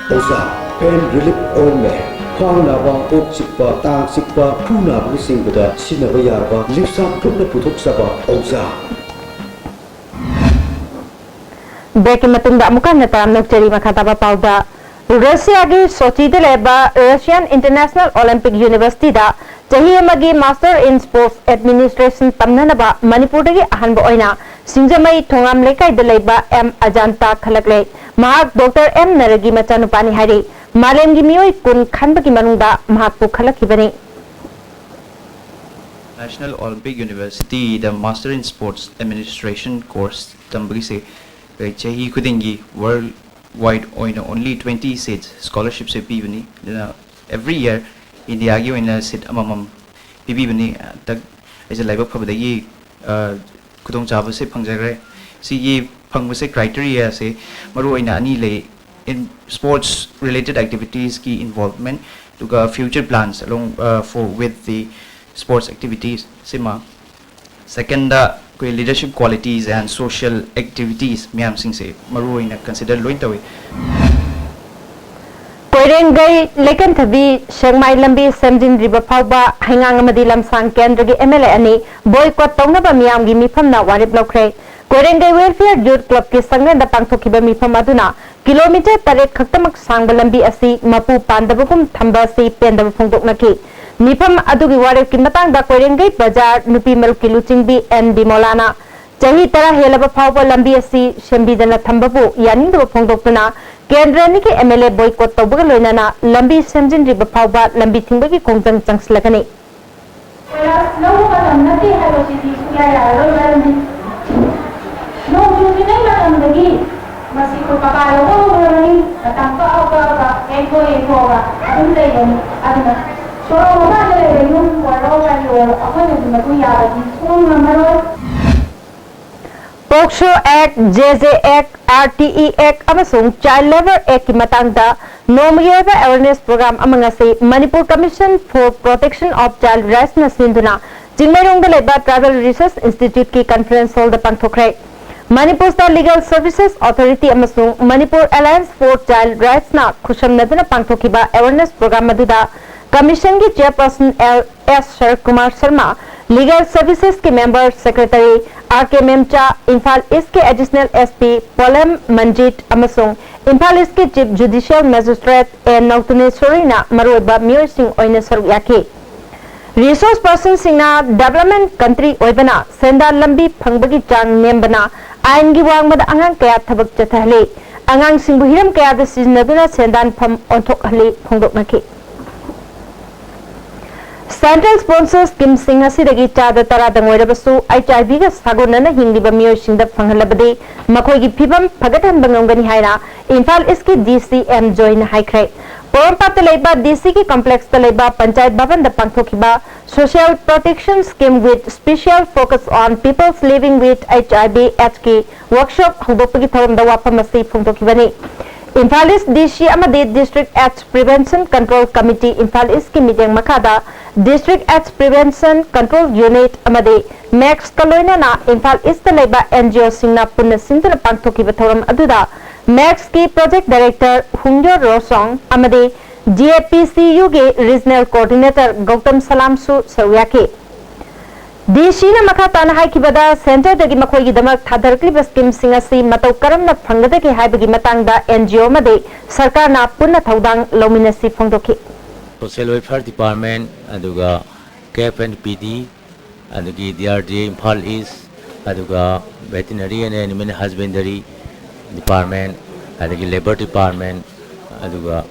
ꯑꯣꯖꯥ, pain relief ointment, ꯈ꯭ꯋꯥꯡ ꯅꯥꯕ, ꯀꯣꯛ ꯆꯤꯛꯄ, ꯇꯥꯡ ꯆꯤꯛꯄ, ꯈꯨ ꯅꯥꯕꯅꯆꯤꯡꯕꯗ ꯁꯤꯖꯤꯟꯅꯕ ꯌꯥꯔꯕ ꯂꯤꯞꯁꯥꯞ ꯒ꯭ꯔꯨꯞꯅ ꯄꯨꯊꯣꯛꯆꯕ ꯑꯣꯖꯥ꯫ Breakꯀꯤ ꯃꯇꯨꯡꯗ ꯑꯃꯨꯛ ꯍꯟꯅ ꯇꯔꯥꯝꯅ ꯑꯣꯛꯆꯔꯤ꯫ ꯃꯈꯥ ꯇꯥꯕ ꯄꯥꯎꯗ, ꯔꯁꯤꯌꯥꯒꯤ ꯁꯣꯆꯤꯗ ꯂꯩꯕ Russian International Olympic Universityꯗ ꯆꯍꯤ ꯑꯃꯒꯤ Master in Sports Administration ꯇꯝꯅꯅꯕ ꯃꯅꯤꯄꯨꯔꯗꯒꯤ ꯑꯍꯥꯟꯕ ꯑꯣꯏꯅ ꯁꯤꯡꯖꯃꯩ ꯊꯣꯉꯥꯝ ꯂꯩꯀꯥꯏꯗ ꯂꯩꯕ ꯑꯦꯝ ꯑꯖꯥꯟꯇꯥ ꯈꯜꯂꯛꯂꯦ꯫ ꯃꯍꯥꯛ ꯗꯣꯛꯇꯔ ꯑꯦꯝ ꯅꯔꯒꯤ ꯃꯆꯥꯅꯨꯄꯥꯅꯤ ꯍꯥꯏꯔꯤ꯫ ꯃꯥꯂꯦꯝꯒꯤ ꯃꯤꯑꯣꯏ ꯀꯨꯟ ꯈꯟꯕꯒꯤ ꯃꯅꯨꯡꯗ ꯃꯍꯥꯛꯄꯨ ꯈꯜꯂꯛꯈꯤꯕꯅꯤ꯫ National Olympic Universityꯗ Master in Sports Administration course ꯇꯝꯕꯒꯤꯁꯦ ꯑꯩꯈꯣꯏ ꯆꯍꯤ ꯈꯨꯗꯤꯡꯒꯤ world wide ꯑꯣꯏꯅ only twenty seats scholarshipꯁꯦ ꯄꯤꯕꯅꯤ꯫ ꯑꯗꯨꯅ every year ꯏꯟꯗꯤꯌꯥꯒꯤ ꯑꯣꯏꯅ seat ꯑꯃꯃꯝ ꯄꯤꯕꯤꯕꯅꯤ꯫ ꯍꯟꯗꯛ ꯑꯩꯁꯦ ꯂꯥꯏꯕꯛ ꯐꯕꯗꯒꯤ, ꯑ, ꯈꯨꯗꯣꯡꯆꯥꯕꯁꯦ ꯐꯪꯖꯈ꯭ꯔꯦ꯫ ꯁꯤꯒꯤ ꯐꯪꯕꯁꯦ criteriaꯁꯦ ꯃꯔꯨꯑꯣꯏꯅ ꯑꯅꯤ ꯂꯩ: in sports related activitiesꯀꯤ involvement, ꯑꯗꯨꯒ future plans along, uh, for with the sports activities ꯁꯤꯃ꯫ Secondꯗ ꯑꯩꯈꯣꯏ leadership qualities and social activities ꯃꯌꯥꯝꯁꯤꯡꯁꯦ ꯃꯔꯨ ꯑꯣꯏꯅ consider ꯂꯣꯏ ꯇꯧꯏ꯫ ꯀꯣꯏꯔꯦꯡꯒꯩ ꯂꯩꯀꯟꯊꯕꯤ ꯁꯦꯛꯃꯥꯏ ꯂꯝꯕꯤ ꯁꯦꯝꯖꯤꯟꯗ꯭ꯔꯤꯕ ꯐꯥꯎꯕ ꯍꯩꯉꯥꯡ ꯑꯃꯗꯤ ꯂꯝꯁꯥꯡ ꯀꯦꯟꯗ꯭ꯔꯒꯤ ꯑꯦꯝ ꯑꯦꯜ ꯑꯦ ꯑꯅꯤ ꯕꯣꯏꯀꯣꯠ ꯇꯧꯅꯕ ꯃꯤꯌꯥꯝꯒꯤ ꯃꯤꯐꯝꯅ ꯋꯥꯔꯦꯞ ꯂꯧꯈ꯭ꯔꯦ꯫ ꯀꯣꯏꯔꯦꯡꯒꯩ ꯋꯦꯜꯐꯤꯌꯔ ꯌꯨꯠ ꯀ꯭ꯂꯕꯀꯤ ꯁꯪꯂꯦꯟꯗ ꯄꯥꯡꯊꯣꯛꯈꯤꯕ ꯃꯤꯐꯝ ꯑꯗꯨꯅ ꯀꯤꯂꯣꯃꯤꯇꯔ ꯇꯔꯦꯠ ꯈꯛꯇꯃꯛ ꯁꯥꯡꯕ ꯂꯝꯕꯤ ꯑꯁꯤ ꯃꯄꯨ ꯄꯥꯟꯗꯕꯒꯨꯝ ꯊꯝꯕ ꯑꯁꯤ ꯄꯦꯟꯗꯕ ꯐꯣꯡꯗꯣꯛꯅꯈꯤ꯫ ꯃꯤꯐꯝ ꯑꯗꯨꯒꯤ ꯋꯥꯔꯦꯞꯀꯤ ꯃꯇꯥꯡꯗ ꯀꯣꯏꯔꯦꯡꯒꯩ ꯕꯖꯥꯔ ꯅꯨꯄꯤ ꯃꯔꯨꯞꯀꯤ ꯂꯨꯆꯤꯡꯕꯤ ꯑꯦꯟ ꯕꯤꯃꯣꯂꯥꯅ ꯆꯍꯤ ꯇꯔꯥ ꯍꯦꯜꯂꯕ ꯐꯥꯎꯕ ꯂꯝꯕꯤ ꯑꯁꯤ ꯁꯦꯝꯕꯤꯗꯅ ꯊꯝꯕꯕꯨ ꯌꯥꯅꯤꯡꯗꯕ ꯐꯣꯡꯗꯣꯛꯇꯨꯅ ꯀꯦꯟꯗ꯭ꯔ ꯑꯅꯤꯒꯤ ꯑꯦꯝ ꯑꯦꯜ ꯑꯦ ꯕꯣꯏꯀꯣꯠ ꯇꯧꯕꯒ ꯂꯣꯏꯅꯅ ꯂꯝꯕꯤ ꯁꯦꯝꯖꯤꯟꯗ꯭ꯔꯤꯕ ꯐꯥꯎꯕ ꯂꯝꯕꯤ ꯊꯤꯡꯕꯒꯤ ꯈꯣꯡꯖꯪ ꯆꯪꯁꯤꯜꯂꯒꯅꯤ꯫ ꯀꯣꯏꯂꯥꯁ ꯂꯧꯕ ꯃꯇꯝ ꯅꯠꯇꯦ ꯍꯥꯏꯕꯁꯤꯗꯤ ꯁꯨꯡꯌꯥ ꯌꯥꯔꯔꯣꯏ꯫ ꯃꯔꯝꯗꯤ ꯅꯣꯡ ꯆꯨꯗ꯭ꯔꯤꯉꯩ ꯃꯇꯝꯗꯒꯤ ꯃꯁꯤ ꯑꯩꯈꯣꯏ ꯄꯀꯥ ꯂꯧꯕ ꯍꯧꯔꯕꯅꯤ꯫ ꯃꯇꯝ ꯀꯛꯑ ꯀꯛꯑꯒ ꯌꯩꯊꯣꯛ ꯌꯩꯊꯣꯛꯑꯒ ꯑꯗꯨꯝ ꯂꯩꯕꯅꯤ꯫ ꯑꯗꯨꯅ ꯁꯣꯔꯣꯛ ꯃꯄꯥꯟꯗ ꯂꯩꯕ ꯌꯨꯝ ꯑꯣꯏꯔꯣ ꯀꯔꯤ ꯑꯣꯏꯔꯣ ꯑꯩꯈꯣꯏꯅꯗꯤ ꯃꯗꯨ ꯌꯥꯕꯗꯤ ꯁꯨꯡꯉꯝ ꯉꯝꯃꯔꯣꯏ꯫ ꯄꯣꯛꯁꯣ ꯑꯦꯛ, ꯖꯦ ꯖꯦ ꯑꯦꯛ, ꯑꯥꯔ ꯇꯤ ꯏ ꯑꯦꯛ ꯑꯃꯁꯨꯡ ꯆꯥꯏꯜ ꯂꯦꯕꯔ ꯑꯦꯛꯀꯤ ꯃꯇꯥꯡꯗ ꯅꯣꯡꯃꯒꯤ ꯑꯣꯏꯕ ꯑꯦꯋꯦꯔꯅꯦꯁ ꯄ꯭ꯔꯣꯒ꯭ꯔꯥꯝ ꯑꯃ ꯉꯁꯤ Manipur Commission for Protection of Child Rightsꯅ ꯁꯤꯟꯗꯨꯅ ꯆꯤꯡꯃꯩꯔꯣꯡꯗ ꯂꯩꯕ ꯇ꯭ꯔꯥꯏꯕꯦꯜ ꯔꯤꯁꯔꯁ ꯏꯟꯁꯇꯤꯇ꯭ꯌꯨꯠꯀꯤ ꯀꯟꯐꯔꯦꯟꯁ ꯍꯣꯜꯗ ꯄꯥꯡꯊꯣꯛꯈ꯭ꯔꯦ꯫ Manipur state legal services authority ꯑꯃꯁꯨꯡ ꯃꯅꯤꯄꯨꯔ ꯑꯦꯂꯥꯌꯟꯁ ꯐꯣꯔ ꯆꯥꯏꯜ ꯔꯥꯏꯠꯁꯅ ꯈꯨꯠꯁꯝꯅꯗꯨꯅ ꯄꯥꯡꯊꯣꯛꯈꯤꯕ ꯑꯦꯋꯦꯔꯅꯦꯁ ꯄ꯭ꯔꯣꯒ꯭ꯔꯥꯝ ꯑꯗꯨꯗ ꯀꯃꯤꯁꯟꯒꯤ chairperson L S Sharatkumar Sharma, legal ꯁꯔꯚꯤꯁꯦꯁꯀꯤ member secretary R K Memcha, Imphal ꯏꯁꯀꯤ ꯑꯦꯗꯤꯁꯅꯦꯜ ꯑꯦꯁ ꯄꯤ ꯄꯣꯂꯦꯝ ꯃꯟꯖꯤꯠ ꯑꯃꯁꯨꯡ ꯏꯝꯐꯥꯜ ꯏꯁꯀꯤ ꯆꯤꯐ ꯖꯨꯗꯤꯁꯤꯌꯦꯜ ꯃꯦꯖꯤꯁꯇ꯭ꯔꯦꯠ ꯑꯦ ꯅꯧꯇꯨꯅꯦꯁꯣꯔꯤꯅ ꯃꯔꯨꯑꯣꯏꯕ ꯃꯤꯑꯣꯏꯁꯤꯡ ꯑꯣꯏꯅ ꯁꯔꯨꯛ ꯌꯥꯈꯤ꯫ ꯔꯤꯁꯣꯔꯁ ꯄꯔꯁꯟꯁꯤꯡꯅ ꯗꯤꯕꯦꯂꯞꯃꯦꯟ ꯀꯟꯇ꯭ꯔꯤ ꯑꯣꯏꯕꯅ ꯁꯦꯟꯗꯥꯟ ꯂꯝꯕꯤ ꯐꯪꯕꯒꯤ ꯆꯥꯡ ꯅꯦꯝꯕꯅ ꯑꯥꯏꯟꯒꯤ ꯋꯥꯡꯃꯗ ꯑꯉꯥꯡ ꯀꯌꯥ ꯊꯕꯛ ꯆꯠꯊꯍꯜꯂꯤ꯫ ꯑꯉꯥꯡꯁꯤꯡꯕꯨ ꯍꯤꯔꯝ ꯀꯌꯥꯗ ꯁꯤꯖꯤꯟꯅꯗꯨꯅ ꯁꯦꯟꯗꯥꯟꯐꯝ ꯑꯣꯟꯊꯣꯛꯍꯜꯂꯤ ꯐꯣꯡꯗꯣꯛꯅꯈꯤ꯫ ꯁꯦꯟꯇ꯭ꯔꯦꯜ ꯁ꯭ꯄꯣꯟꯁꯔ ꯁ꯭ꯀꯤꯝꯁꯤꯡ ꯑꯁꯤꯗꯒꯤ ꯆꯥꯗ ꯇꯔꯥꯗꯪ ꯑꯣꯏꯔꯕꯁꯨ ꯑꯩꯆ ꯑꯥꯏ ꯚꯤꯒ ꯁꯥꯒꯣꯟꯅꯅ ꯍꯤꯡꯂꯤꯕ ꯃꯤꯑꯣꯏꯁꯤꯡꯗ ꯐꯪꯍꯜꯂꯕꯗꯤ ꯃꯈꯣꯏꯒꯤ ꯐꯤꯚꯝ ꯐꯒꯠꯍꯟꯕ ꯉꯝꯒꯅꯤ ꯍꯥꯏꯅ ꯏꯝꯐꯥꯜ ꯏꯁꯀꯤ ꯗꯤ ꯁꯤ ꯑꯦꯝ ꯖꯣꯏꯅ ꯍꯥꯏꯈ꯭ꯔꯦ꯫ ꯄꯣꯔꯣꯝꯄꯥꯠꯇ ꯂꯩꯕ ꯗꯤ ꯁꯤꯒꯤ ꯀꯝꯄ꯭ꯂꯦꯛꯁꯇ ꯂꯩꯕ ꯄꯟꯆꯥꯌꯠ ꯚꯕꯟꯗ ꯄꯥꯡꯊꯣꯛꯈꯤꯕ Social Protection Scheme with Special Focus on Peoples Living with H I V Aidsꯀꯤ ꯋꯥꯔꯛꯁꯣꯞ ꯍꯧꯗꯣꯛꯄꯒꯤ ꯊꯧꯔꯝꯗ ꯋꯥꯐꯝ ꯑꯁꯤ ꯐꯣꯡꯗꯣꯛꯈꯤꯕꯅꯤ꯫ ꯏꯝꯐꯥꯜ ꯏꯁ ꯗꯤ ꯁꯤ ꯑꯃꯗꯤ District AIDS Prevention Control Committee Imphal ꯏꯁꯀꯤ ꯃꯤꯠꯌꯦꯡ ꯃꯈꯥꯗ District AIDS Prevention Control Unit ꯑꯃꯗꯤ ꯃꯦꯛꯁꯀ ꯂꯣꯏꯅꯅ ꯏꯝꯐꯥꯜ ꯏꯁꯇ ꯂꯩꯕ ꯑꯦꯟ ꯖꯤ ꯑꯣꯁꯤꯡꯅ ꯄꯨꯟꯅ ꯁꯤꯟꯗꯨꯅ ꯄꯥꯡꯊꯣꯛꯈꯤꯕ ꯊꯧꯔꯝ ꯑꯗꯨꯗ ꯃꯦꯛꯁꯀꯤ Project Director ꯍꯨꯡꯌꯣ ꯔꯣꯁꯣꯡ ꯑꯃꯗꯤ ꯖꯤ ꯑꯦ ꯄꯤ ꯁꯤ ꯌꯨꯒꯤ Regional Coordinator ꯒꯧꯇꯝ ꯁꯂꯥꯝꯁꯨ ꯁꯔꯨꯛ ꯌꯥꯈꯤ꯫ ꯗꯤ ꯁꯤꯅ ꯃꯈꯥ ꯇꯥꯅ ꯍꯥꯏꯈꯤꯕꯗ, ꯁꯦꯟꯇꯔꯗꯒꯤ ꯃꯈꯣꯏꯒꯤꯗꯃꯛ ꯊꯥꯗꯔꯛꯂꯤꯕ ꯁ꯭ꯀꯤꯝꯁꯤꯡ ꯑꯁꯤ ꯃꯇꯧ ꯀꯔꯝꯅ ꯐꯪꯒꯗꯒꯦ ꯍꯥꯏꯕꯒꯤ ꯃꯇꯥꯡꯗ ꯑꯦꯟ ꯖꯤ ꯑꯣ ꯑꯃꯗꯤ ꯁꯔꯀꯥꯔꯅ ꯄꯨꯟꯅ ꯊꯧꯗꯥꯡ ꯂꯧꯃꯤꯟꯅꯁꯤ ꯐꯣꯡꯗꯣꯛꯈꯤ꯫ Social Welfare Department, ꯑꯗꯨꯒ ꯀꯦꯞ ꯑꯦꯟ ꯄꯤ ꯗꯤ, ꯑꯗꯒꯤ ꯗꯤ ꯑꯥꯔ ꯗꯤ ꯑꯦ ꯏꯝꯐꯥꯜ ꯏꯁ, ꯑꯗꯨꯒ Veterinary and Animal Husbandry Department, ꯑꯗꯒꯤ Labour Department, ꯑꯗꯨꯒ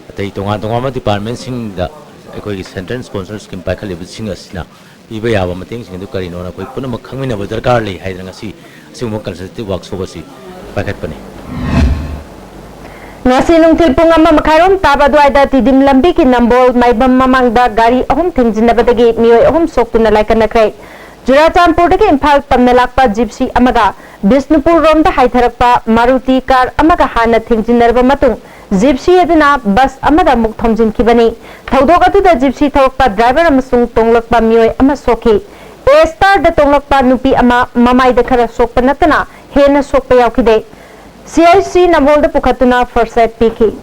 ꯑꯇꯩ ꯇꯣꯉꯥꯟ ꯇꯣꯉꯥꯟꯕ ꯗꯤꯄꯥꯔꯠꯃꯦꯟꯁꯤꯡꯗ ꯑꯩꯈꯣꯏꯒꯤ ꯁꯦꯟꯇ꯭ꯔꯦꯜ ꯁ꯭ꯄꯣꯟꯁꯔ ꯁ꯭ꯀꯤꯝ ꯄꯥꯏꯈꯠꯂꯤꯕꯁꯤꯡ ꯑꯁꯤꯅ ꯄꯤꯕ ꯌꯥꯕ ꯃꯇꯦꯡꯁꯤꯡ ꯑꯗꯨ ꯀꯔꯤꯅꯣꯅ ꯑꯩꯈꯣꯏ ꯄꯨꯝꯅꯃꯛ ꯈꯪꯃꯤꯟꯅꯕ ꯗꯔꯀꯥꯔ ꯂꯩ ꯍꯥꯏꯗꯅ ꯉꯁꯤ ꯑꯁꯤꯒꯨꯝꯕ ꯀꯟꯁꯜꯇꯦꯇꯤꯚ ꯋꯥꯛꯁꯣꯞ ꯑꯁꯤ ꯄꯥꯏꯈꯠꯄꯅꯤ꯫ ꯉꯁꯤ ꯅꯨꯡꯊꯤꯜ ꯄꯨꯡ ꯑꯃ ꯃꯈꯥꯏꯔꯣꯝ ꯇꯥꯕ ꯑꯗꯨꯋꯥꯏꯗ ꯇꯤꯗꯤꯝ ꯂꯝꯕꯤꯒꯤ ꯅꯝꯕꯣꯜ ꯃꯥꯏꯕꯝ ꯃꯃꯥꯡꯗ ꯒꯥꯔꯤ ꯑꯍꯨꯝ ꯊꯦꯡꯖꯤꯟꯅꯕꯗꯒꯤ ꯃꯤꯑꯣꯏ ꯑꯍꯨꯝ ꯁꯣꯛꯇꯨꯅ ꯂꯥꯏꯀꯠꯅꯈ꯭ꯔꯦ꯫ ꯆꯨꯔꯥꯆꯥꯟꯄꯨꯔꯗꯒꯤ ꯏꯝꯐꯥꯜ ꯇꯝꯅ ꯂꯥꯛꯄ ꯖꯤꯞꯁꯤ ꯑꯃꯒ ꯕꯤꯁꯅꯨꯄꯨꯔ ꯔꯣꯝꯗ ꯍꯥꯏꯊꯔꯛꯄ ꯃꯥꯔꯨꯇꯤ ꯀꯥꯔ ꯑꯃꯒ ꯍꯥꯟꯅ ꯊꯦꯡꯖꯤꯟꯅꯔꯕ ꯃꯇꯨꯡ ꯖꯤꯞꯁꯤ ꯑꯗꯨꯅ ꯕꯁ ꯑꯃꯗ ꯑꯃꯨꯛ ꯊꯣꯝꯖꯤꯟꯈꯤꯕꯅꯤ꯫ ꯊꯧꯗꯣꯛ ꯑꯗꯨꯗ ꯖꯤꯞꯁꯤ ꯊꯧꯔꯛꯄ ꯗ꯭ꯔꯥꯏꯚꯔ ꯑꯃꯁꯨꯡ ꯇꯣꯡꯂꯛꯄ ꯃꯤꯑꯣꯏ ꯑꯃ ꯁꯣꯛꯈꯤ꯫ ꯑꯦ ꯁ꯭ꯇꯥꯔꯗ ꯇꯣꯡꯂꯛꯄ ꯅꯨꯄꯤ ꯑꯃ ꯃꯃꯥꯏꯗ ꯈꯔ ꯁꯣꯛꯄ ꯅꯠꯇꯅ ꯍꯦꯟꯅ ꯁꯣꯛꯄ ꯌꯥꯎꯈꯤꯗꯦ꯫ C I C ꯅꯝꯕꯣꯜꯗ ꯄꯨꯈꯠꯇꯨꯅ first aid ꯄꯤꯈꯤ꯫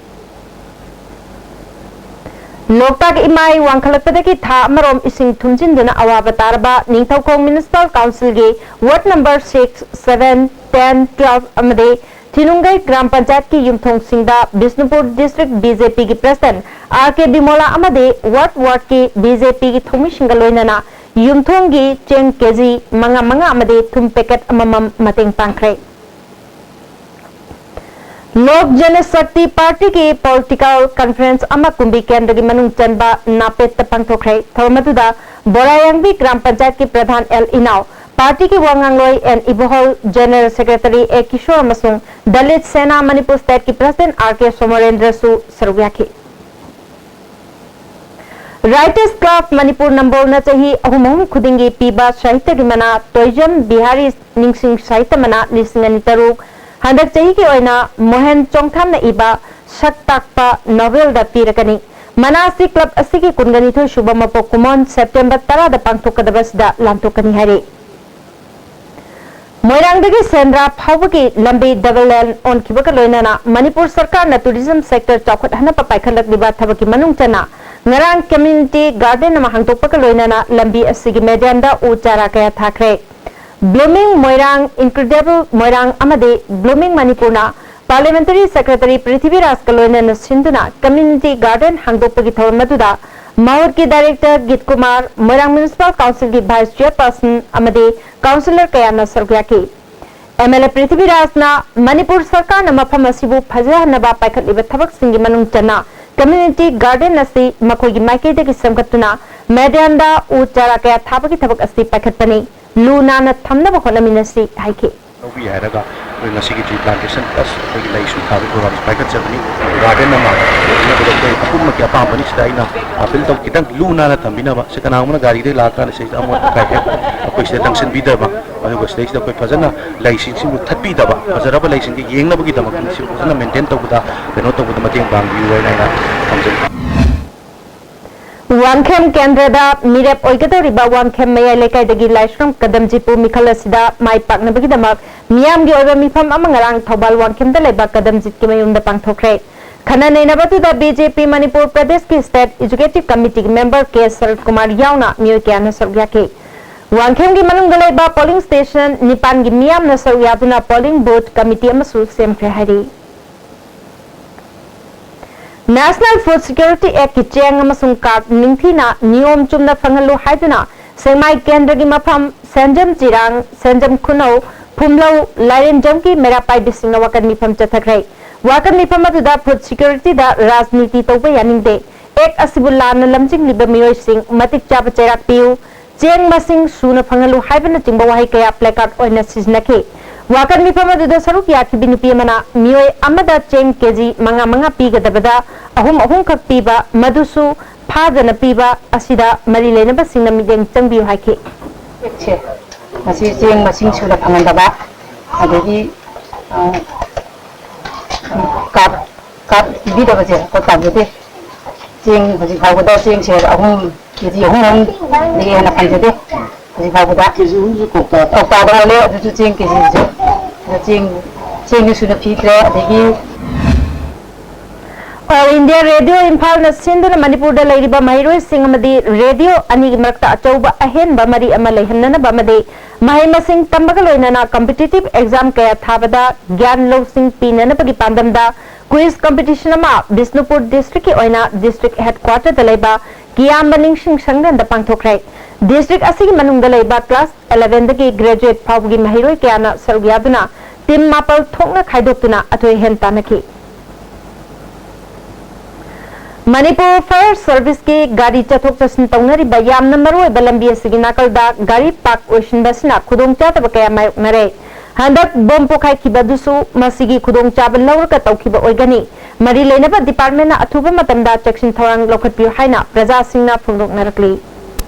ꯂꯣꯛꯇꯥꯛ ꯏꯃꯥꯏ ꯋꯥꯡꯈꯠꯂꯛꯄꯗꯒꯤ ꯊꯥ ꯑꯃꯔꯣꯝ ꯏꯁꯤꯡ ꯊꯨꯝꯖꯤꯟꯗꯨꯅ ꯑꯋꯥꯕ ꯇꯥꯔꯕ ꯅꯤꯡꯊꯧꯈꯣꯡ ꯃ꯭ꯌꯨꯅꯤꯁꯤꯄꯥꯜ ꯀꯥꯎꯟꯁꯤꯜꯒꯤ ward number six, seven, ten, twelve ꯑꯃꯗꯤ ꯊꯤꯅꯨꯡꯒꯩ ꯒ꯭ꯔꯥꯝ ꯄꯟꯆꯥꯌꯠꯀꯤ ꯌꯨꯝꯊꯣꯡꯁꯤꯡꯗ ꯕꯤꯁꯅꯨꯄꯨꯔ ꯗꯤꯁꯇ꯭ꯔꯤꯛ ꯕꯤ ꯖꯦ ꯄꯤꯒꯤ ꯄ꯭ꯔꯁꯤꯗꯦꯟꯠ ꯑꯥꯔ ꯀꯦ ꯕꯤꯃꯣꯂꯥ ꯑꯃꯗꯤ ꯋꯥꯔꯗ ꯋꯥꯔꯗꯀꯤ ꯕꯤ ꯖꯦ ꯄꯤꯒꯤ ꯊꯧꯃꯤꯁꯤꯡꯒ ꯂꯣꯏꯅꯅ ꯌꯨꯝꯊꯣꯡꯒꯤ ꯆꯦꯡ ꯀꯦ ꯖꯤ ꯃꯉꯥ ꯃꯉꯥ ꯑꯃꯗꯤ ꯊꯨꯝ ꯄꯦꯀꯦꯠ ꯑꯃꯃꯝ ꯃꯇꯦꯡ ꯄꯥꯡꯈ꯭ꯔꯦ꯫ ꯂꯣꯛ ꯖꯅꯁꯛꯇꯤ ꯄꯥꯔꯇꯤꯒꯤ ꯄꯣꯂꯤꯇꯤꯀꯦꯜ ꯀꯟꯐꯔꯦꯟꯁ ꯑꯃ ꯀꯨꯝꯕꯤ ꯀꯦꯟꯗ꯭ꯔꯒꯤ ꯃꯅꯨꯡ ꯆꯟꯕ ꯅꯥꯄꯦꯠꯇ ꯄꯥꯡꯊꯣꯛꯈ꯭ꯔꯦ꯫ ꯊꯧꯔꯝ ꯑꯗꯨꯗ ꯕꯣꯔꯥꯌꯥꯡꯕꯤ ꯒ꯭ꯔꯥꯝ ꯄꯟꯆꯥꯌꯠꯀꯤ ꯄ꯭ꯔꯙꯥꯟ ꯑꯦꯜ ꯏꯅꯥꯎ, ꯄꯥꯔꯇꯤꯒꯤ ꯋꯥ ꯉꯥꯡꯂꯣꯏ ꯑꯦꯟ ꯏꯕꯣꯍꯜ, ꯖꯦꯅꯔꯦꯜ ꯁꯦꯀ꯭ꯔꯦꯇꯔꯤ ꯑꯦ ꯀꯤꯁꯣꯔ ꯑꯃꯁꯨꯡ ꯗꯂꯤꯠ ꯁꯦꯅꯥ ꯃꯅꯤꯄꯨꯔ ꯁ꯭ꯇꯦꯠꯀꯤ ꯄ꯭ꯔꯁꯤꯗꯦꯟꯠ ꯑꯥꯔ ꯀꯦ ꯁꯣꯃꯣꯔꯦꯟꯗ꯭ꯔꯁꯨ ꯁꯔꯨꯛ ꯌꯥꯈꯤ꯫ ꯔꯥꯏꯇꯔꯁ ꯀ꯭ꯂꯕ ꯃꯅꯤꯄꯨꯔ ꯅꯝꯕꯣꯜꯅ ꯆꯍꯤ ꯑꯍꯨꯝ ꯑꯍꯨꯝ ꯈꯨꯗꯤꯡꯒꯤ ꯄꯤꯕ ꯁꯥꯍꯤꯇ꯭ꯌꯒꯤ ꯃꯅꯥ ꯇꯣꯏꯖꯝ ꯕꯤꯍꯥꯔꯤ ꯅꯤꯡꯁꯤꯡ ꯁꯥꯍꯤꯇ꯭ꯌ ꯃꯅꯥ ꯂꯤꯁꯤꯡ ꯑꯅꯤ ꯇꯔꯨꯛ ꯍꯟꯗꯛ ꯆꯍꯤꯒꯤ ꯑꯣꯏꯅ ꯃꯣꯍꯦꯟ ꯆꯣꯡꯊꯥꯝꯅ ꯏꯕ ꯁꯛ ꯇꯥꯛꯄ ꯅꯣꯚꯦꯜꯗ ꯄꯤꯔꯒꯅꯤ꯫ ꯃꯅꯥ ꯑꯁꯤ ꯀ꯭ꯂꯕ ꯑꯁꯤꯒꯤ ꯀꯨꯟꯒ ꯅꯤꯊꯣꯏ ꯁꯨꯕ ꯃꯄꯣꯛ ꯀꯨꯝꯑꯣꯟ ꯁꯦꯞꯇꯦꯝꯕꯔ ꯇꯔꯥꯗ ꯄꯥꯡꯊꯣꯛꯀꯗꯕ ꯑꯁꯤꯗ ꯂꯥꯟꯊꯣꯛꯀꯅꯤ ꯍꯥꯏꯔꯤ꯫ ꯃꯣꯏꯔꯥꯡꯗꯒꯤ ꯁꯦꯟꯗ꯭ꯔꯥ ꯐꯥꯎꯕꯒꯤ ꯂꯝꯕꯤ ꯗꯕꯜ ꯂꯦꯟ ꯑꯣꯟꯈꯤꯕꯒ ꯂꯣꯏꯅꯅ ꯃꯅꯤꯄꯨꯔ ꯁꯔꯀꯥꯔꯅ ꯇꯨꯔꯤꯖꯝ ꯁꯦꯛꯇꯔ ꯆꯥꯎꯈꯠꯍꯟꯅꯕ ꯄꯥꯏꯈꯠꯂꯛꯂꯤꯕ ꯊꯕꯛꯀꯤ ꯃꯅꯨꯡ ꯆꯟꯅ ꯉꯔꯥꯡ ꯀꯝꯃ꯭ꯌꯨꯅꯤꯇꯤ ꯒꯥꯔꯗꯦꯟ ꯑꯃ ꯍꯥꯡꯗꯣꯛꯄꯒ ꯂꯣꯏꯅꯅ ꯂꯝꯕꯤ ꯑꯁꯤꯒꯤ ꯃꯦꯗꯤꯌꯟꯗ ꯎ ꯆꯥꯔꯥ ꯀꯌꯥ ꯊꯥꯈ꯭ꯔꯦ꯫ ꯕ꯭ꯂꯨꯃꯤꯡ ꯃꯣꯏꯔꯥꯡ, ꯏꯟꯀ꯭ꯔꯦꯗꯤꯕꯜ ꯃꯣꯏꯔꯥꯡ ꯑꯃꯗꯤ ꯕ꯭ꯂꯨꯃꯤꯡ ꯃꯅꯤꯄꯨꯔꯅ ꯄꯥꯔꯂꯤꯌꯥꯃꯦꯟꯇꯔꯤ ꯁꯦꯀ꯭ꯔꯦꯇꯔꯤ ꯄ꯭ꯔꯤꯊꯤꯕꯤꯔꯥꯖꯀ ꯂꯣꯏꯅꯅ ꯁꯤꯟꯗꯨꯅ ꯀꯝꯃ꯭ꯌꯨꯅꯤꯇꯤ ꯒꯥꯔꯗꯦꯟ ꯍꯥꯡꯗꯣꯛꯄꯒꯤ ꯊꯧꯔꯝ ꯑꯗꯨꯗ ꯃꯍꯨꯠꯀꯤ ꯗꯥꯏꯔꯦꯛꯇꯔ ꯒꯤꯠ ꯀꯨꯃꯥꯔ, ꯃꯣꯏꯔꯥꯡ ꯃ꯭ꯌꯨꯅꯤꯁꯤꯄꯥꯜ ꯀꯥꯎꯟꯁꯤꯜꯒꯤ ꯚꯥꯏꯁ ꯆꯦꯌꯔꯄꯔꯁꯟ ꯑꯃꯗꯤ ꯀꯥꯎꯟꯁꯤꯂꯔ ꯀꯌꯥꯅ ꯁꯔꯨꯛ ꯌꯥꯈꯤ꯫ ꯑꯦꯝ ꯑꯦꯜ ꯑꯦ ꯄ꯭ꯔꯤꯊꯤꯕꯤꯔꯥꯖꯅ ꯃꯅꯤꯄꯨꯔ ꯁꯔꯀꯥꯔꯅ ꯃꯐꯝ ꯑꯁꯤꯕꯨ ꯐꯖꯍꯟꯅꯕ ꯄꯥꯏꯈꯠꯂꯤꯕ ꯊꯕꯛꯁꯤꯡꯒꯤ ꯃꯅꯨꯡ ꯆꯟꯅ ꯀꯝꯃ꯭ꯌꯨꯅꯤꯇꯤ ꯒꯥꯔꯗꯦꯟ ꯑꯁꯤ ꯃꯈꯣꯏꯒꯤ ꯃꯥꯏꯀꯩꯗꯒꯤ ꯁꯦꯝꯒꯠꯇꯨꯅ ꯃꯦꯗꯤꯌꯟꯗ ꯎ ꯆꯥꯔꯥ ꯀꯌꯥ ꯊꯥꯕꯒꯤ ꯊꯕꯛ ꯑꯁꯤ ꯄꯥꯏꯈꯠꯄꯅꯤ꯫ ꯂꯨ ꯅꯥꯟꯅ ꯊꯝꯅꯕ ꯍꯣꯠꯅꯃꯤꯟꯅꯁꯤ ꯍꯥꯏꯈꯤ꯫ ꯂꯧꯕꯤ ꯍꯥꯏꯔꯒ ꯑꯩꯈꯣꯏ ꯉꯁꯤꯒꯤ ꯇ꯭ꯔꯤ ꯄ꯭ꯂꯥꯟꯇꯦꯁꯟ ꯄ꯭ꯂꯁ ꯑꯩꯈꯣꯏꯒꯤ ꯂꯩꯁꯨ ꯊꯥꯕꯒꯤ ꯄ꯭ꯔꯣꯒ꯭ꯔꯥꯝꯁꯤ ꯄꯥꯏꯈꯠꯆꯕꯅꯤ꯫ ꯒꯥꯔꯗꯦꯟ ꯑꯃ ꯑꯩꯈꯣꯏ ꯑꯄꯨꯝꯕꯒꯤ ꯑꯄꯥꯝꯕꯅꯤ꯫ ꯁꯤꯗ ꯑꯩꯅ ꯑꯄꯤꯜ ꯇꯧ, ꯈꯤꯇꯪ ꯂꯨ ꯅꯥꯟꯅ ꯊꯝꯕꯤꯅꯕ꯫ ꯁꯤ ꯀꯅꯥꯒꯨꯝꯕꯅ ꯒꯥꯔꯤꯗꯒꯤ ꯂꯥꯛꯑꯀꯥꯟꯗ ꯁꯤꯗ ꯑꯃꯣꯠ ꯑꯀꯥꯏ ꯑꯩꯈꯣꯏ ꯁꯤꯗ ꯂꯪꯁꯤꯟꯕꯤꯗꯕ, ꯑꯗꯨꯒ ꯁꯤꯗꯩꯁꯤꯗ ꯑꯩꯈꯣꯏ ꯐꯖꯅ ꯂꯩꯁꯤꯡꯁꯤꯕꯨ ꯊꯠꯄꯤꯗꯕ, ꯐꯖꯔꯕ ꯂꯩꯁꯤꯡꯁꯦ ꯌꯦꯡꯅꯕꯒꯤꯗꯃꯛꯇ ꯁꯤ ꯐꯖꯅ ꯃꯦꯟꯇꯦꯟ ꯇꯧꯕꯗ, ꯀꯩꯅꯣ ꯇꯧꯕꯗ ꯃꯇꯦꯡ ꯄꯥꯡꯕꯤꯌꯨ ꯍꯥꯏꯅ ꯑꯩꯅ ꯊꯝꯖꯒꯦ꯫ ꯋꯥꯡꯈꯦꯝ ꯀꯦꯟꯗ꯭ꯔꯗ ꯃꯤꯔꯦꯞ ꯑꯣꯏꯒꯗꯧꯔꯤꯕ ꯋꯥꯡꯈꯦꯝ ꯃꯌꯥꯏ ꯂꯩꯀꯥꯏꯗꯒꯤ ꯂꯥꯏꯁ꯭ꯔꯝ ꯀꯗꯝꯖꯤꯠꯄꯨ ꯃꯤꯈꯜ ꯑꯁꯤꯗ ꯃꯥꯏ ꯄꯥꯛꯅꯕꯒꯤꯗꯃꯛ ꯃꯤꯌꯥꯝꯒꯤ ꯑꯣꯏꯕ ꯃꯤꯐꯝ ꯑꯃ ꯉꯔꯥꯡ ꯊꯧꯕꯥꯜ ꯋꯥꯡꯈꯦꯝꯗ ꯂꯩꯕ ꯀꯗꯝꯖꯤꯠꯀꯤ ꯃꯌꯨꯝꯗ ꯄꯥꯡꯊꯣꯛꯈ꯭ꯔꯦ꯫ ꯈꯟꯅ ꯅꯩꯅꯕ ꯑꯗꯨꯗ ꯕꯤ ꯖꯦ ꯄꯤ ꯃꯅꯤꯄꯨꯔ ꯄ꯭ꯔꯗꯦꯁꯀꯤ ꯁ꯭ꯇꯦꯠ ꯑꯦꯛꯖꯤꯀ꯭ꯌꯨꯇꯤꯚ ꯀꯃꯤꯇꯤꯒꯤ ꯃꯦꯝꯕꯔ ꯀꯦ ꯁꯔꯠ ꯀꯨꯃꯥꯔ ꯌꯥꯎꯅ ꯃꯤꯑꯣꯏ ꯀꯌꯥꯅ ꯁꯔꯨꯛ ꯌꯥꯈꯤ꯫ ꯋꯥꯡꯈꯦꯝꯒꯤ ꯃꯅꯨꯡꯗ ꯂꯩꯕ ꯄꯣꯂꯤꯡ ꯁ꯭ꯇꯦꯁꯟ ꯅꯤꯄꯥꯟꯒꯤ ꯃꯤꯌꯥꯝꯅ ꯁꯔꯨꯛ ꯌꯥꯗꯨꯅ ꯄꯣꯂꯤꯡ ꯕꯨꯊ ꯀꯃꯤꯇꯤ ꯑꯃꯁꯨ ꯁꯦꯝꯈ꯭ꯔꯦ ꯍꯥꯏꯔꯤ꯫ National Food Security Actꯀꯤ ꯆꯦꯡ ꯑꯃꯁꯨꯡ ꯀꯥꯔꯗ ꯅꯤꯡꯊꯤꯅ ꯅꯤꯌꯣꯝ ꯆꯨꯝꯅ ꯐꯪꯍꯜꯂꯨ ꯍꯥꯏꯗꯨꯅ ꯁꯦꯛꯃꯥꯏ ꯀꯦꯟꯗ꯭ꯔꯒꯤ ꯃꯐꯝ ꯁꯦꯟꯖꯝ ꯆꯤꯔꯥꯡ, ꯁꯦꯟꯖꯝ ꯈꯨꯅꯧ, ꯐꯨꯝꯂꯧ, ꯂꯥꯏꯔꯦꯟꯖꯝꯒꯤ ꯃꯩꯔꯥ ꯄꯥꯏꯕꯤꯁꯤꯡꯅ ꯋꯥꯀꯠ ꯃꯤꯐꯝ ꯆꯠꯊꯈ꯭ꯔꯦ꯫ ꯋꯥꯀꯠ ꯃꯤꯐꯝ ꯑꯗꯨꯗ ꯐꯨꯗ ꯁꯦꯀ꯭ꯌꯨꯔꯤꯇꯤꯗ ꯔꯥꯖꯅꯤꯇꯤ ꯇꯧꯕ ꯌꯥꯅꯤꯡꯗꯦ, ꯑꯦꯛ ꯑꯁꯤꯕꯨ ꯂꯥꯟꯅ ꯂꯝꯖꯤꯡꯂꯤꯕ ꯃꯤꯑꯣꯏꯁꯤꯡ ꯃꯇꯤꯛ ꯆꯥꯕ ꯆꯩꯔꯥꯛ ꯄꯤꯌꯨ, ꯆꯦꯡ ꯃꯁꯤꯡ ꯁꯨꯅ ꯐꯪꯍꯜꯂꯨ ꯍꯥꯏꯕꯅꯆꯤꯡꯕ ꯋꯥꯍꯩ ꯀꯌꯥ placard ꯑꯣꯏꯅ ꯁꯤꯖꯤꯟꯅꯈꯤ꯫ ꯋꯥꯀꯠ ꯃꯤꯐꯝ ꯑꯗꯨꯗ ꯁꯔꯨꯛ ꯌꯥꯈꯤꯕꯤ ꯅꯨꯄꯤ ꯑꯃꯅ ꯃꯤꯑꯣꯏ ꯑꯃꯗ ꯆꯦꯡ ꯀꯦꯖꯤ ꯃꯉꯥ ꯃꯉꯥ ꯄꯤꯒꯗꯕꯗ ꯑꯍꯨꯝ ꯑꯍꯨꯝꯈꯛ ꯄꯤꯕ, ꯃꯗꯨꯁꯨ ꯐꯥꯗꯅ ꯄꯤꯕ ꯑꯁꯤꯗ ꯃꯔꯤ ꯂꯩꯅꯕꯁꯤꯡꯅ ꯃꯤꯠꯌꯦꯡ ꯆꯪꯕꯤꯌꯨ ꯍꯥꯏꯈꯤ꯫ ꯆꯦꯛꯁꯦ ꯃꯁꯤ ꯆꯦꯡ ꯃꯁꯤꯡ ꯁꯨꯅ ꯐꯪꯍꯟꯗꯕ, ꯑꯗꯒꯤ ꯑ, ꯀꯥꯞ- ꯀꯥꯞꯄꯤꯗꯕꯁꯦ ꯑꯩꯈꯣꯏ ꯄꯥꯝꯖꯗꯦ꯫ ꯆꯦꯡ ꯍꯧꯖꯤꯛ ꯐꯥꯎꯕꯗ ꯆꯦꯡ ꯁꯦꯔ ꯑꯍꯨꯝ, ꯀꯦ ꯖꯤ ꯑꯍꯨꯝ ꯑꯍꯨꯝꯗꯒꯤ ꯍꯦꯟꯅ ꯐꯪꯖꯗꯦ꯫ ꯍꯧꯖꯤꯛ ꯐꯥꯎꯕꯗ ꯀꯦ ꯖꯤ ꯑꯍꯨꯝꯁꯨ ꯀꯧꯇꯥ ꯀꯧꯇꯥꯗ ꯑꯣꯜꯂꯦ꯫ ꯑꯗꯨꯁꯨ ꯆꯦꯡ ꯀꯦ ꯖꯤꯁꯨ, ꯑꯗ ꯆꯦꯡ ꯆꯦꯡꯁꯨ ꯁꯨꯅ ꯄꯤꯗ꯭ꯔꯦ꯫ ꯑꯗꯒꯤ All India Radio ꯏꯝꯐꯥꯜꯅ ꯁꯤꯟꯗꯨꯅ ꯃꯅꯤꯄꯨꯔꯗ ꯂꯩꯔꯤꯕ ꯃꯍꯩꯔꯣꯏꯁꯤꯡ ꯑꯃꯗꯤ ꯔꯦꯗꯤꯑꯣ ꯑꯅꯤꯒꯤ ꯃꯔꯛꯇ ꯑꯆꯧꯕ ꯑꯍꯦꯟꯕ ꯃꯔꯤ ꯑꯃ ꯂꯩꯍꯟꯅꯅꯕ ꯑꯃꯗꯤ ꯃꯍꯩ ꯃꯁꯤꯡ ꯇꯝꯕꯒ ꯂꯣꯏꯅꯅ competitive exam ꯀꯌꯥ ꯊꯥꯕꯗ ꯒ꯭ꯌꯥꯟ ꯂꯧꯁꯤꯡ ꯄꯤꯅꯅꯕꯒꯤ ꯄꯥꯟꯗꯝꯗ quiz competition ꯑꯃ ꯕꯤꯁꯅꯨꯄꯨꯔ district ꯀꯤ ꯑꯣꯏꯅ district headquarter ꯗ ꯂꯩꯕ ꯀꯤꯌꯥꯝꯕ ꯅꯤꯡꯁꯤꯡ ꯁꯪꯒꯟꯗ ꯄꯥꯡꯊꯣꯛꯈ꯭ꯔꯦ꯫ District ꯑꯁꯤꯒꯤ ꯃꯅꯨꯡꯗ ꯂꯩꯕ class eleven ꯗꯒꯤ graduate ꯐꯥꯎꯕꯒꯤ ꯃꯍꯩꯔꯣꯏ ꯀꯌꯥꯅ ꯁꯔꯨꯛ ꯌꯥꯗꯨꯅ team ꯃꯥꯄꯜ ꯊꯣꯛꯅ ꯈꯥꯏꯗꯣꯛꯇꯨꯅ ꯑꯊꯣꯏ ꯑꯍꯦꯟ ꯇꯥꯟꯅꯈꯤ꯫ ꯃꯅꯤꯄꯨꯔ Fire Service ꯀꯤ ꯒꯥꯔꯤ ꯆꯠꯊꯣꯛ ꯆꯠꯁꯤꯟ ꯇꯧꯅꯔꯤꯕ ꯌꯥꯝꯅ ꯃꯔꯨꯑꯣꯏꯕ ꯂꯝꯕꯤ ꯑꯁꯤꯒꯤ ꯅꯥꯀꯜꯗ ꯒꯥꯔꯤ park ꯑꯣꯏꯁꯤꯟꯕ ꯑꯁꯤꯅ ꯈꯨꯗꯣꯡꯆꯥꯗꯕ ꯀꯌꯥ ꯃꯥꯌꯣꯛꯅꯔꯦ꯫ ꯍꯟꯗꯛ bomb ꯄꯣꯈꯥꯏꯈꯤꯕ ꯑꯗꯨꯁꯨ ꯃꯁꯤꯒꯤ ꯈꯨꯗꯣꯡꯆꯥꯕ ꯂꯧꯔꯒ ꯇꯧꯈꯤꯕ ꯑꯣꯏꯒꯅꯤ꯫ ꯃꯔꯤ ꯂꯩꯅꯕ department ꯅ ꯑꯊꯨꯕ ꯃꯇꯝꯗ ꯆꯦꯛꯁꯤꯟ ꯊꯧꯔꯥꯡ ꯂꯧꯈꯠꯄꯤꯌꯨ ꯍꯥꯏꯅ ꯄ꯭ꯔꯖꯥꯁꯤꯡꯅ ꯐꯣꯡꯗꯣꯛꯅꯔꯛꯂꯤ꯫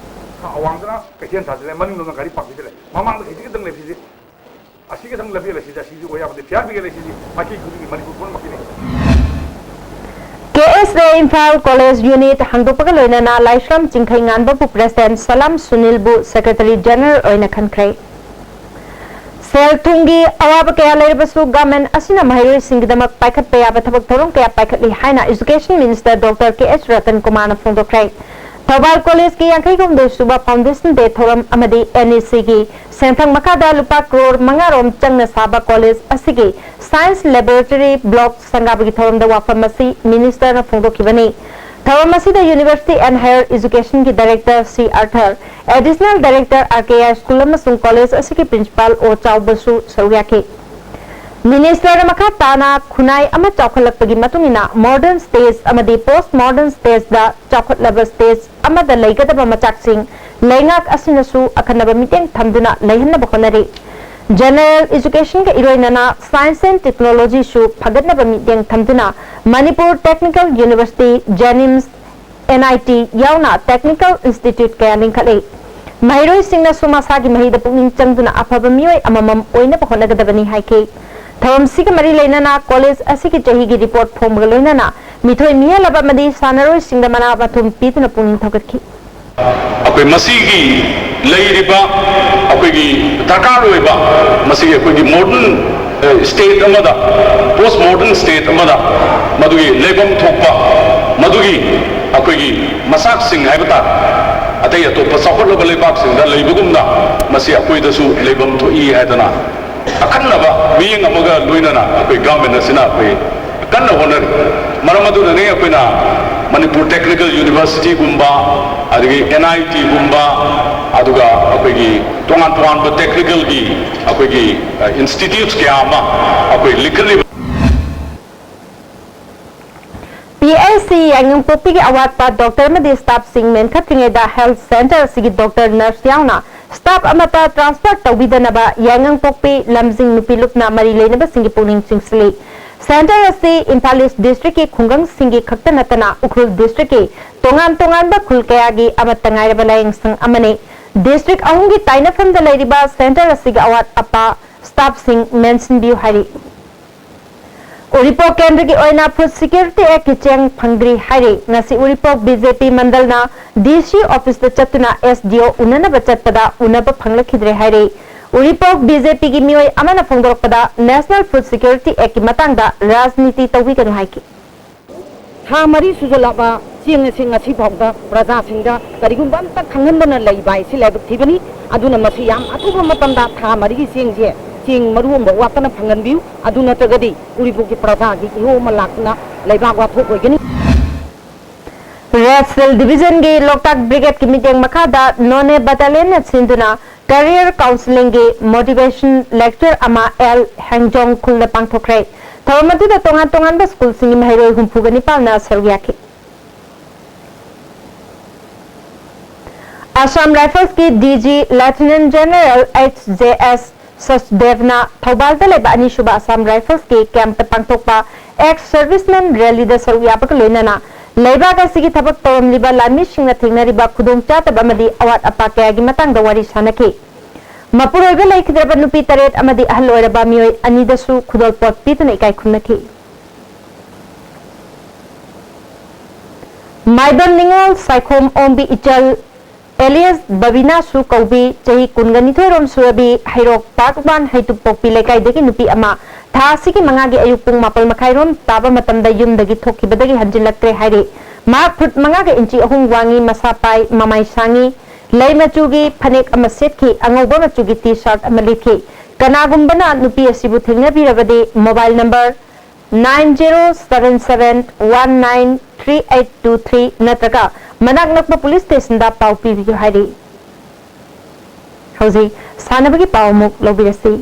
ꯑꯋꯥꯡꯗꯅ ꯀꯩꯊꯦꯜ ꯊꯥꯁꯤꯜꯂꯦ, ꯃꯅꯤꯡꯂꯣꯝꯗ ꯒꯥꯔꯤ park ꯇꯧꯁꯤꯜꯂꯦ, ꯃꯃꯥꯡꯗ ꯈꯤꯇꯪ ꯂꯩꯕꯁꯤꯗꯤ ꯑꯁꯤꯒꯤ ꯊꯪ ꯂꯝꯕꯤ ꯂꯩꯁꯤꯗꯤ ꯑꯁꯤꯗꯤ ꯑꯣꯏ ꯌꯥꯕꯗꯤ ꯐꯤꯌꯥꯔ ꯕ꯭ꯔꯤꯒꯦꯗ ꯂꯩꯁꯤꯗꯤ ꯃꯥꯏꯀꯩ ꯈꯨꯗꯤꯡꯒꯤ Manipur ꯄꯨꯝꯅꯃꯛꯀꯤꯅꯤ꯫ K S A Imphal College Unit ꯍꯥꯡꯗꯣꯛꯄꯒ ꯂꯣꯏꯅꯅ ꯂꯥꯏꯁ꯭ꯔꯝ ꯆꯤꯡꯈꯩ ꯉꯥꯟꯕꯕꯨ President, ꯁꯂꯥꯝ ꯁꯨꯅꯤꯜꯕꯨ Secretary General ꯑꯣꯏꯅ ꯈꯟꯈ꯭ꯔꯦ꯫ ꯁꯦꯜ ꯊꯨꯝꯒꯤ ꯑꯋꯥꯕ ꯀꯌꯥ ꯂꯩꯔꯕꯁꯨ government ꯑꯁꯤꯅ ꯃꯍꯩꯔꯣꯏꯁꯤꯡꯒꯤꯗꯃꯛ ꯄꯥꯏꯈꯠꯄ ꯌꯥꯕ ꯊꯕꯛ ꯊꯧꯔꯝ ꯀꯌꯥ ꯄꯥꯏꯈꯠꯂꯤ ꯍꯥꯏꯅ Education Minister Doctor K H Ratan ꯀꯨꯃꯥꯔꯅ ꯐꯣꯡꯗꯣꯛꯈ꯭ꯔꯦ꯫ ꯊꯧꯕꯥꯜ College ꯀꯤ ꯌꯥꯡꯈꯩ ꯍꯨꯝꯗꯣꯏ ꯁꯨꯕ Foundation Day ꯊꯧꯔꯝ ꯑꯃꯗꯤ N E C ꯒꯤ ꯁꯦꯟꯐꯝ ꯃꯈꯥꯗ ꯂꯨꯄꯥ ꯀ꯭ꯔꯣꯔ ꯃꯉꯥ ꯔꯣꯝ ꯆꯪꯅ ꯁꯥꯕ college ꯑꯁꯤꯒꯤ Science Laboratory Block ꯁꯪꯒꯥꯕꯒꯤ ꯊꯧꯔꯝꯗ ꯋꯥꯐꯝ ꯑꯁꯤ Minister ꯅ ꯐꯣꯡꯗꯣꯛꯈꯤꯕꯅꯤ꯫ ꯊꯧꯔꯝ ꯑꯁꯤꯗ University and Higher Education ꯒꯤ Director C Arthur, Additional Director R K I School ꯑꯃꯁꯨꯡ college ꯑꯁꯤꯒꯤ Principal ꯑꯣ ꯆꯥꯎꯕꯁꯨ ꯁꯔꯨꯛ ꯌꯥꯈꯤ꯫ Minister ꯅ ꯃꯈꯥ ꯇꯥꯅ ꯈꯨꯟꯅꯥꯏ ꯑꯃ ꯆꯥꯎꯈꯠꯂꯛꯄꯒꯤ ꯃꯇꯨꯡ ꯏꯟꯅ modern stage ꯑꯃꯗꯤ post modern stage ꯗ ꯆꯥꯎꯈꯠꯂꯕ stage ꯑꯃꯗ ꯂꯩꯒꯗꯕ ꯃꯆꯥꯛꯁꯤꯡ ꯂꯩꯉꯥꯛ ꯑꯁꯤꯅꯁꯨ ꯑꯈꯟꯅꯕ ꯃꯤꯠꯌꯦꯡ ꯊꯝꯗꯨꯅ ꯂꯩꯍꯟꯅꯕ ꯍꯣꯠꯅꯔꯤ꯫ General Education ꯒ ꯏꯔꯣꯏꯅꯅ Science and Technology ꯁꯨ ꯐꯒꯠꯅꯕ ꯃꯤꯠꯌꯦꯡ ꯊꯝꯗꯨꯅ Manipur Technical University, JNIMS, N I T ꯌꯥꯎꯅ technical institute ꯀꯌꯥ ꯂꯤꯡꯈꯠꯂꯤ꯫ ꯃꯍꯩꯔꯣꯏꯁꯤꯡꯅꯁꯨ ꯃꯁꯥꯒꯤ ꯃꯍꯩꯗ ꯄꯨꯛꯅꯤꯡ ꯆꯪꯗꯨꯅ ꯑꯐꯕ ꯃꯤꯑꯣꯏ ꯑꯃꯃꯝ ꯑꯣꯏꯅꯕ ꯍꯣꯠꯅꯒꯗꯕꯅꯤ ꯍꯥꯏꯈꯤ꯫ ꯊꯧꯔꯝꯁꯤꯒ ꯃꯔꯤ ꯂꯩꯅꯅ ꯀꯣꯂꯦꯖ ꯑꯁꯤꯒꯤ ꯆꯍꯤꯒꯤ ꯔꯤꯄꯣꯔꯠ ꯐꯣꯡꯕꯒ ꯂꯣꯏꯅꯅ ꯃꯤꯊꯣꯏ ꯃꯤꯍꯦꯜꯂꯕ ꯑꯃꯗꯤ ꯁꯥꯟꯅꯔꯣꯏꯁꯤꯡꯗ ꯃꯅꯥ ꯃꯊꯨꯝ ꯄꯤꯗꯨꯅ ꯄꯨꯛꯅꯤꯡ ꯊꯧꯒꯠꯈꯤ꯫ ꯑꯩꯈꯣꯏ ꯃꯁꯤꯒꯤ ꯂꯩꯔꯤꯕ ꯑꯩꯈꯣꯏꯒꯤ ꯗꯔꯀꯥꯔ ꯑꯣꯏꯕ ꯃꯁꯤꯒꯤ ꯑꯩꯈꯣꯏꯒꯤ modern state ꯑꯃꯗ, post modern state ꯑꯃꯗ ꯃꯗꯨꯒꯤ ꯂꯩꯐꯝ ꯊꯣꯛꯄ ꯃꯗꯨꯒꯤ ꯑꯩꯈꯣꯏꯒꯤ ꯃꯆꯥꯛꯁꯤꯡ ꯍꯥꯏꯕ ꯇꯥꯔꯦ, ꯑꯇꯩ ꯑꯇꯣꯞꯄ ꯆꯥꯎꯈꯠꯂꯕ ꯂꯩꯕꯥꯛꯁꯤꯡꯗ ꯂꯩꯕꯒꯨꯝꯅ ꯃꯁꯤ ꯑꯩꯈꯣꯏꯗꯁꯨ ꯂꯩꯐꯝ ꯊꯣꯛꯏ ꯍꯥꯏꯗꯅ ꯑꯈꯟꯅꯕ ꯃꯤꯠꯌꯦꯡ ꯑꯃꯒ ꯂꯣꯏꯅꯅ ꯑꯩꯈꯣꯏ government ꯑꯁꯤꯅ ꯑꯩꯈꯣꯏ ꯀꯟꯅ ꯍꯣꯠꯅꯔꯤ꯫ ꯃꯔꯝ ꯑꯗꯨꯅꯅꯤ ꯑꯩꯈꯣꯏꯅ ꯃꯅꯤꯄꯨꯔ Technical Universityꯒꯨꯝꯕ, ꯑꯗꯒꯤ NITꯒꯨꯝꯕ, ꯑꯗꯨꯒ ꯑꯩꯈꯣꯏꯒꯤ ꯇꯣꯉꯥꯟ ꯇꯣꯉꯥꯟꯕ technicalꯒꯤ ꯑꯩꯈꯣꯏꯒꯤ, ꯑ, institutes ꯀꯌꯥ ꯑꯃ ꯑꯩꯈꯣꯏ ꯂꯤꯡꯈꯠꯂꯤꯕ꯫ PHC ꯌꯥꯏꯉꯪꯄꯣꯛꯄꯤꯒꯤ ꯑꯋꯥꯠꯄ doctor ꯑꯃꯗꯤ staffꯁꯤꯡ ꯃꯦꯟꯈꯠꯇ꯭ꯔꯤꯉꯩꯗ health centre ꯑꯁꯤꯒꯤ doctor, nurse ꯌꯥꯎꯅ staff ꯑꯃꯠꯇ transfer ꯇꯧꯕꯤꯗꯅꯕ ꯌꯥꯏꯉꯪꯄꯣꯛꯄꯤ ꯂꯝꯖꯤꯡ ꯅꯨꯄꯤ ꯂꯨꯞꯅ ꯃꯔꯤ ꯂꯩꯅꯕꯁꯤꯡꯒꯤ ꯄꯨꯛꯅꯤꯡ ꯆꯤꯡꯁꯤꯜꯂꯤ꯫ Centre ꯑꯁꯤ ꯏꯝꯐꯥꯜ East districtꯀꯤ ꯈꯨꯡꯒꯪꯁꯤꯡꯒꯤ ꯈꯛꯇ ꯅꯠꯇꯅ ꯎꯈ꯭ꯔꯨꯜ districtꯀꯤ ꯇꯣꯉꯥꯟ ꯇꯣꯉꯥꯟꯕ ꯈꯨꯜ ꯀꯌꯥꯒꯤ ꯑꯃꯠꯇ ꯉꯥꯏꯔꯕ ꯂꯥꯌꯦꯡꯁꯪ ꯑꯃꯅꯤ꯫ District ꯑꯍꯨꯝꯒꯤ ꯇꯥꯏꯅꯐꯝꯗ ꯂꯩꯔꯤꯕ centre ꯑꯁꯤꯒꯤ ꯑꯋꯥꯠ ꯑꯄꯥ staffꯁꯤꯡ ꯃꯦꯟꯁꯤꯟꯕꯤꯌꯨ ꯍꯥꯏꯔꯤ꯫ ꯎꯔꯤꯄꯣꯛ ꯀꯦꯟꯗ꯭ꯔꯒꯤ ꯑꯣꯏꯅ Food Security Actꯀꯤ ꯆꯦꯡ ꯐꯪꯗ꯭ꯔꯤ ꯍꯥꯏꯔꯤ꯫ ꯉꯁꯤ ꯎꯔꯤꯄꯣꯛ BJP ꯃꯟꯗꯜꯅ DC officeꯇ ꯆꯠꯇꯨꯅ SDO ꯎꯅꯅꯕ ꯆꯠꯄꯗ ꯎꯅꯕ ꯐꯪꯂꯛꯈꯤꯗ꯭ꯔꯦ ꯍꯥꯏꯔꯤ꯫ ꯎꯔꯤꯄꯣꯛ BJPꯒꯤ ꯃꯤꯑꯣꯏ ꯑꯃꯅ ꯐꯣꯡꯗꯣꯔꯛꯄꯗ National Food Security Actꯀꯤ ꯃꯇꯥꯡꯗ ꯔꯥꯖꯅꯤꯇꯤ ꯇꯧꯕꯤꯒꯅꯨ ꯍꯥꯏꯈꯤ꯫ ꯊꯥ ꯃꯔꯤ ꯁꯨꯖꯜꯂꯛꯑꯕ ꯆꯦꯡ ꯑꯁꯤ ꯉꯁꯤ ꯐꯥꯎꯗ ꯄ꯭ꯔꯖꯥꯁꯤꯡꯗ ꯀꯔꯤꯒꯨꯝꯕ ꯑꯝꯇ ꯈꯪꯍꯟꯗꯅ ꯂꯩꯕ ꯍꯥꯏꯁꯤ ꯂꯥꯏꯕꯛ ꯊꯤꯕꯅꯤ꯫ ꯑꯗꯨꯅ ꯃꯁꯤ ꯌꯥꯝ ꯑꯊꯨꯕ ꯃꯇꯝꯗ ꯊꯥ ꯃꯔꯤꯒꯤ ꯆꯦꯡꯁꯦ ꯆꯦꯡ ꯃꯔꯨ ꯑꯃ ꯋꯥꯠꯇꯅ ꯐꯪꯍꯟꯕꯤꯌꯨ꯫ ꯑꯗꯨ ꯅꯠꯇ꯭ꯔꯒꯗꯤ ꯎꯔꯤꯄꯣꯛꯀꯤ ꯄ꯭ꯔꯖꯥꯒꯤ ꯏꯍꯧ ꯑꯃ ꯂꯥꯛꯇꯨꯅ ꯂꯩꯕꯥꯛ ꯋꯥꯊꯣꯛ ꯑꯣꯏꯒꯅꯤ꯫ Red Cell Divisionꯒꯤ ꯂꯣꯛꯇꯥꯛ Brigadeꯀꯤ ꯃꯤꯠꯌꯦꯡ ꯃꯈꯥꯗ ꯅꯣꯅꯦ battalionꯅ ꯁꯤꯟꯗꯨꯅ career counselingꯒꯤ motivation lecture ꯑꯃ ꯑꯦꯜ ꯍꯦꯡꯖꯣꯡ ꯈꯨꯜꯗ ꯄꯥꯡꯊꯣꯛꯈ꯭ꯔꯦ꯫ ꯊꯧꯔꯝ ꯑꯗꯨꯗ ꯇꯣꯉꯥꯟ ꯇꯣꯉꯥꯟꯕ schoolꯁꯤꯡꯒꯤ ꯃꯍꯩꯔꯣꯏ ꯍꯨꯝꯐꯨꯒ ꯅꯤꯄꯥꯟꯅ ꯁꯔꯨꯛ ꯌꯥꯈꯤ꯫ Assam Riflesꯀꯤ DG Lieutenant General H J S ꯁꯆꯗꯦꯕꯅ ꯊꯧꯕꯥꯜꯗ ꯂꯩꯕ ꯑꯅꯤꯁꯨꯕ Assam Riflesꯀꯤ campꯇ ꯄꯥꯡꯊꯣꯛꯄ ex serviceman rallyꯗ ꯁꯔꯨꯛ ꯌꯥꯕꯒ ꯂꯣꯏꯅꯅ ꯂꯩꯕꯥꯛ ꯑꯁꯤꯒꯤ ꯊꯕꯛ ꯇꯧꯔꯝꯂꯤꯕ ꯂꯥꯟꯃꯤꯁꯤꯡꯅ ꯊꯦꯡꯅꯔꯤꯕ ꯈꯨꯗꯣꯡꯆꯥꯗꯕ ꯑꯃꯗꯤ ꯑꯋꯥꯠ ꯑꯄꯥ ꯀꯌꯥꯒꯤ ꯃꯇꯥꯡꯗ ꯋꯥꯔꯤ ꯁꯥꯅꯈꯤ꯫ ꯃꯄꯨꯔꯣꯏꯕ ꯂꯩꯈꯤꯗ꯭ꯔꯕ ꯅꯨꯄꯤ ꯇꯔꯦꯠ ꯑꯃꯗꯤ ꯑꯍꯜ ꯑꯣꯏꯔꯕ ꯃꯤꯑꯣꯏ ꯑꯅꯤꯗꯁꯨ ꯈꯨꯗꯣꯜꯄꯣꯠ ꯄꯤꯗꯨꯅ ꯏꯀꯥꯏ ꯈꯨꯝꯅꯈꯤ꯫ ꯃꯥꯏꯕꯝ ꯅꯤꯉꯣꯜ ꯁꯥꯏꯈꯣꯝ ꯑꯣꯡꯕꯤ ꯏꯆꯜ ꯑꯦꯂꯤꯌꯁ ꯕꯕꯤꯅꯥꯁꯨ ꯀꯧꯕꯤ, ꯆꯍꯤ ꯀꯨꯟꯒ ꯅꯤꯊꯣꯏ ꯔꯣꯝ ꯁꯨꯔꯕꯤ, ꯍꯩꯔꯣꯛ ꯄꯥꯛ ꯋꯥꯟ ꯍꯩꯇꯨꯞꯄꯣꯛꯄꯤ ꯂꯩꯀꯥꯏꯗꯒꯤ ꯅꯨꯄꯤ ꯑꯃ ꯊꯥ ꯑꯁꯤꯒꯤ ꯃꯉꯥꯒꯤ ꯑꯌꯨꯛ ꯄꯨꯡ ꯃꯥꯄꯜ ꯃꯈꯥꯏ ꯔꯣꯝ ꯇꯥꯕ ꯃꯇꯝꯗ ꯌꯨꯝꯗꯒꯤ ꯊꯣꯛꯈꯤꯕꯗꯒꯤ ꯍꯟꯖꯤꯜꯂꯛꯇ꯭ꯔꯦ ꯍꯥꯏꯔꯤ꯫ ꯃꯍꯥꯛ ꯐꯨꯠ ꯃꯉꯥꯒ ꯏꯟꯆꯤ ꯑꯍꯨꯝ ꯋꯥꯡꯉꯤ, ꯃꯁꯥ ꯄꯥꯏ, ꯃꯃꯥꯏ ꯁꯥꯡꯉꯤ, ꯂꯩ ꯃꯆꯨꯒꯤ ꯐꯅꯦꯛ ꯑꯃ ꯁꯦꯠꯈꯤ, ꯑꯉꯧꯕ ꯃꯆꯨꯒꯤ ꯇꯤ ꯁꯥꯔꯠ ꯑꯃ ꯂꯤꯠꯈꯤ꯫ ꯀꯅꯥꯒꯨꯝꯕꯅ ꯅꯨꯄꯤ ꯑꯁꯤꯕꯨ ꯊꯦꯡꯅꯕꯤꯔꯕꯗꯤ mobile number nine zero seven seven one nine three eight two three ꯅꯠꯇ꯭ꯔꯒ ꯃꯅꯥꯛ ꯅꯛꯄ ꯄꯨꯂꯤꯁ ꯁ꯭ꯇꯦꯁꯟꯗ ꯄꯥꯎ ꯄꯤꯕꯤꯌꯨ ꯍꯥꯏꯔꯤ꯫ ꯍꯧꯖꯤꯛ ꯁꯥꯟꯅꯕꯒꯤ ꯄꯥꯎ ꯑꯃꯨꯛ ꯂꯧꯕꯤꯔꯁꯤ꯫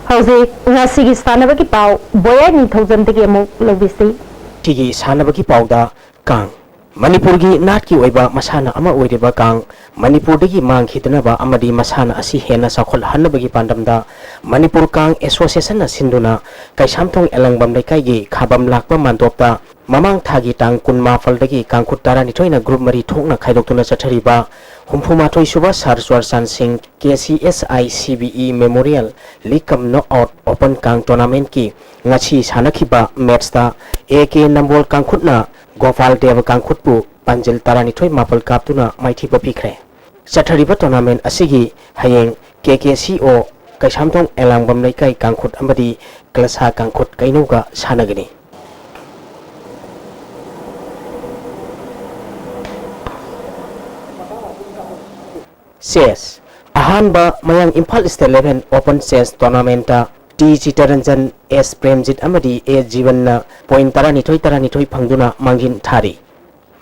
ꯍꯧꯖꯤꯛ ꯉꯁꯤꯒꯤ ꯁꯥꯟꯅꯕꯒꯤ ꯄꯥꯎ ꯕꯣꯌꯥꯏ ꯅꯤꯡꯊꯧꯖꯝꯗꯒꯤ ꯑꯃꯨꯛ ꯂꯧꯕꯤꯁꯤ꯫ ꯁꯤꯒꯤ ꯁꯥꯟꯅꯕꯒꯤ ꯄꯥꯎꯗ ꯀꯥꯡ꯫ ꯃꯅꯤꯄꯨꯔꯒꯤ ꯅꯥꯠꯀꯤ ꯑꯣꯏꯕ ꯃꯁꯥꯟꯅ ꯑꯃ ꯑꯣꯏꯔꯤꯕ ꯀꯥꯡ ꯃꯅꯤꯄꯨꯔꯗꯒꯤ ꯃꯥꯡꯈꯤꯗꯅꯕ ꯑꯃꯗꯤ ꯃꯁꯥꯟꯅ ꯑꯁꯤ ꯍꯦꯟꯅ ꯆꯥꯎꯈꯠꯍꯟꯅꯕꯒꯤ ꯄꯥꯟꯗꯝꯗ ꯃꯅꯤꯄꯨꯔ ꯀꯥꯡ ꯑꯦꯁꯣꯁꯤꯌꯦꯁꯟꯅ ꯁꯤꯟꯗꯨꯅ ꯀꯩꯁꯥꯝꯊꯣꯡ ꯑꯦꯂꯪꯕꯝ ꯂꯩꯀꯥꯏꯒꯤ ꯈꯥꯕꯝ ꯂꯥꯛꯄ ꯃꯥꯟꯗꯣꯞꯇ ꯃꯃꯥꯡ ꯊꯥꯒꯤ ꯇꯥꯡ ꯀꯨꯟꯃꯥꯄꯜꯗꯒꯤ ꯀꯥꯡꯈꯨꯠ ꯇꯔꯥꯅꯤꯊꯣꯏꯅ ꯒ꯭ꯔꯨꯞ ꯃꯔꯤ ꯊꯣꯛꯅ ꯈꯥꯏꯗꯣꯛꯇꯨꯅ ꯆꯠꯊꯔꯤꯕ ꯍꯨꯝꯐꯨꯃꯥꯊꯣꯏ ꯁꯨꯕ ꯁꯥꯔ ꯆꯨꯔꯆꯥꯟ ꯁꯤꯡ K C S I C B E memorial league cum knockout open ꯀꯥꯡ ꯇꯣꯔꯅꯥꯃꯦꯟꯠꯀꯤ ꯉꯁꯤ ꯁꯥꯟꯅꯈꯤꯕ ꯃꯦꯠꯁꯇ ꯑꯦ ꯀꯦ ꯅꯝꯕꯣꯜ ꯀꯥꯡꯈꯨꯠꯅ ꯒꯣꯄꯥꯜ ꯗꯦꯕ ꯀꯥꯡꯈꯨꯠꯄꯨ ꯄꯥꯟꯖꯤꯜ ꯇꯔꯥꯅꯤꯊꯣꯏ ꯃꯥꯄꯜ ꯀꯥꯞꯇꯨꯅ ꯃꯥꯏꯊꯤꯕ ꯄꯤꯈ꯭ꯔꯦ꯫ ꯆꯠꯊꯔꯤꯕ ꯇꯣꯔꯅꯥꯃꯦꯟꯠ ꯑꯁꯤꯒꯤ ꯍꯌꯦꯡ ꯀꯦ ꯀꯦ ꯁꯤ ꯑꯣ ꯀꯩꯁꯥꯝꯊꯣꯡ ꯑꯦꯂꯥꯡꯕꯝ ꯂꯩꯀꯥꯏ ꯀꯥꯡꯈꯨꯠ ꯑꯃꯗꯤ ꯀꯂꯁꯥ ꯀꯥꯡꯈꯨꯠ ꯀꯩꯅꯧꯒ ꯁꯥꯟꯅꯒꯅꯤ꯫ ꯆꯦꯁ꯫ ꯑꯍꯥꯟꯕ ꯃꯌꯥꯡ Imphal state level open chess ꯇꯣꯔꯅꯥꯃꯦꯟꯠꯇ ꯇꯤ ꯆꯤꯇꯔꯟꯖꯟ, ꯑꯦꯁ ꯄ꯭ꯔꯦꯝꯖꯤꯠ ꯑꯃꯗꯤ ꯑꯦ ꯖꯤꯕꯟꯅ ꯄꯣꯏꯟꯠ ꯇꯔꯥꯅꯤꯊꯣꯏ ꯇꯔꯥꯅꯤꯊꯣꯏ ꯐꯪꯗꯨꯅ ꯃꯥꯡꯖꯤꯟ ꯊꯥꯔꯤ꯫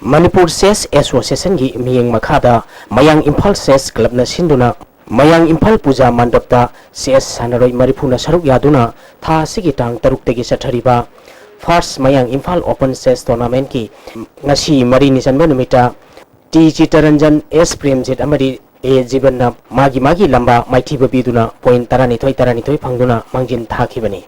ꯃꯅꯤꯄꯨꯔ ꯆꯦꯁ ꯑꯦꯁꯣꯁꯤꯌꯦꯁꯟꯒꯤ ꯃꯤꯠꯌꯦꯡ ꯃꯈꯥꯗ ꯃꯌꯥꯡ ꯏꯝꯐꯥꯜ ꯆꯦꯁ ꯀ꯭ꯂꯕꯅ ꯁꯤꯟꯗꯨꯅ ꯃꯌꯥꯡ ꯏꯝꯐꯥꯜ ꯄꯨꯖꯥ ꯃꯥꯟꯗꯞꯇ ꯆꯦꯁ ꯁꯥꯟꯅꯔꯣꯏ ꯃꯔꯤꯐꯨꯅ ꯁꯔꯨꯛ ꯌꯥꯗꯨꯅ ꯊꯥ ꯑꯁꯤꯒꯤ ꯇꯥꯡ ꯇꯔꯨꯛꯇꯒꯤ ꯆꯠꯊꯔꯤꯕ ꯐꯥꯔꯁ ꯃꯌꯥꯡ ꯏꯝꯐꯥꯜ ꯑꯣꯄꯟ ꯆꯦꯁ ꯇꯣꯔꯅꯥꯃꯦꯟꯠꯀꯤ ꯉꯁꯤ ꯃꯔꯤꯅꯤ ꯆꯟꯕ ꯅꯨꯃꯤꯠꯇ ꯇꯤ ꯆꯤꯇꯔꯟꯖꯟ, ꯑꯦꯁ ꯄ꯭ꯔꯦꯝꯖꯤꯠ ꯑꯃꯗꯤ ꯑꯦ ꯖꯤꯕꯟꯅ ꯃꯥꯒꯤ ꯃꯥꯒꯤ ꯂꯝꯕꯥ ꯃꯥꯏꯊꯤꯕ ꯄꯤꯗꯨꯅ ꯄꯣꯏꯟ ꯇꯔꯥꯅꯤꯊꯣꯏ ꯇꯔꯥꯅꯤꯊꯣꯏ ꯐꯪꯗꯨꯅ ꯃꯥꯡꯖꯤꯟ ꯊꯥꯈꯤꯕꯅꯤ꯫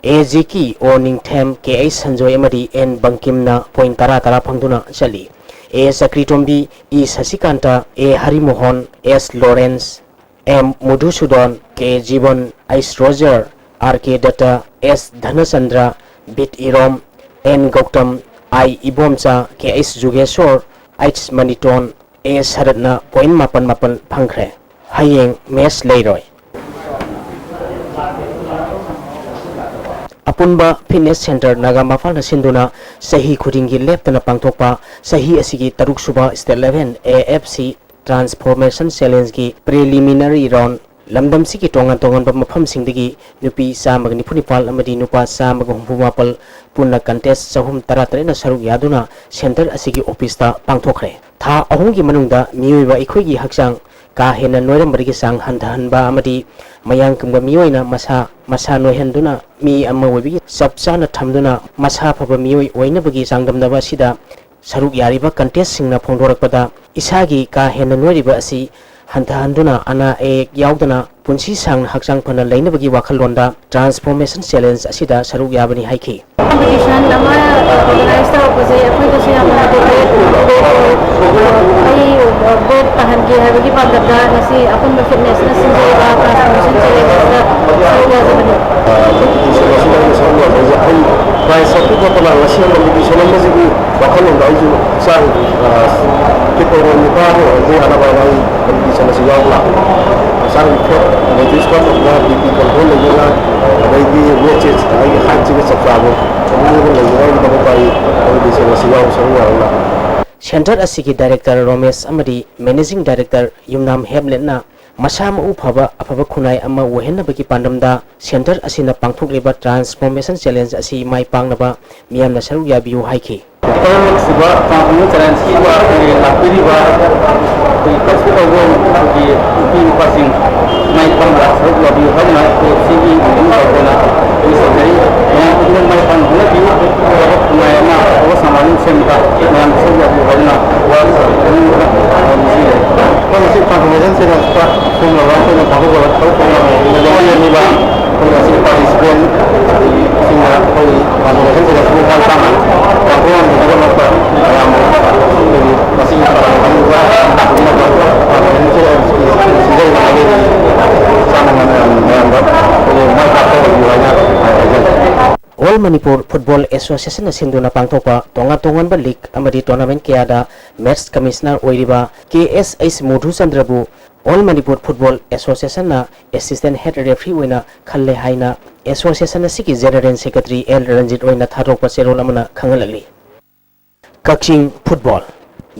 ꯑꯦ ꯖꯦꯀꯤ, ꯑꯣ ꯅꯤꯡꯊꯦꯝ, ꯀꯦ ꯑꯩꯆ ꯁꯟꯖꯣꯏ ꯑꯃꯗꯤ ꯑꯦꯟ ꯕꯪꯀꯤꯝꯅ ꯄꯣꯏꯟ ꯇꯔꯥ ꯇꯔꯥ ꯐꯪꯗꯨꯅ ꯆꯠꯂꯤ꯫ A Chakritombi, E Sashikanta, A Harimohan, S Lawrence, M Madhusudan, K Jiban, H Roger, R K Dutta, S Dhanachandra, ꯕꯤꯠ Irom, N Gautam, I Ibomcha, K H Jugeshor, H Maniton, A ꯁꯔꯠꯅ ꯄꯣꯏꯟ ꯃꯥꯄꯟ ꯃꯥꯄꯟ ꯐꯪꯈ꯭ꯔꯦ꯫ ꯍꯌꯦꯡ ꯃꯦꯆ ꯂꯩꯔꯣꯏ꯫ ꯑꯄꯨꯟꯕ ꯐꯤꯠꯅꯦꯁ ꯁꯦꯟꯇꯔ ꯅꯥꯒꯥ ꯃꯄꯥꯜꯅ ꯁꯤꯟꯗꯨꯅ ꯆꯍꯤ ꯈꯨꯗꯤꯡꯒꯤ ꯂꯦꯞꯇꯅ ꯄꯥꯡꯊꯣꯛꯄ ꯆꯍꯤ ꯑꯁꯤꯒꯤ ꯇꯔꯨꯛꯁꯨꯕ State Level A F C Transformation Challengeꯀꯤ preliminary round ꯂꯝꯗꯝꯁꯤꯒꯤ ꯇꯣꯉꯥꯟ ꯇꯣꯉꯥꯟꯕ ꯃꯐꯝꯁꯤꯡꯗꯒꯤ ꯅꯨꯄꯤ ꯆꯥꯝꯃꯒ ꯅꯤꯐꯨ ꯅꯤꯄꯥꯜ ꯑꯃꯗꯤ ꯅꯨꯄꯥ ꯆꯥꯝꯃꯒ ꯍꯨꯝꯐꯨ ꯃꯥꯄꯜ, ꯄꯨꯟꯅ contest ꯆꯍꯨꯝ ꯇꯔꯥꯇꯔꯦꯠꯅ ꯁꯔꯨꯛ ꯌꯥꯗꯨꯅ ꯁꯦꯟꯇꯔ ꯑꯁꯤꯒꯤ ꯑꯣꯐꯤꯁꯇ ꯄꯥꯡꯊꯣꯛꯈ꯭ꯔꯦ꯫ ꯊꯥ ꯑꯍꯨꯝꯒꯤ ꯃꯅꯨꯡꯗ ꯃꯤꯑꯣꯏꯕ ꯑꯩꯈꯣꯏꯒꯤ ꯍꯛꯆꯥꯡ ꯀꯥ ꯍꯦꯟꯅ ꯅꯣꯏꯔꯝꯕꯗꯒꯤ ꯆꯥꯡ ꯍꯟꯊꯍꯟꯕ ꯑꯃꯗꯤ ꯃꯌꯥꯡ ꯀꯨꯝꯕ ꯃꯤꯑꯣꯏꯅ ꯃꯁꯥ ꯃꯁꯥ ꯅꯣꯏꯍꯟꯗꯨꯅ ꯃꯤ ꯑꯃ ꯑꯣꯏꯕꯒꯤ ꯆꯞ ꯆꯥꯅ ꯊꯝꯗꯨꯅ ꯃꯁꯥ ꯐꯕ ꯃꯤꯑꯣꯏ ꯑꯣꯏꯅꯕꯒꯤ ꯆꯥꯡꯗꯝꯅꯕ ꯑꯁꯤꯗ ꯁꯔꯨꯛ ꯌꯥꯔꯤꯕ contestꯁꯤꯡꯅ ꯐꯣꯡꯗꯣꯔꯛꯄꯗ, ꯏꯁꯥꯒꯤ ꯀꯥ ꯍꯦꯟꯅ ꯅꯣꯏꯔꯤꯕ ꯑꯁꯤ ꯍꯟꯊꯍꯟꯗꯨꯅ ꯑꯅꯥ ꯑꯌꯦꯛ ꯌꯥꯎꯗꯅ ꯄꯨꯟꯁꯤ ꯁꯥꯡꯅ ꯍꯛꯆꯥꯡ ꯐꯅ ꯂꯩꯅꯕꯒꯤ ꯋꯥꯈꯜꯂꯣꯟꯗ Transformation Challenge ꯑꯁꯤꯗ ꯁꯔꯨꯛ ꯌꯥꯕꯅꯤ ꯍꯥꯏꯈꯤ꯫ Competition ꯑꯃ organize ꯇꯧꯔꯛꯄꯁꯦ ꯑꯩꯈꯣꯏꯗꯁꯨ ꯌꯥꯝꯅ motivate ꯑꯣꯏ꯫ ꯑꯩ weight ꯇꯥꯍꯟꯒꯦ ꯍꯥꯏꯕꯒꯤ ꯄꯥꯟꯗꯝꯗ ꯉꯁꯤ ꯑꯄꯨꯟꯕ fitnessꯅ ꯁꯤꯟꯖꯔꯤꯕ Transformation Challengeꯇ ꯁꯔꯨꯛ ꯌꯥꯖꯕꯅꯤ꯫ Competition ꯑꯁꯤꯗ ꯑꯩꯅ ꯁꯔꯨꯛ ꯌꯥꯖꯔꯤꯁꯦ ꯑꯩ prize ꯍꯥꯞꯄꯤꯕ ꯐꯅ ꯉꯁꯤ competition ꯑꯃꯁꯤꯒꯤ ꯋꯥꯈꯜꯂꯣꯟꯗ ꯑꯩꯁꯨ ꯍꯛꯆꯥꯡ, ꯑ, fit ꯑꯣꯏꯕ ꯅꯨꯄꯥ ꯑꯃ ꯑꯣꯏꯔꯛꯄ ꯌꯥꯅꯕ ꯍꯥꯏꯅ ꯑꯩ competition ꯑꯁꯤ ꯌꯥꯎꯕ ꯂꯥꯛꯄꯅꯤ꯫ ꯍꯛꯆꯥꯡꯒꯤ fat, energy stock ꯇꯧꯕ, B P control ꯂꯩꯅꯕ, ꯑꯗꯩꯗꯤ weight ꯁꯦ ꯑꯩꯒꯤ height ꯁꯤꯒ ꯆꯞ ꯆꯥꯕ ꯑꯗꯨꯒꯨꯝꯕ ꯂꯩꯅꯕꯒꯤꯗꯃꯛꯇ ꯑꯩ competition ꯑꯁꯤ ꯌꯥꯎꯕ ꯁꯔꯨꯛ ꯌꯥꯔꯒ ꯂꯥꯛꯄꯅꯤ꯫ Center ꯑꯁꯤꯒꯤ director ꯔꯣꯃꯦꯁ ꯑꯃꯗꯤ managing director ꯌꯨꯝꯅꯥꯝ ꯍꯦꯝꯂꯦꯠꯅ ꯃꯁꯥ ꯃꯎ ꯐꯕ ꯑꯐꯕ ꯈꯨꯟꯅꯥꯏ ꯑꯃ ꯑꯣꯏꯍꯟꯅꯕꯒꯤ ꯄꯥꯟꯗꯝꯗ center ꯑꯁꯤꯅ ꯄꯥꯡꯊꯣꯛꯂꯤꯕ Transformation Challenge ꯑꯁꯤ ꯃꯥꯏ ꯄꯥꯛꯅꯕ ꯃꯤꯌꯥꯝꯅ ꯁꯔꯨꯛ ꯌꯥꯕꯤꯌꯨ ꯍꯥꯏꯈꯤ꯫ ꯇꯔꯨꯛꯁꯨꯕ Transformation Challengeꯀꯤ ꯑꯩꯈꯣꯏꯒꯤ ꯂꯥꯛꯄꯤꯔꯤꯕ ꯑꯩꯈꯣꯏꯒꯤ participate ꯇꯧꯕ ꯑꯩꯈꯣꯏꯒꯤ ꯅꯨꯄꯤ ꯅꯨꯄꯥꯁꯤꯡ ꯃꯥꯏ ꯄꯥꯛꯅ ꯁꯔꯨꯛ ꯌꯥꯕꯤꯌꯨ ꯍꯥꯏꯗꯨꯅ ꯑꯩꯈꯣꯏ ꯁꯤꯒꯤ meeting ꯇꯧꯗꯅ ꯑꯩꯈꯣꯏ ꯇꯧꯖꯔꯤ꯫ ꯃꯌꯥꯝ ꯈꯨꯗꯤꯡꯃꯛ ꯃꯥꯏ ꯄꯥꯛꯅ ꯍꯣꯠꯅꯕꯤꯌꯨ꯫ ꯑꯐꯕ ꯈꯨꯟꯅꯥꯏ ꯑꯃ, ꯑꯐꯕ ꯁꯃꯥꯖ ꯑꯃ ꯁꯦꯝꯕꯗ ꯃꯌꯥꯝ ꯁꯔꯨꯛ ꯌꯥꯕꯤꯌꯨ ꯍꯥꯏꯗꯨꯅ ꯋꯥ ꯅꯤꯡꯁꯤꯡꯖꯔꯤ꯫ ꯑꯩꯈꯣꯏ ꯉꯁꯤ Transformation ꯁꯤꯗ ꯁꯤꯒꯨꯝꯂꯕ ꯑꯩꯈꯣꯏꯅ ꯄꯥꯡꯊꯣꯛꯆꯕ ꯊꯕꯛ ꯊꯧꯔꯝ ꯑꯃ ꯂꯧꯃꯤꯟꯅꯔꯤꯕ ꯑꯩꯈꯣꯏ ꯃꯁꯤꯒꯤ participant ꯁꯤꯡꯅ ꯑꯩꯈꯣꯏꯒꯤ ꯃꯥꯅꯣ ꯁꯤꯗ ꯁꯤꯒꯨꯝꯕ ꯃꯇꯥꯡ ꯄꯥꯡꯊꯣꯛꯍꯟꯕꯒꯤꯗꯃꯛꯇ ꯃꯌꯥꯝ ꯑꯩꯈꯣꯏꯒꯤ ꯃꯁꯤꯒꯤ ꯄꯥꯡꯊꯣꯛꯍꯟꯕ ꯁꯤꯟꯖꯔꯤꯕ ꯃꯥꯏꯀꯩꯗꯒꯤ ꯆꯥꯝꯃ ꯃꯌꯥꯝꯗ ꯑꯩꯈꯣꯏꯒꯤ ꯃꯥꯏ ꯄꯥꯛꯄ ꯑꯣꯏꯕꯤꯌꯨ ꯍꯥꯏꯅ ꯍꯥꯏꯖꯔꯤ꯫ All Manipur Football Associationꯅ ꯁꯤꯟꯗꯨꯅ ꯄꯥꯡꯊꯣꯛꯄ ꯇꯣꯉꯥꯟ ꯇꯣꯉꯥꯟꯕ league ꯑꯃꯗꯤ tournament ꯀꯌꯥꯗ match commissioner ꯑꯣꯏꯔꯤꯕ ꯀꯦ ꯑꯦꯁ ꯑꯩꯆ ꯃꯣꯙꯨꯆꯟꯗ꯭ꯔꯕꯨ All Manipur Football Associationꯅ assistant head referee ꯑꯣꯏꯅ ꯈꯜꯂꯦ ꯍꯥꯏꯅ association ꯑꯁꯤꯒꯤ general secretary ꯑꯦꯜ ꯔꯟꯖꯤꯠ ꯔꯣꯏꯅ ꯊꯥꯗꯣꯛꯄ ꯆꯦꯔꯣꯜ ꯑꯃꯅ ꯈꯪꯍꯜꯂꯛꯂꯤ꯫ ꯀꯛꯆꯤꯡ ꯐꯨꯠꯕꯣꯜ꯫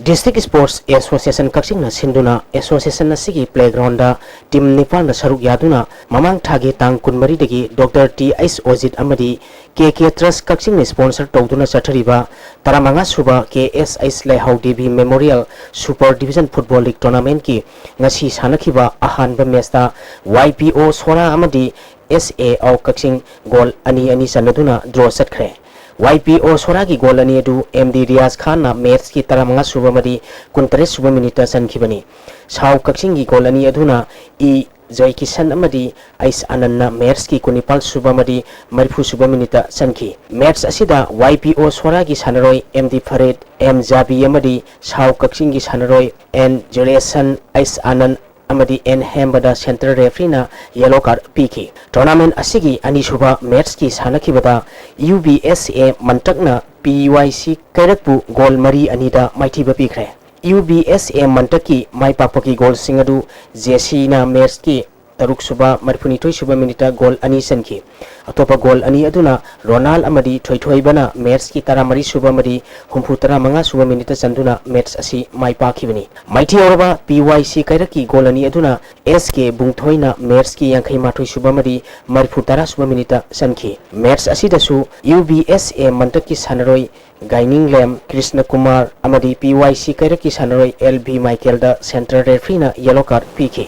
District Sports Association ꯀꯛꯆꯤꯡꯅ ꯁꯤꯟꯗꯨꯅ association ꯑꯁꯤꯒꯤ playgroundꯗ team ꯅꯤꯄꯥꯟꯅ ꯁꯔꯨꯛ ꯌꯥꯗꯨꯅ ꯃꯃꯥꯡ ꯊꯥꯒꯤ ꯇꯥꯡ ꯀꯨꯟꯃꯔꯤꯗꯒꯤ ꯗꯣꯛꯇꯔ ꯇꯤ ꯑꯩꯆ ꯑꯣꯖꯤꯠ ꯑꯃꯗꯤ ꯀꯦ ꯀꯦ Trust ꯀꯛꯆꯤꯡꯅ sponsor ꯇꯧꯗꯨꯅ ꯆꯠꯊꯔꯤꯕ ꯇꯔꯥꯃꯉꯥ ꯁꯨꯕ ꯀꯦ ꯑꯦꯁ ꯑꯩꯆ ꯂꯩꯍꯥꯎ Devi Memorial Super Division Football League Tournamentꯀꯤ ꯉꯁꯤ ꯁꯥꯟꯅꯈꯤꯕ ꯑꯍꯥꯟꯕ matchꯇ ꯋꯥꯏ ꯄꯤ ꯑꯣ ꯁꯣꯔꯥ ꯑꯃꯗꯤ ꯑꯦꯁ ꯑꯦ ꯑꯥꯎ ꯀꯛꯆꯤꯡ goal ꯑꯅꯤ ꯑꯅꯤ ꯆꯟꯅꯗꯨꯅ draw ꯆꯠꯈ꯭ꯔꯦ꯫ ꯋꯥꯏ ꯄꯤ ꯑꯣ ꯁꯣꯔꯥꯒꯤ goal ꯑꯅꯤ ꯑꯗꯨ ꯑꯦꯝ ꯗꯤ ꯔꯤꯌꯥꯖ ꯈꯥꯟꯅ matchꯀꯤ ꯇꯔꯥꯃꯉꯥ ꯁꯨꯕ ꯑꯃꯗꯤ ꯀꯨꯟꯇꯔꯦꯠ ꯁꯨꯕ minuteꯇ ꯆꯟꯈꯤꯕꯅꯤ꯫ ꯁꯥꯎ ꯀꯛꯆꯤꯡꯒꯤ goal ꯑꯅꯤ ꯑꯗꯨꯅ ꯏ ꯖꯌꯀꯤꯁꯟ ꯑꯃꯗꯤ ꯑꯩꯆ ꯑꯅꯟꯅ matchꯀꯤ ꯀꯨꯟꯅꯤꯄꯥꯜ ꯁꯨꯕ ꯑꯃꯗꯤ ꯃꯔꯤꯐꯨ ꯁꯨꯕ minuteꯇ ꯆꯟꯈꯤ꯫ Match ꯑꯁꯤꯗ ꯋꯥꯏ ꯄꯤ ꯑꯣ ꯁꯣꯔꯥꯒꯤ ꯁꯥꯟꯅꯔꯣꯏ ꯑꯦꯝ ꯗꯤ ꯐꯔꯦꯗ, ꯑꯦꯝ ꯖꯥꯕꯤ ꯑꯃꯗꯤ ꯁꯥꯎ ꯀꯛꯆꯤꯡꯒꯤ ꯁꯥꯟꯅꯔꯣꯏ ꯑꯦꯟ ꯖꯦꯔꯦꯁꯟ, ꯑꯩꯆ ꯑꯅꯟ ꯑꯃꯗꯤ ꯑꯦꯟ ꯍꯦꯝꯕꯗ central refereeꯅ yellow card ꯄꯤꯈꯤ꯫ Tournament ꯑꯁꯤꯒꯤ ꯑꯅꯤꯁꯨꯕ matchꯀꯤ ꯁꯥꯟꯅꯈꯤꯕꯗ ꯌꯨ ꯕꯤ ꯑꯦꯁ ꯑꯦ ꯃꯟꯇꯛꯅ ꯄꯤ ꯋꯥꯏ ꯁꯤ ꯀꯩꯔꯛꯄꯨ goal ꯃꯔꯤ ꯑꯅꯤꯗ ꯃꯥꯏꯊꯤꯕ ꯄꯤꯈ꯭ꯔꯦ꯫ ꯌꯨ ꯕꯤ ꯑꯦꯁ ꯑꯦ ꯃꯟꯇꯛꯀꯤ ꯃꯥꯏ ꯄꯥꯛꯄꯒꯤ goalꯁꯤꯡ ꯑꯗꯨ ꯖꯦꯁꯤꯅ matchꯀꯤ ꯇꯔꯨꯛ ꯁꯨꯕ, ꯃꯔꯤꯐꯨꯅꯤꯊꯣꯏ ꯁꯨꯕ minuteꯇ goal ꯑꯅꯤ ꯆꯟꯈꯤ꯫ ꯑꯇꯣꯞꯄ goal ꯑꯅꯤ ꯑꯗꯨꯅ ꯔꯣꯅꯥꯜ ꯑꯃꯗꯤ ꯊꯣꯏꯊꯣꯏꯕꯅ matchꯀꯤ ꯇꯔꯥꯃꯔꯤ ꯁꯨꯕ ꯑꯃꯗꯤ ꯍꯨꯝꯐꯨ ꯇꯔꯥꯃꯉꯥ ꯁꯨꯕ minuteꯇ ꯆꯟꯗꯨꯅ match ꯑꯁꯤ ꯃꯥꯏ ꯄꯥꯛꯈꯤꯕꯅꯤ꯫ ꯃꯥꯏꯊꯤꯍꯧꯔꯕ ꯄꯤ ꯋꯥꯏ ꯁꯤ ꯀꯩꯔꯛꯀꯤ goal ꯑꯅꯤ ꯑꯗꯨꯅ ꯑꯦꯁ ꯀꯦ ꯕꯨꯡꯊꯣꯏꯅ matchꯀꯤ ꯌꯥꯡꯈꯩ ꯃꯥꯊꯣꯏ ꯁꯨꯕ ꯑꯃꯗꯤ ꯃꯔꯤꯐꯨ ꯇꯔꯥ ꯁꯨꯕ minuteꯇ ꯆꯟꯈꯤ꯫ Match ꯑꯁꯤꯗꯁꯨ ꯌꯨ ꯕꯤ ꯑꯦꯁ ꯑꯦ ꯃꯟꯇꯛꯀꯤ ꯁꯥꯟꯅꯔꯣꯏ ꯒꯥꯏꯅꯤꯡꯂꯦꯝ ꯀ꯭ꯔꯤꯁꯅ ꯀꯨꯃꯥꯔ ꯑꯃꯗꯤ ꯄꯤ ꯋꯥꯏ ꯁꯤ ꯀꯩꯔꯛꯀꯤ ꯁꯥꯟꯅꯔꯣꯏ ꯑꯦꯜ ꯕꯤ ꯃꯥꯏꯀꯦꯜꯗ central refereeꯅ yellow card ꯄꯤꯈꯤ꯫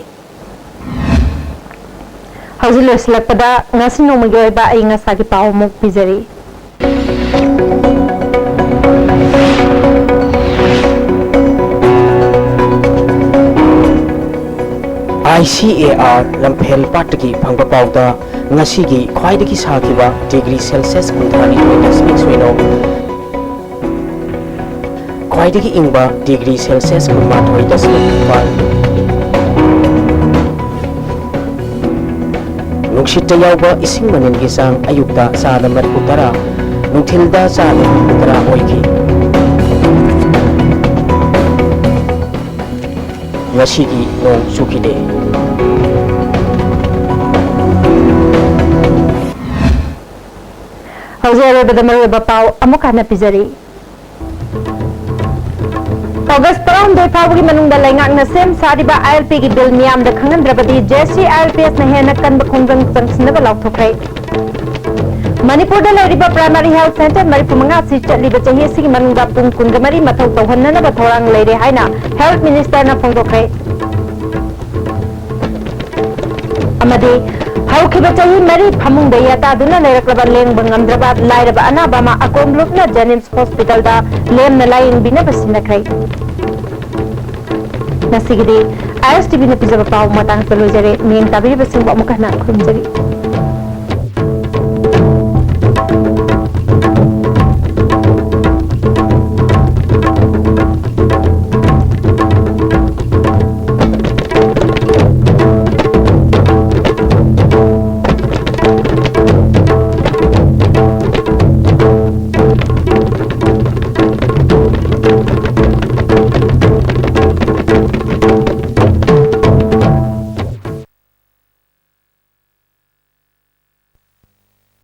ꯍꯧꯖꯤꯛ ꯂꯣꯏꯁꯤꯜꯂꯛꯄꯗ ꯉꯁꯤ ꯅꯣꯡꯃꯒꯤ ꯑꯣꯏꯕ ꯑꯏꯪ ꯑꯁꯥꯒꯤ ꯄꯥꯎ ꯑꯃꯨꯛ ꯄꯤꯖꯔꯤ꯫ ꯑꯥꯏ ꯁꯤ ꯑꯦ ꯑꯥꯔ ꯂꯝꯐꯦꯜ ꯄꯥꯠꯇꯒꯤ ꯐꯪꯕ ꯄꯥꯎꯗ ꯉꯁꯤꯒꯤ ꯈ꯭ꯋꯥꯏꯗꯒꯤ ꯁꯥꯈꯤꯕ ꯗꯤꯒ꯭ꯔꯤ ꯁꯦꯜꯁꯤꯌꯁ ꯀꯨꯟꯊ꯭ꯔꯥꯅꯤꯊꯣꯏ ꯗꯁꯃꯤꯛ ꯁꯤꯅꯣ, ꯈ꯭ꯋꯥꯏꯗꯒꯤ ꯏꯪꯕ ꯗꯤꯒ꯭ꯔꯤ ꯁꯦꯜꯁꯤꯌꯁ ꯀꯨꯟꯃꯥꯊꯣꯏ ꯗꯁꯃꯤꯛ ꯅꯤꯄꯥꯜ꯫ ꯅꯨꯡꯁꯤꯠꯇ ꯌꯥꯎꯕ ꯏꯁꯤꯡ ꯃꯅꯤꯜꯒꯤ ꯆꯥꯡ ꯑꯌꯨꯛꯇ ꯆꯥꯗ ꯃꯔꯤꯐꯨ ꯇꯔꯥ, ꯅꯨꯡꯊꯤꯜꯗ ꯆꯥꯗ ꯃꯔꯤꯐꯨ ꯇꯔꯥ ꯑꯣꯏꯈꯤ꯫ ꯉꯁꯤꯒꯤ ꯅꯣꯡ ꯆꯨꯈꯤꯗꯦ꯫ ꯍꯧꯖꯤꯛ ꯑꯔꯣꯏꯕꯗ ꯃꯔꯨꯑꯣꯏꯕ ꯄꯥꯎ ꯑꯃꯨꯛ ꯍꯟꯅ ꯄꯤꯖꯔꯤ꯫ ꯑꯣꯒꯁ ꯇꯔꯥꯍꯨꯝꯗꯣꯏ ꯐꯥꯎꯕꯒꯤ ꯃꯅꯨꯡꯗ ꯂꯩꯉꯥꯛꯅ ꯁꯦꯝ ꯁꯥꯔꯤꯕ ꯑꯥꯏ ꯑꯦꯜ ꯄꯤꯒꯤ ꯕꯤꯜ ꯃꯤꯌꯥꯝꯗ ꯈꯪꯍꯟꯗ꯭ꯔꯕꯗꯤ J C I L P ꯑꯦꯁꯅ ꯍꯦꯟꯅ ꯀꯟꯕ ꯈꯣꯡꯖꯪ ꯆꯪꯁꯤꯟꯅꯕ ꯂꯥꯎꯊꯣꯛꯈ꯭ꯔꯦ꯫ ꯃꯅꯤꯄꯨꯔꯗ ꯂꯩꯔꯤꯕ ꯄ꯭ꯔꯥꯏꯃꯥꯔꯤ ꯍꯦꯜꯊ ꯁꯦꯟꯇꯔ ꯃꯔꯤꯐꯨ ꯃꯉꯥ ꯑꯁꯤ ꯆꯠꯂꯤꯕ ꯆꯍꯤ ꯑꯁꯤꯒꯤ ꯃꯅꯨꯡꯗ ꯄꯨꯡ ꯀꯨꯟꯒ ꯃꯔꯤ ꯃꯊꯧ ꯇꯧꯍꯟꯅꯅꯕ ꯊꯧꯔꯥꯡ ꯂꯩꯔꯦ ꯍꯥꯏꯅ ꯍꯦꯜꯊ ꯃꯤꯅꯤꯁꯇꯔꯅ ꯐꯣꯡꯗꯣꯛꯈ꯭ꯔꯦ꯫ ꯑꯃꯗꯤ ꯍꯧꯈꯤꯕ ꯆꯍꯤ ꯃꯔꯤ ꯐꯃꯨꯡꯗ ꯌꯥꯇꯥꯗꯨꯅ ꯂꯩꯔꯛꯂꯕ ꯂꯦꯡꯕ ꯉꯝꯗ꯭ꯔꯕ ꯂꯥꯏꯔꯕ ꯑꯅꯥꯕ ꯑꯃ ꯑꯀꯣꯝ ꯂꯨꯞꯅ ꯖꯦꯅꯤꯝꯁ ꯍꯣꯁꯄꯤꯇꯥꯜꯗ ꯂꯦꯝꯅ ꯂꯥꯌꯦꯡꯕꯤꯅꯕ ꯁꯤꯟꯅꯈ꯭ꯔꯦ꯫ ꯉꯁꯤꯒꯤꯗꯤ ꯑꯥꯏ ꯑꯦꯁ ꯇꯤ ꯚꯤꯅ ꯄꯤꯖꯕ ꯄꯥꯎ ꯃꯇꯥꯡꯁꯤꯗ ꯂꯣꯏꯖꯔꯦ꯫ ꯃꯤꯠꯌꯦꯡ ꯇꯥꯕꯤꯔꯤꯕꯁꯤꯡꯕꯨ ꯑꯃꯨꯛ ꯍꯟꯅ ꯈꯨꯔꯨꯝꯖꯔꯤ꯫